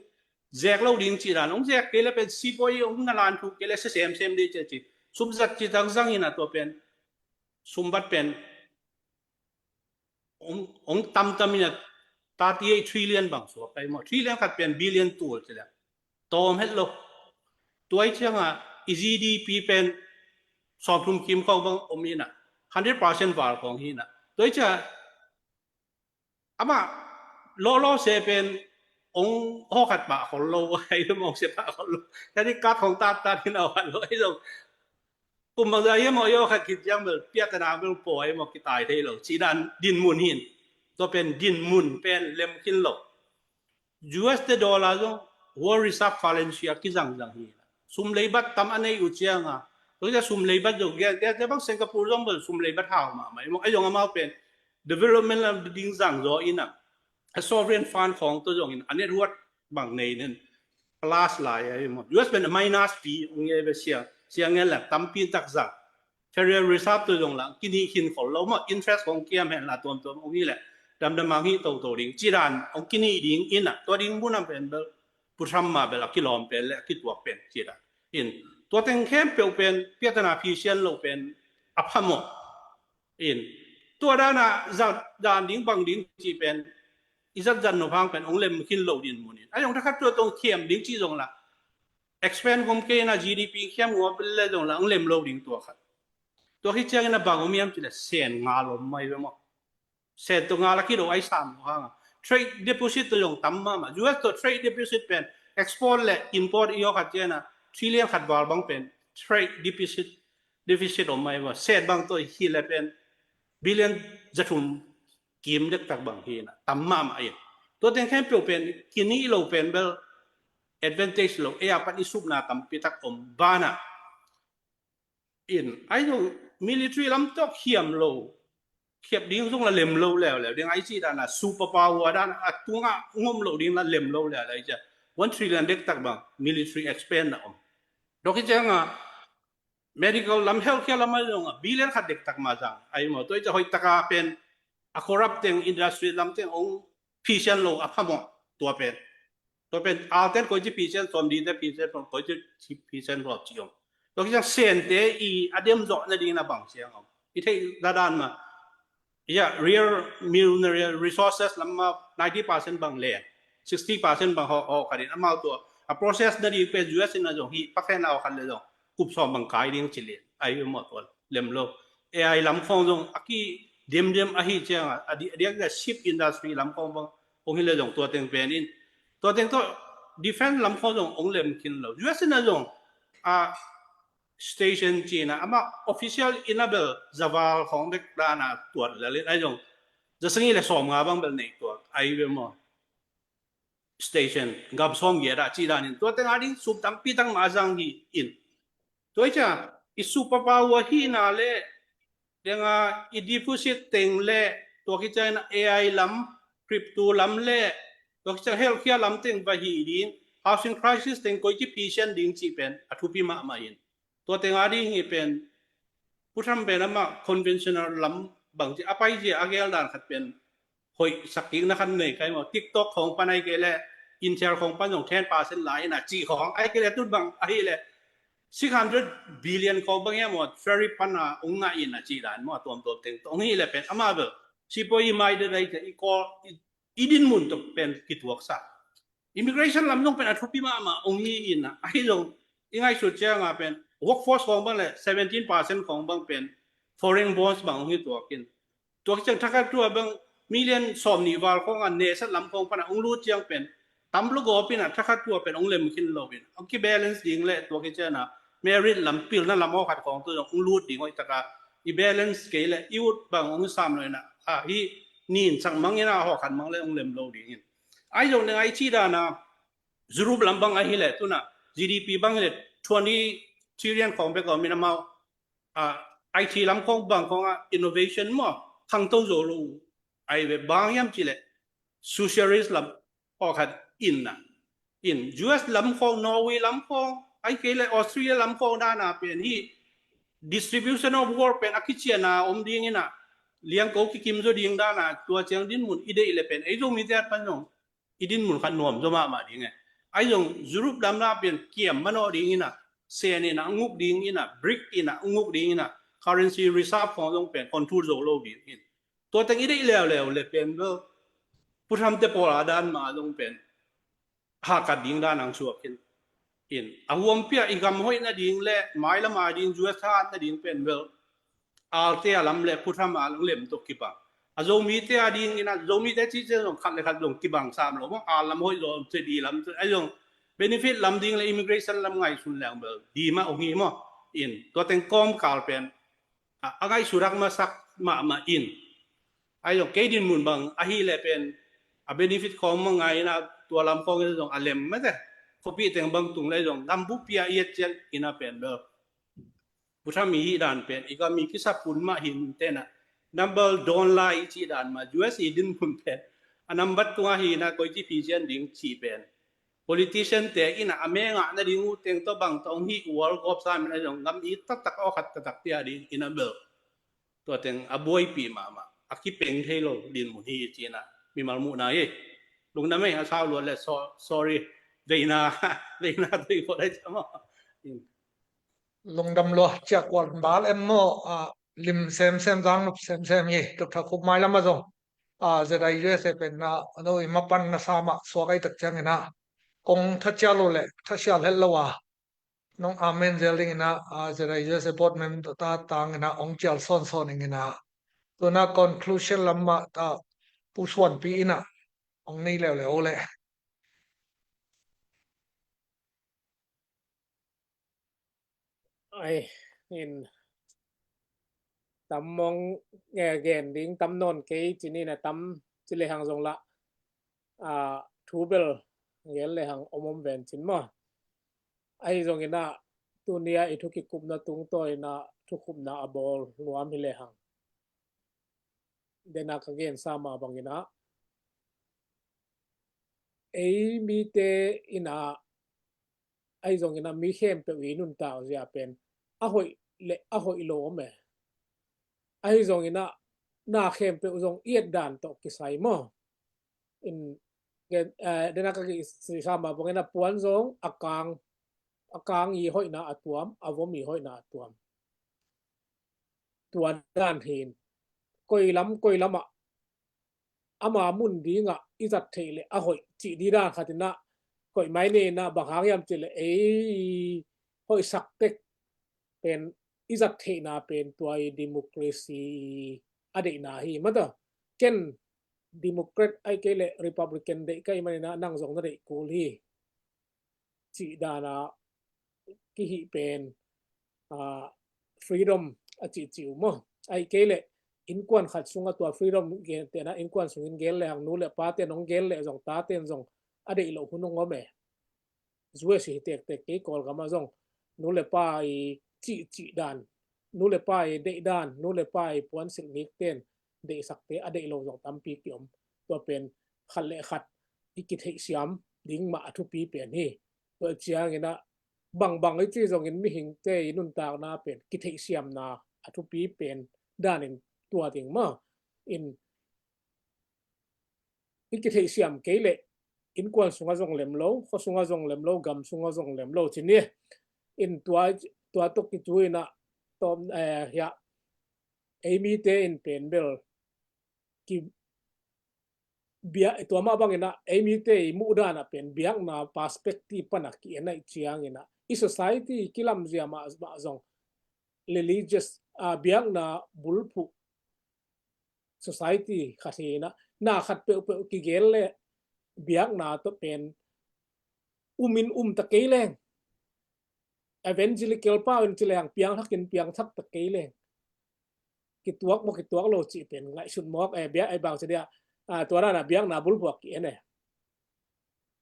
zek lo ding ci dan, hong zek kei le pen sipawi hong na lan thu kei le se semsem ding ci ci. Sum zat ci tak zang ina tua pen sum bat pen hong, hong tamtam ina thirty eight trillion bang suak kai maw. Trillion khat pen billion tul ci le tawm het lo. Tua i cianga i G D P pen sawmthum kim khawng bang om ina, hundred percent val khawng hi ina. Tua i cianga amah lawlaw se pen hong hawkhat pah khol lo, ai lo mawng se pah khol lo. Tadi kat hong tat tat hin a wat lo ai lo. Kum bang zah hiam aw i hawkhat khit ciang bel piahtana bel pawi maw kitai thei lo. Ci dan din mun hin. Tua pen din mun pen lem khin lo. U S te dollar zong world reserve currency a kizangzang hi. Sum leibat tam a nei uh cianga, tua sum leibat zong, ge, ge, ge bang Singapore zong bel sum leibat hau mahmah. Ai zong amau pen development lam ding zang zaw ina, a sovereign fund khawng tua zong in a net worth bang nei nen plus lai ai maw. U S pen a minus pi ung ye be sia, sia ngen la tampi tak zang. Federal Reserve tua zong la kinih khin khol lo maw, interest khawng kiam hen la tuamtuam ung hi le damdam mang hi toto ding. Ci dan ung kinih ding ina, tua ding bu nam pen bel Pu Trump mah bel a kilawm pen le a kituak pen ci dan. In tua teng khempeuh pen piahtana phisian lo pen a phamawh. In tua dana zat dan ding bang ding ci pen i zat zat nop hang pen ung lem khin lo din mun in. A zong thakhat tua tong khiam ding ci zong la expand gom kei na G D P khiam ngua pen le zong la ung lem lo ding tua khat. Tua khit ciangin a bang om hiam ci le sen nga lom mai ve maw. Sen tua nga la kido ai sam lo hanga. Trade deficit tua zong tam mahmah. U S tua trade deficit pen export le import i hawkhat ciana trillion khat val bang pen trade deficit, deficit om mai maw. Sen bang tua hi le pen billion zathum kim dektak bang hi na. Tam mahmah in. Tua teng khempeuh pen kinih lo pen bel advantage lo. Ei a pan i supna tampi tak om bana. In ai zong military lam tawh khiam lo, khiap ding zong la lem lo leuleu ding ai ci dana super power dana a tunga ngom lo ding la lem lo leuleu ai cia. One trillion dektak bang military expand na om. Dok hi cianga medical lam, healthcare lam ai zong a billion khat dektak ma zang ai maw. Tua i cia hoih taka pen a corrupt teng industry lam teng ong phisian lo a phamawh tua pen. Tua pen alten koi ci phisian sawm, dite phisian sawm, koi ci phisian sawm ci om. Tua kiciang sente i a dem zawh nading na bang siang om. I theih dadan mah, ia, real mineral resources lam mah ninety percent bang len, sixty percent bang hawh, hawh khat in amau tua a process nading pen U S in a zong hih pakhen a hawh khat le zong kup sawm bang kai ding ci lian. Ai ve maw, tua lem lo. A I lam khawng zong a kidemdem ahi ciangah a di-, a diak a ship industry lam khawng bang hong hi le zong tua teng pen in, tua teng tawh defense lam khawng zong hong lem khin lo. U S in a zong a station cina amah official in a bel zaval khawng bek dana tuat lel in, ai zong zasang i le sawm nga bang bel nei tuak, ai ve maw, station gam sawm giat ah ci danin tua teng a ding sup tampi tak mah a zang hi in. Tua i cia i superpower hina le denga i deficit teng le tua kician A I lam, crypto lam le tua kician healthcare lam teng va hi ding, housing crisis teng koi ci phisian ding cih pen a thupi mahmah in. Tua teng a ding hi pen Pu Trump pen amah conventional lam bang ci a pai zia a gel dan khat pen hoih sak kikna khat nei kai maw. TikTok khawng pan ai kei le Intel khawng pan zong ten percent lai ina cih khawng ai kei le tun bang ahi le six hundred billion khawng bang hiam maw, ferry pan a ung ngah ina cih dan maw, a tuamtuam teng tawh ung hi le pen amah bel sipawi i mai de dai te i kawl i, i dinmun tawh pen kituaksak. Immigration lam zong pen a thupi mahmah ung hi ina, ahi zong i ngaihsut cianga pen workforce khawng bang le seventeen percent khawng bang pen foreign bonds bang ung hi tuakin. Tua kiciang thakhat tua bang million sawm nih val khawng a nesat lam khawng pana ung lut ciang pen tam lo gawp ina thakhat tua pen ung lem khin lo in ung ki balance ding le tua kiciana merit lam pilna lam hawkhat khawng tu zong ung lut ding hoih taka i balance kei le i ut bang ung sam lo ina a hi nin sang mang ina hawkhat mang le ung lem lo ding in. Ai zong deng ai ci dana Europe lam bang ahi le tuna G D P bang hi le twenty trillion khawng bek om in amau a, I T lam khawng bang khawng a innovation maw khangto zo lo. Ai ve bang hiam ci le socialist lam aw khat in na in U S lam khawng, Norway lam khawng, ai kei le Australia lam khawng dana pen hi distribution of wealth pen a kiciana om ding ina liang ko kikim zo ding dana tua ciang dinmun i deih le pen ei Zomite pan zong i dinmun khat nuam zo mahmah ding e. Ai zong Europe lam na pen kiam manawh ding ina, sen ina nguk ding ina, brick ina nguk ding ina, currency reserve khawng zong pen control zo lo ding in. Tua teng i deih leuleu le pen lo Pu Trump te pawl a dan ma zong pen hakat ding dan ang suak in. In a huampia i gam hoih nading le mailam a ding U S hat nading pen bel alte a lam le Pu Trump a lam lem tawh kibang. A Zomite a ding ina Zomite cih ciang zong khat le khat zong kibang sam lo maw. A lam hoih zong cih di lam cih ai zong benefit lam ding le immigration lam ngaihsun leng bel di mah ong hi maw. In tua teng kawmkal pen a, a ngaihsurak masak mahmah in. Ai zong kei dinmun bang ahi le pen a benefit khawng mah ngai ina tua lam khawng ina zong a lem mate. Khuapi teng bang tung le zong gambupi a i et ciang ina pen bel Pu Trump i hih dan pen i gam i kisap hun mah hi tena number dawn lai i cih dan mah U S i dinmun pen a number tung ahi na koi ci phisian ding cih pen politician te ina a mengah nading uh teng tawh bang tawh hong hih ual gawp sa min a zong gam i taktak awkhat taktak pia ding ina bel tua teng a buaipi mahmah a kipeng thei lo dinmun hi cina mimal muhna hi. Lungdam ei a sau luat le so-, sorry veina veina tui ko dai cama. Lungdam lua ciak kual bal em maw, a, lim semsem zang nup semsem hi, tuk tha khup mai lama zong. A, Z I U S A pen na, a no i mapan na sama suak ai tak ciang ina. Kong tha cia lo le, tha sia lhel lo a. Nong amen zel ding ina, a, Z I U S A board member ta tang ina, ong cial son son ing ina. Tuna conclusion lam ma ta pusuan pi ina, ong nei leo leo le. Ai, in tam mong nge gen ding tam non kei cini na tam ci le hang zong la. A, thu bel gen le hang om om ven cin maw. Ai zong ina tunia i thu kikupna tung to ina thu kupna a bol nuam hi le hang. Dena ka gen sa ma bang ina ei mite ina ai zong ina mi khempeuh i nuntak zia pen a hoih le a hoih lo om e. Ai zong ina na khempeuh zong i et dan tawh kisai maw. In, eh, dena ka kisai sa ma bang ina puan zong a kang, a kang i hoihna a tuam, a vom i hoihna a tuam. tua dan hi in, koi lam koi lamah ama mun dingah i zat theih leh a hoih cih di dan khat inah koih mai ni inah, bang hang hiam cih leh ei hoihsak tek pen i zat theihna pen tua i democracy a deihna hi mata. Ken Democrat ai kei leh Republican deih ka hih man inah nang zong na deih kul hi cih dana kihih pen, ah, freedom a cihcih uh maw? Ai kei leh innkuan khat sungah tua freedom gentehna innkuan sungin gen lehang nu le paten hong gen leh zong taten zong a deih loh hun hong om e. U S hi tektek kei Kawlgamah zong nu le pa i cihcih dan, nu le pa i deih dan, nu le pa i puansilh nikten deihsakte a deih lo zong tampi kiom. Tua pen khat le khat i kitheihsiam ding mah a thupi pen hi. Tua cianginah bangbang i ci zongin mihingte i nuntakna pen kitheihsiamna a thupi pen danin tua ding mah in i kitheihsiam kei leh innkuan sungah zong lem lo, khua sungah zong lem lo, gam sungah zong lem lo ci ni. In tua, tua tawh kitu inah tawm, eh, hiah ei mite in pen bel ki bia, tua mah banginah ei mite i muhdanah pen biakna perspective panah ki-en aih cianginah i society kilamzia mahmah zong religious, ah, biakna bulphuh society khat hinah na khat peuhpeuh kigel le biakna tawh pen umin um ta kei leng, evangelical pau in ci leng piangthakin piangthak ta kei leng, kituak maw kituak lo cih pen ngaihsut mawk, eh, biak, eh, bang ci dia, ah, tua dana biakna bulphuh a ki-en e.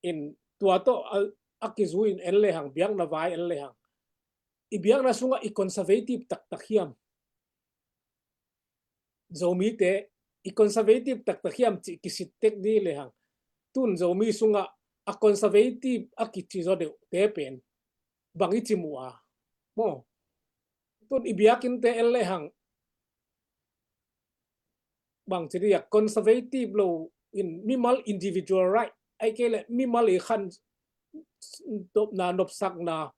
In tua tawh a, a kizui in en lehang, biakna vai en lehang, i biakna sungah i conservative taktak hiam? Zomite i conservative taktak hiam cih kisittek di lehang, tun Zomi sungah a conservative a kici zaw deuhte pen bang i ci mu a maw? Tun i biakinnte en lehang bang ci dia conservative lo in mimal individual right ai kei le mimal i khan nopna nopsakna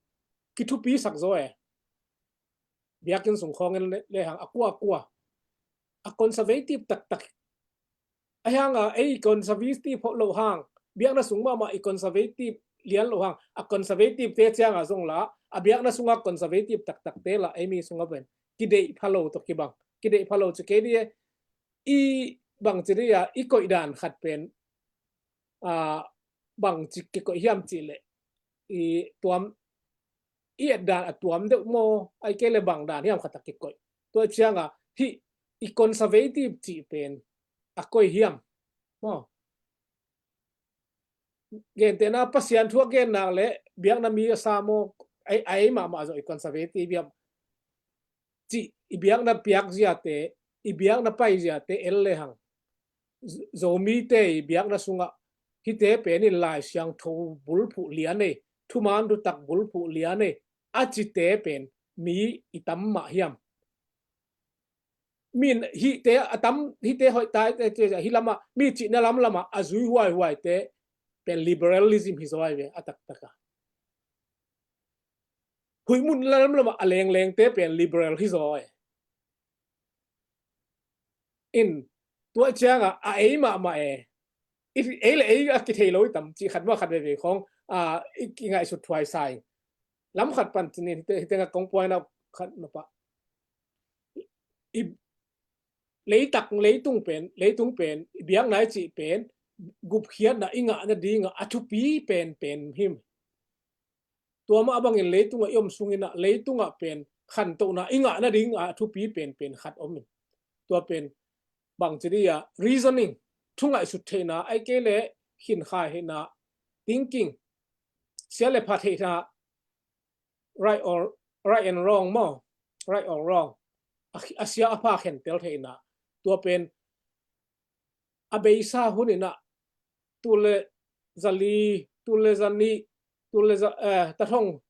kithupisak zaw e. Biakinn sung khawngin le, lehang a kua a kua a conservative taktak. A hanga ei conservative lo hang, biakna sung mahmah i conservative lian lo hang, a conservative te cianga zong la, a biakna sunga conservative taktak te la, ei mi sunga pen kideih pha lo tawh kibang, kideih pha lo ci kei di e. I bang ci di a, i koih dan khat pen, a, bang ci kikoih hiam cih leh i tuam i et dan a tuam deuh maw, ai kei le bang dan hiam khat a kikoih. Tua cianga hih i conservative cih pen a koi hiam maw? Gentehna Pasian thu a gen nak le biakna mi a sa maw, ai, ai mahmah zawh i conservative hiam? Cih i biakna piak ziate, i biakna pai ziate en lehang, Zomite i biakna sungah hihte pen in Lai Siangtho bulphuh lian ei, thuman thutak bulphuh lian ei a cite pen mi i tam mah hiam? Min hihte a tam, hihte hoih tai te, te, hih lamah mi cihna lamlamah a zui huaihuaite pen liberalism hi zaw ai ve a taktaka. Huihmun lamlamah a lenglengte pen liberal hi zaw e. In tua cianga a ei mahmah e. I, ei le ei a kithei lo i tam cih khat mah khat veve khawng, a, i kingaihsut thuai sa ing. Lam khat pan cinin hite, hitenga kong puaina khat na pah. I leitak, leitung pen, leitung pen i biakna i cih pen gupkhiatna i ngahna dinga a thupi pen pen him. Tua mah bangin leitungah i om sunginah leitungah pen khantohna i ngahna dinga a thupi pen pen khat om in. Tua pen bang ci di a reasoning, thungaihsut theihna ai kei le khinkhai theihna, thinking, sia le pha theihna, right or, right and wrong maw, right or wrong, a, a sia a pha khentel theihna. Tua pen a beisa huninah tul le zali, tul le zanih, tul le za, eh, tathong,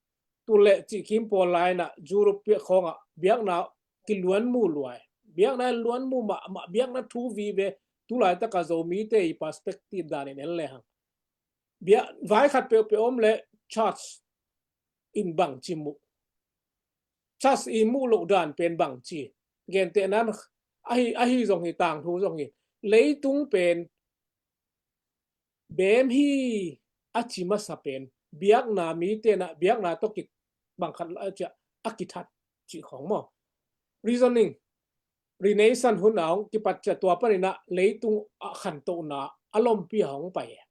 tul le cihkim pawl lainah Europe piak khawngah biakna kiluanmu luai. Biakna luanmu mahmah, biakna thu vive, tulaitaka Zomite i perspective danin en lehang, bia, vai khat peuhpeuh om le church in bang ci muh? Church i muh loh dan pen bang ci? Gentehna ahi, ahi zong hi, tangthu zong hi. Leitung pen beem hi a ci masa pen biakna mite na biakna tawh kibang khat a cia a kithat cih khong maw? Reasoning, Renaissance hun a hong kipat cia tua panin ah leitung a khantohna a lompi a hong pai e.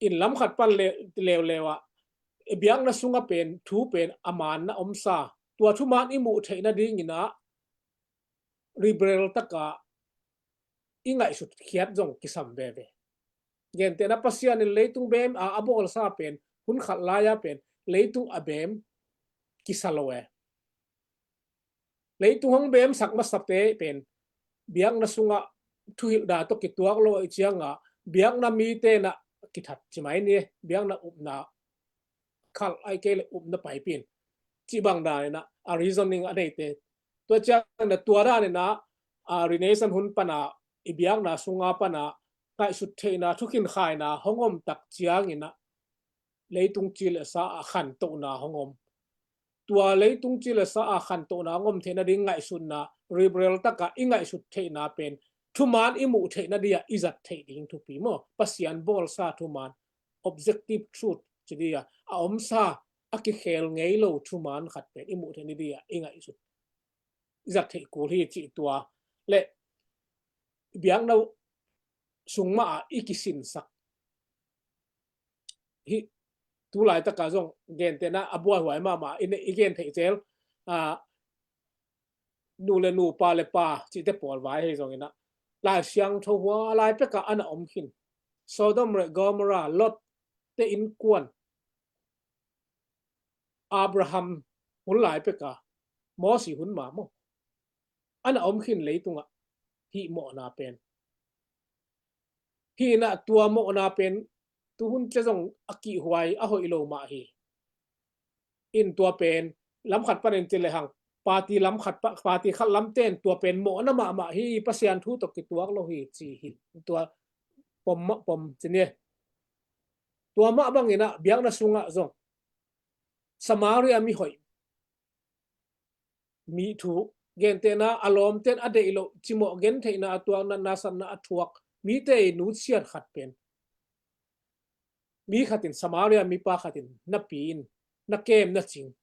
In lam khat pan le-, leuleu ah biakna sungah pen thu pen a maan na omsa, tua thumaan i muh theih nadingin ah liberal taka i ngaihsut khiat zong kisam veve. Gentehna Pasian in leitung beem a, a bawlsa pen hun khat lai-a pen leitung a beem kisa lo e. Leitung hong beemsak masate pen biakna sungah thuhilhna tawh kituak lo ahih ciangah biakna mite na kithat ci mai ni, biakna upna khalh ai kei le upna paipin cih bang danin ah a reasoning a neite. Tua ciangin ah tua danin ah a Renaissance hun pana i biakna sunga pana ngaihsut theihna, thukhin khaina hong om tak ciangin ah leitung ci le sa a khantohna hong om. Tua leitung ci le sa a khantohna hong om theih nading ngaihsutna, liberal taka i ngaihsut theihna pen thumaan i muh theih nadia i zat theih ding thupi maw? Pasian bawlsa thumaan, objective truth ci dia a omsa, a kikhel ngei lo thumaan khat pen i muh theih nadia i ngaihsut, i zat theih kul hi cih tua le biakna sung mah ah i kisinsak hi. Tu laitaka zong gentehna a buaihuai mahmah i ne-, i gen theih zel, a, nu le nu, pa le pa cihte pawl vai ahi zongin ah Lai Siangtho hua lai peka ana om khin. Sodom le Gomorrah, Lot te innkuan, Abraham hun lai peka, Mosi hun ma maw, ana om khin leitungah hih mawhna pen. Hih inah tua mawhna pen tuhun cia zong a kihhuai a hoih lo mah hi. In tua pen lam khat panin ci lehang party lam khat pa, party khat lamten tua pen mawhna mahmah hi, Pasian thu tawh kituak lo hi ci hi. Tua pom mah pom ci ni. Tua mah banginah biakna sungah zong Samaria mihoih mi thu, gentehna a lawmten a deih loh, cimawh gentheihna a tuak, natna satna a thuak mite i nutsiat khat pen mi khatin, Samaria mipa khatin na pi in na kem na cing.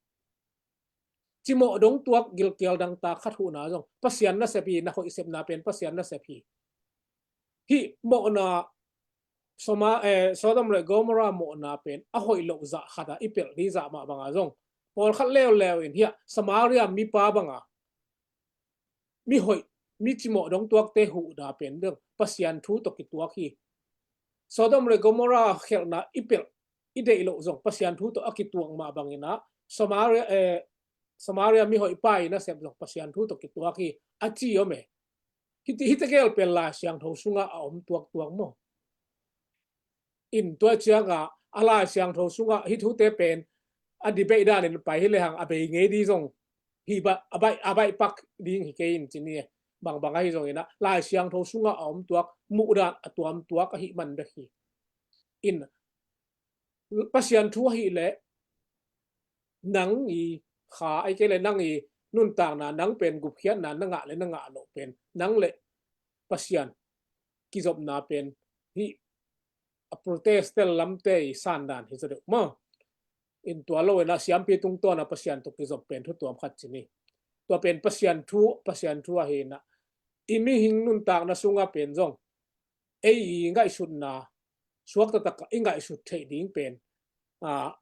Cimawh dong tuak gilkial dangtak khat huhna zong Pasian nasep hi, na hoih sepna pen Pasian nasep hi. Hih mawhna Soma-, eh, Sodom le Gomorrah mawhna pen a hoih loh zah khata i pelh ding zah mah banga zong pawlkhat leuleu in hiah Samaria mipa banga mihoih, mi cimawh dong tuakte huhna pen dong Pasian thu tawh kituak hi. Sodom le Gomorrah khelhna i pelh i deih loh zong Pasian thu tawh a kituak mah banginah Samaria, eh, Samaria mihoih pa i nasep zong Pasian thu tawh kituak hi a ci om e. Hiti, hite gel pen Lai Siangtho sungah a om tuaktuak maw? In tua ciangah a Lai Siangtho sungah hih thute pen a debate danin pai hi lehang a bei ngei ding zong hi, a baih, a baih pak ding hi kei in ci ni. Bangbang ahi zonginah Lai Siangtho sungah a om tuak, muhdan a tuam tuak ahih man bek hi. In Pasian thu ahih leh nang i kha, ahih kei leh nang i nuntakna, nang pen gupkhiatna na ngah le na ngah loh pen nang le Pasian kizopna pen hih a Protestant lamte i sandan hi zaw deuh maw? In tua lo inah siampi tungtawna Pasian tawh kizop pen thu tuam khat ci ni. Tua pen Pasian thu, Pasian thu ahi inah i mihing nuntakna sungah pen zong ei i ngaihsutna suakta takah i ngaihsut theih ding pen, a,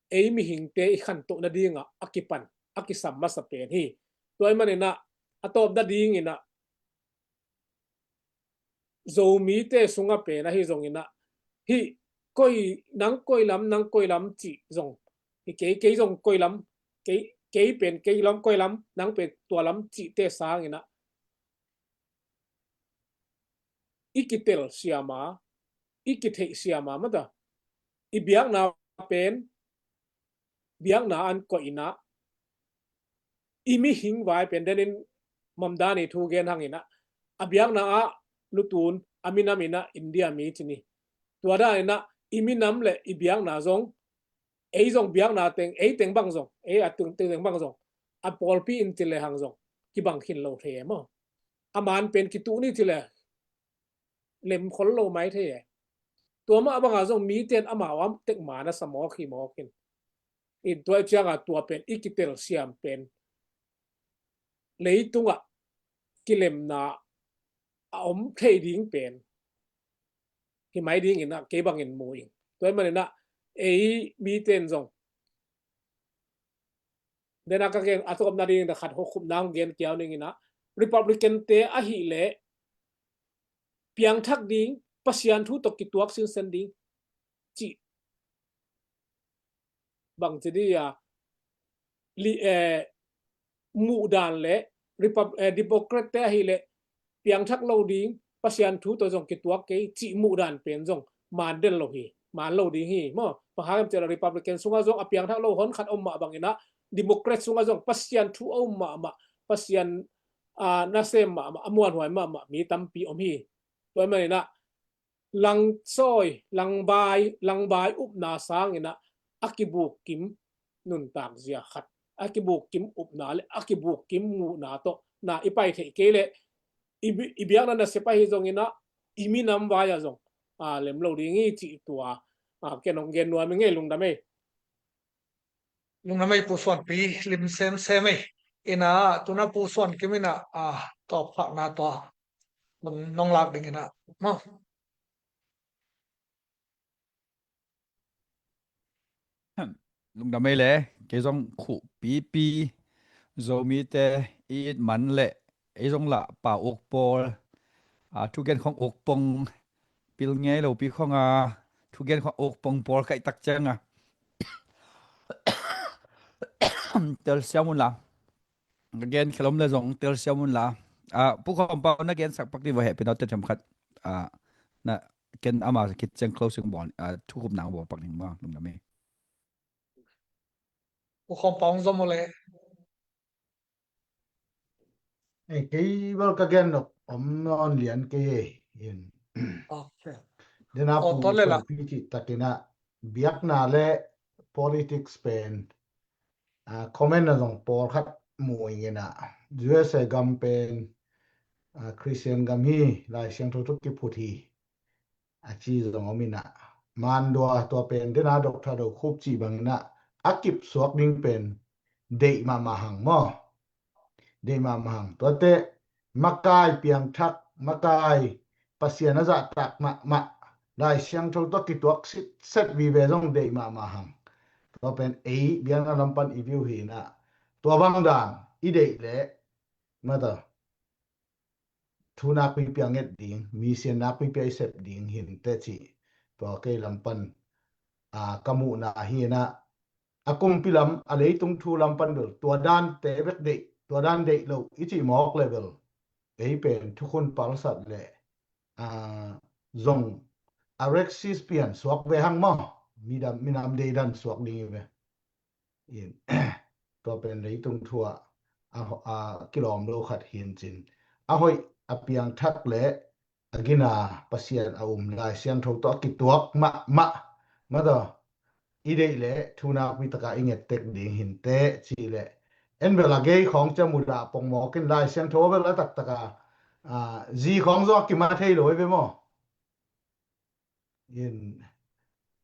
ei mihingte i khantoh nadingah a kipan, a kisam masa pen hi. Tua ahih maninah a tawp nadinginah Zomite sungah pen ahi zonginah hih koi, nang koi lam, nang koi lam cih zong hi kei, kei zong koi lam, kei, kei pen kei lam, koi lam, nang pen tua lam cihte sanginah i kitel siama, i kitheih siama mata. I biakna pen biakna an koih inah i mihing vai pen denin Mamdani thu gen hanginah a biakna ah lutun a minam inah India mi ci ni. Tua daninah i minam le i biakna zong, ei zong biakna teng, ei teng bang zong, ei a teng, teng bang zong a pawlpi in ci le hang zong kibang khin lo thei e maw. A man pen kituh ni ci le lem khol lo mai thei e. Tua mah banga zong mite in amau a tek man a sa mawk hi mawk in. In tua i cianga tua pen i kitelsiam pen leitungah kilemna a om thei ding pen hi mai dingin ah kei bangin mu ing. Tua i manin ah ei mite in zong dena ka gen a tawpna dingin a khat hokhup nang gen kiau ningin ah Republican te ahih leh piangthak ding, Pasian thu tawh kituak sinsen ding cih bang ci di a li, eh, muhdan le Repub-, eh, Democrat te ahih leh piangthak lo ding, Pasian thu tawh zong kituak kei cih muhdan pen zong man den lo hi, man lo ding hi maw. Bang hang hiam cih leh Republican sungah zong a piangthak lo hon khat om mah bangin ah Democrat sungah zong Pasian thu a um mahmah, Pasian, ah, nasem mahmah, a muanhuai mahmah mi tampi om hi. Tua i manin ah langsawi, langbai, langbai upna sangin ah a kibukkim nuntak zia khat, a kibukkim upna le a kibukkim muhna tawh na i pai theih kei leh i bi-, i biakna nasep ahi zongin ah i minam vai ah zong, ah, lem lo ding hi cih tua, ah, ken hong gen nuam ing ei. Lungdam ei. Lungdam ei Pu Suanpi, lim semsem ei. In ah tuna Pu Suan Kim in ah, ah, tawpkhakna tua nong lak dingin ah maw. Lungdam ei le, kei zong khuh pipi, Zomite i it man le ei zong lah pau uk pawl, a, thugen khong uk pong pil ngei lo pi khong a, thugen khong uk pong pawl kaih tak ciang a telsiam un la. Ka gen khelom le zong telsiam un la. A, Pu Khawm Pau na gen sak pak ding va hehpih na te them khat. A, na ken ama khit ciang closing bawl, a, thukhupna bawl pak ding maw, lungdam ei. Pu Khawm Pau zom le. Ei, kei bel ka gen nop om nawn lian kei ei. In. Okay. Dena Pu Suanpi cih takin ah biakna le politics pen, ah, comment na zong pawlkhat mu ing in ah U S A gam pen, ah, Christian gam hi, Lai Siangtho tawh kiphut hi a ci zong om in ah, mandua tua pen dena Doctor Do Khup cih bangin ah a kip suak ding pen deih mahmah hang maw. Deih mahmah hang. Tuate makai piangthak, makai Pasian a zahtak mahmah, Lai Siangtho tawh kituak sitset vive zong deih mahmah hang. Tua pen ei biakna lam pan i view hi in ah, tua bang dan i deih leh mata thu nakpipi a nget ding, mission nakpipi a i sep ding hi inteh cih tua kei lam pan, a, ka muhna hi in ah, a kumpi lam, a leitung thu lam pan bel tua dante bek deih, tua dan deih lo i cih mawk le bel ei pen thukhun palsat le, a, zong a rexis pian suak ve hang maw, midam, minam deidan suak ding hi ve. In, tua pen leitung thu ah a, a kilawm lo khat hi in cin, a hoih, a piangthak le a gina Pasian a um, Lai Siangtho tawh a kituak mahmah, mata i deih leh thu nakpi taka i nget tek ding hi inteh cih leh, en bel a gei khawng ciang mudah pongmawk in Lai Siangtho bel a taktak a, a, zi khawng zong a kima thei lo hi ve maw. In,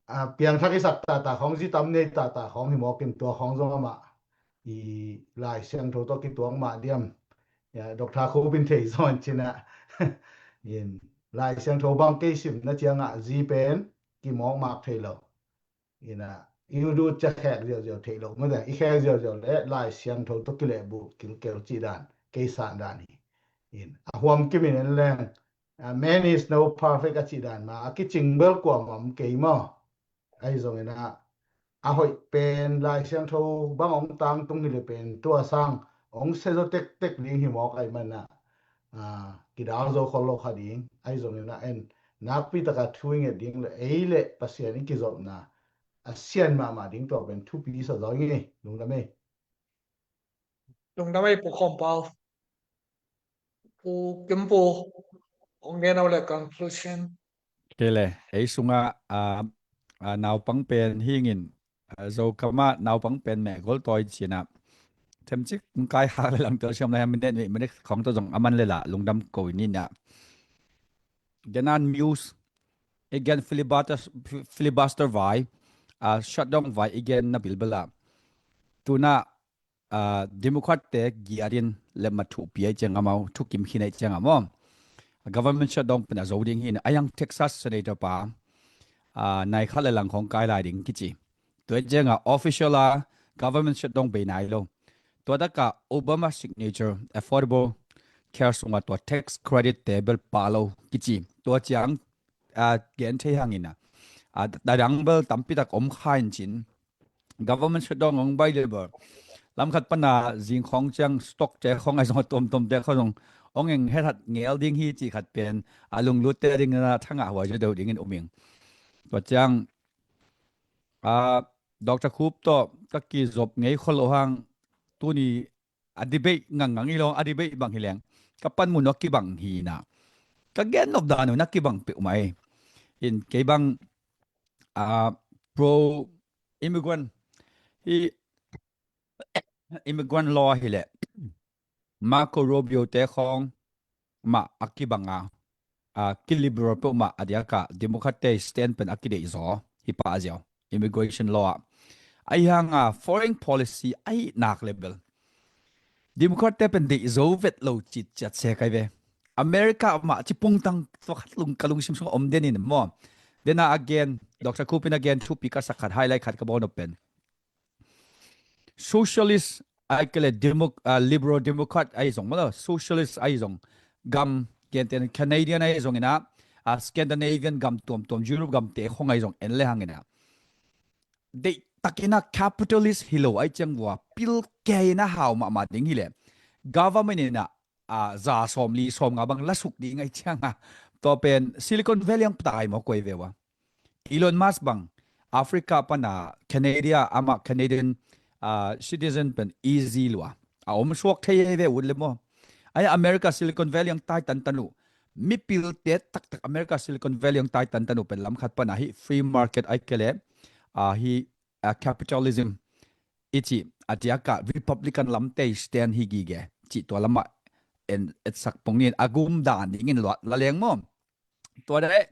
a, piangthak i sak tata khawng, zi tam nei tata khawng hi mawk in tua khawng zong amah i Lai Siangtho tawh kituak mah diam. Ya, Doctor Khup in thei zaw in cin ah. In, Lai Siangtho bang kei simna ciang ah zi pen kimawk mak thei lo. In ah, i udu cia khek ziauziau thei lo. Mate, i khek ziauziau le Lai Siangtho tawh kilehbulh kilkel cih dan, kei san dan hi. In, a huam kim in en leng, a, man is no perfect a cih dan mah, a kicing bel kuamah om kei maw. Ahi zongin ah, a hoih pen Lai Siangtho bang hong tangtung hi le pen tua sang hong sia zaw tektek ding hi mawk ahih manin ah, a, kidal zo khol lo kha ding. Ahi zongin ah en, nakpi taka thu i nget ding le ei le Pasian i kizopna a sian mahmah ding tua pen thupi sa zaw ing ei, lungdam ei. Lungdam ei Pu Khawm Pau. Pu Kim Pu, hong gen o le conclusion. Kei le, ei sungah, a, a, naupang pen hi ing in, a, Zokam ah naupang pen mehgol tawi cih in ah, Themcik kai hak le lang tua siam lai minute minute khong tua zong aman le la lungdam ko ni na. Genan Muse, again filibuster, filibuster vai, uh, shutdown vai again na bilbela. Tuna uh, Democrat te giarin le mathu pi ai cheng amau thu kim khin ai cheng amo. Government shutdown pen a zo ding hin ayang Texas Senator pa uh, nai khat le lang khong kai lai ding kichi. Tua cheng a official a government shutdown bei nai lo. Tua taka Obama signature affordable care sunga tua tax credit te bel pa lo kichi. Tua cheng uh, gen thei hangina. Uh, dadang bel tampi tak om khain chin. Government shutdown ong bai le bel lam khat pana zing khong cheng stock te khong ai zong tom tom te khong zong ong eng het hat ngel ding hi chi khat pen a lunglut te ding na thanga huai jo deuh dingin uming. Tua cheng a Doctor Khup to ka ki zop ngei khol lo hang tuni a debate ngang ngang i lo a debate bang hi leng ka pan mun a kibang hi na ka gen nop dan na kibang pe umai in kei bang a pro immigrant hi immigrant law hi le Marco Rubio te khong mah a kibanga a ki liberal peuhmah a diaka Democrat te stand pen a kideih zaw hi pa a ziau immigration law ah. Ahi hanga foreign policy ahi nak level Democrat te pen deih zo vet lo cit ciat se kai ve. America mah ci pungtang tua khat lung ka lungsim sung om den in maw. Dena again Doctor Khupin again thupi ka sak khat highlight khat ka bawl nop pen socialist ai kele democ uh, liberal democrat ai zong mala socialist ai zong gam genten Canadian ai zong ina a Scandinavian gam tuam tuam Europe gam te khong ai zong en le hang ina dei takina capitalist hilo ai cheng vua pil ke ina hau ma ma ding hile government ina a za sawm li sawm nga bang la suk ding ai cheng a to pen Silicon Valley ang ptai mo koi ve wa Elon Musk bang Africa pana Canada ama Canadian uh, citizen pen easy lua a om suak thei ve ut le mo ai America Silicon Valley ang tai tan tan lu mi pil te tak tak America Silicon Valley ang tai tan tan lu pen lam khat pana hi free market ai kele a hi a capitalism ichi a tiaka Republican lam te stand hi gige chi tua lama en etsak pong nin agum dan dingin luat la leng mo. Tua dai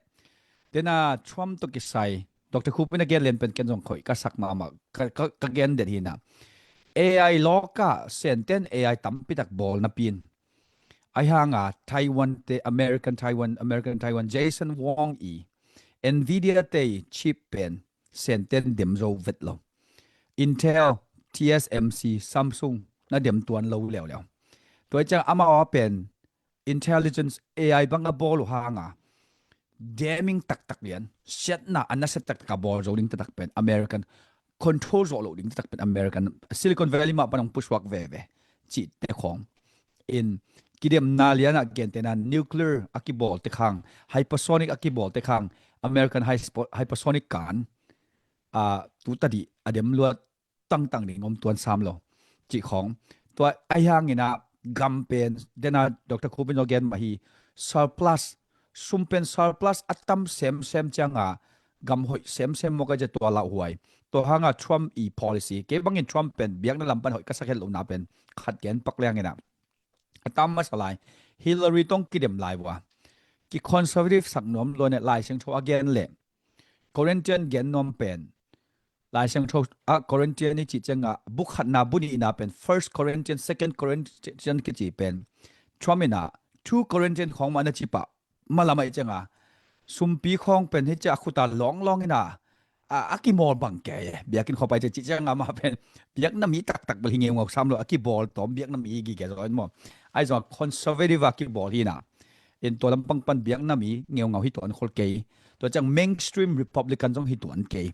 tena Trump to kisai Doctor Khupin a gen len pen ken zong khoi ka sak mama ka gen den hina. A I loka senten A I tampi tak bawl na pin ai hanga Taiwan te American Taiwan American Taiwan Jensen Huang i Nvidia te chip pen senten dem zo vet lo. Intel, T S M C, Samsung na dem tuan lo leo leo. Tua i chang amau a pen intelligence A I bang a bawl uh hanga deming taktak lian siatna a nasia taktak a bawl zo ding taktak pen American control zo lo ding taktak pen American Silicon Valley mah pan hong pusuak veve cih te khong in kidemna liana gentena nuclear a kibawl te khang hypersonic a kibawl te khang American hypersonic kan a tutadi a dem luat tangtang ding om tuan sam lo cih khong. Tua ai hangina gam pen dena Doctor Khupin zo gen mah hi surplus sum pen surplus a tam semsem cianga gam hoih semsem mawk a cia tua lauhuai. Tua hanga Trump i policy kei bangin Trump pen biakna lam pan hoih ka sak het lohna pen khat gen pak liangina a tam masa lai Hillary tong kidem lai vua ki conservative sak nuam luane Lai Siangtho a gen le Corinthian gen nuam pen Lai Siangtho a Corinthian i cih cianga buk khatna bu nihna pen First Corinthian, Second Corinthian kici pen Trump ina Two Corinthian khong mah na cipah malamai cianga sumpi khong pen hi cia khuta lawnglawng ina a kimawl bang ke biakin khopai cia cih cianga mah pen biakna mi taktak bel hi ngeungau sam lo a kibawl tawm biakna mi hi gige zaw in maw. Ai zong conservative a kibawl hina in tua lampang pan biakna mi ngeungau hi tuan khol kei. Tua ciang mainstream Republican zong hi tuan kei.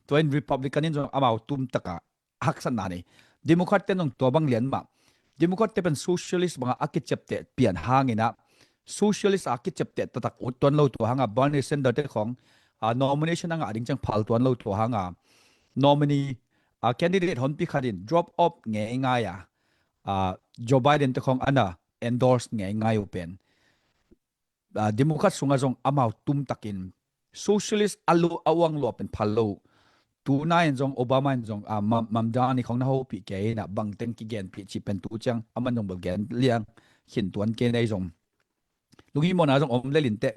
Tua in Republican in zong amau tum taka haksatna nei. Democrat ten zong tua bang lian mah. Democrat te pen socialist banga a kiciapteh pian hangina socialist a kiciapteh taktak ut tuan lo tua hanga Bernie Sanders te khong a nomination a ngah ding ciang phal tuan lo tua hanga nominee a candidate honpi khatin drop off ngei ngai a a Joe Biden te khong ana endorse ngei ngai uh pen a Democrat sunga zong amau tum takin socialist a lu a uang lua pen phal lo. Tuna in zong Obama in zong, ah, Mam-, Mamdani khong na hopih kei in ah bangteng kigenpih cih pen tu ciang aman zong bel gen liang khin tuan kei nei zong. Lungi mawhna zong om lel inteh.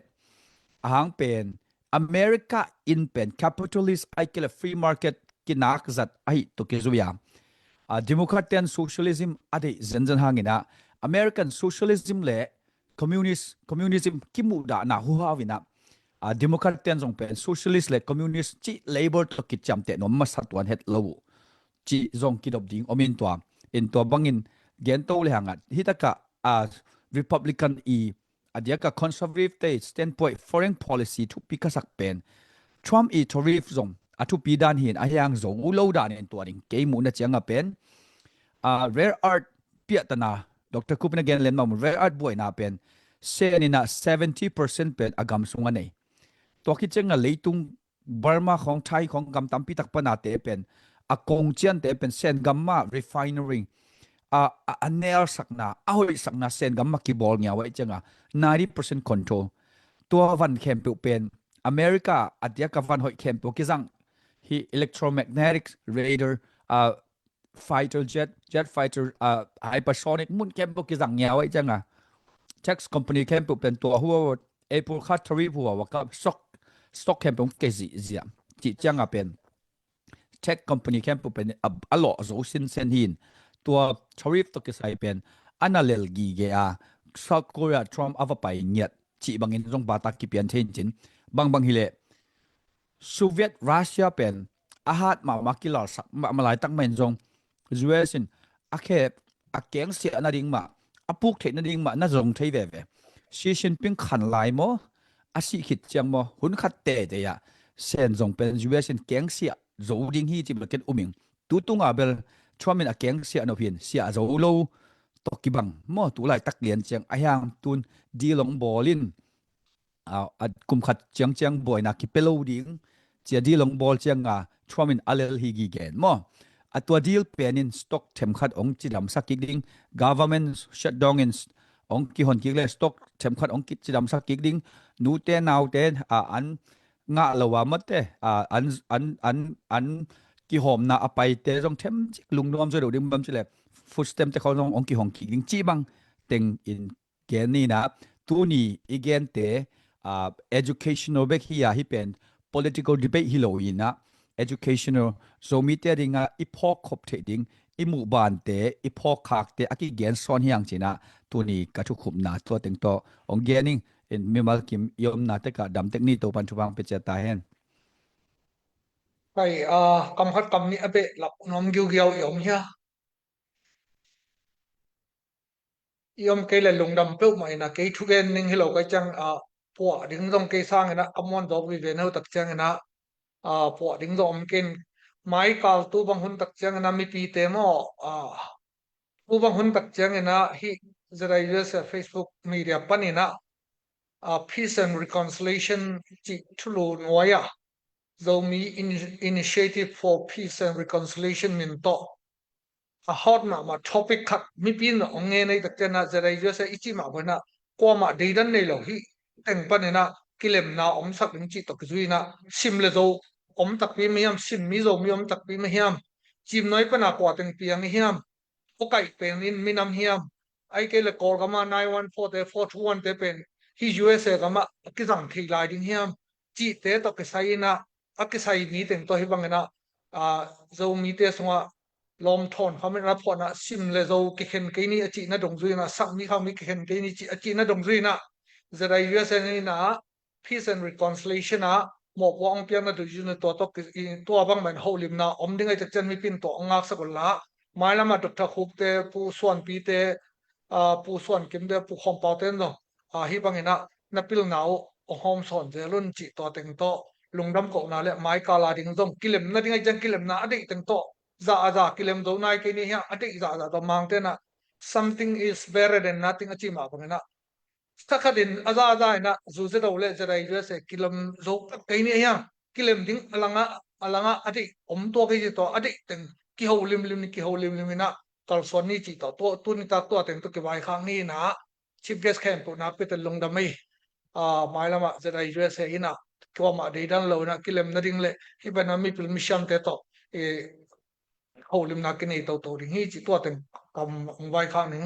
Ahang pen America in pen capitalist ai kei le free market kinak zat ahi tawh kizui a. Ah, Democrat ten socialism a deih zenzen hangin ah American socialism le communist, communism kimuhdahna huhau in ah, ah, Democrat ten zong pen socialist le communist cih label tawh kiciamteh nuam masa tuan het lo uh cih zong kidop ding om in tua. In tua bangin gen to le hang ah, hi takah, ah, Republican i a diaka conservative te standpoint foreign policy thupi ka sak pen Trump i tariff zong a thupi dan hi in a hiang zo lo dan in tua ding kei muhna ciang a pen, ah, rare earth piahtana Doctor Kupin a gen len mah mun rare earth buaina pen Sen in ah seventy percent pen a gam sung a nei. Tua khit ciang a leitung Burma khong, Thai khong, gam tampi tak pana te pen a kong cian te pen Sen gam mah refinery a, a, a nelsakna, a hoihsakna Sen gam mah kibawl ngiau ahih ciang a ninety percent control. Tua van khempeuh pen America a diaka van hoih khempeuh kizang hi electromagnetic radar, ah, fighter jet, jet fighter, ah, hypersonic mun khempeuh kizang ngiau ahih ciang a tax company khempeuh pen tua hua, Apple kha tariff hua, waka stock, stock khempeuh kei zihziah cih ciang a pen tech company khempeuh pen a, a lawh zo sinsen hi in tua tariff tawh kisai pen a na lel gige a South Korea Trump a va pai ngiat cih bangin zong bata kipian thei in cin bangbang hileh Soviet Russia pen a hat mahmah kilalsak mahmah laitak mah in zong U S in a khep a kengsiah nading mah a puk theih nading mah na zong thei veve. Xi Jinping khan lai maw a sih khit ciang maw hun khat tete ah Sen zong pen U S in kengsiah zo ding hi cih bel ken um ing. Tu tunga bel Trump in a kengsiah nop hi in siah zo lo tawh kibang maw tu laitak lian ciang a hiang tun deal hong bawl in a, a kum khat ciangciang buaina kipia lo ding cia deal hong bawl cianga Trump in a lel hi gigen maw? A tua deal pen in stock themkhat hong cidamsak kik ding, government shutdown in hong kihon kik le stock themkhat hong cidamsak kik ding, nute naute a an ngah lo a mate a an an an an kihawmna a paite zong themcik lungnuam zoi lo ding bam cile food stamp te khawng zong hong kihong kik ding cih bang teng in gen ni in ah tuni i gente, ah, educational bek hi a hi pen political debate hi lo in ah educational Zomite a dingah i phawk khop theih ding i muh bante i phawk khakte a kigen sawn hiang cin ah tuni ka thukhupna tua teng tawh hong gen ing in mimal kim i omna tekah damtek ni Topan thupha hong pia ciat ta hen. Kai, ah, kam khat kam nih a beh lak nuam giugiau i om hia? I om kei le lungdam peuhmah in a kei thugen ning hi lo kai ciang a puah ding zong kei sangin a ka muan zawk vive no tak ciangin a puah ding zong om ken mai kal tu bang hun tak ciangin a mipite maw a tu bang hun tak ciangin a hi Z I U S A Facebook media panin a peace and reconciliation cih thulu nuai a Zomi Initiative for Peace and Reconciliation min tawh a hot mahmah topic khat mipi in hong ngen ei tak ciangin a Z I U S A i cih mah bangin a kuamah deidan nei lo hi teng panin a kilemna omsak ding cih tawh kizui in a sim le zo om takpi mah hiam, sim mi Zomi om takpi mah hiam, cimnuai pana kua teng piang i hiam, khuakaih pen in minam hiam, ai kei le Kawlgam a nine one four te four two one te pen hi U S A gam ah a kizang thei lai ding hiam cihte tawh kisai in a a kisai mi teng tawh hi bangin a Zomite sungah lawm thawn khamin a phuahna sim le zo kikhen kei ni a cihna dongzui in a sakmi khakmi kikhen kei ni a cihna dongzui in a Z I U S A in a peace and reconciliation ah mawhpuak hong piakna duh zui in a tua tawh tua bangmah in holimna om ding ai tak ciang mipi in tua hong ngaksak un la mailam ah Doctor Khupte, Pu Suanpite, Pu Suankimte, Pu Khawmpaute in zong hi bangin a na pilna uh hong hawm sawn zel un cih tua teng tawh lungdam kohna le maikal a ding zong kilemna ding ai ciang kilemna a deih teng tawh za a za kilem zo nai kei ni hiam a deih za a za tawh Mangte in a something is better than nothing a cih mah bangin a thakhat in a za a za in a zu ze do le Z I U S A kilem zo kei ni hiam kilem ding a langah a langah a deih om tua kei cih tawh a deih teng kiho limlim ni kiho limlim in a kalsuan ni cih tawh tuni tak tua teng tawh kivaikhak ni in a chief guest khempeuh nakpitak lungdam ei. Mailam ah Z I U S A in a kuamah deidan lo in ah kilem nading le hih bana mipil misiamte tawh, eh, holimna kinei toto ding hi cih tua teng kam hong vaikhak ning.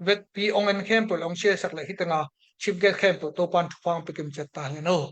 Vekpi hong en khempeuh le hong siasak le hih tenga chief guest khempeuh Topan thupha hong pia kim ciat ta hen aw.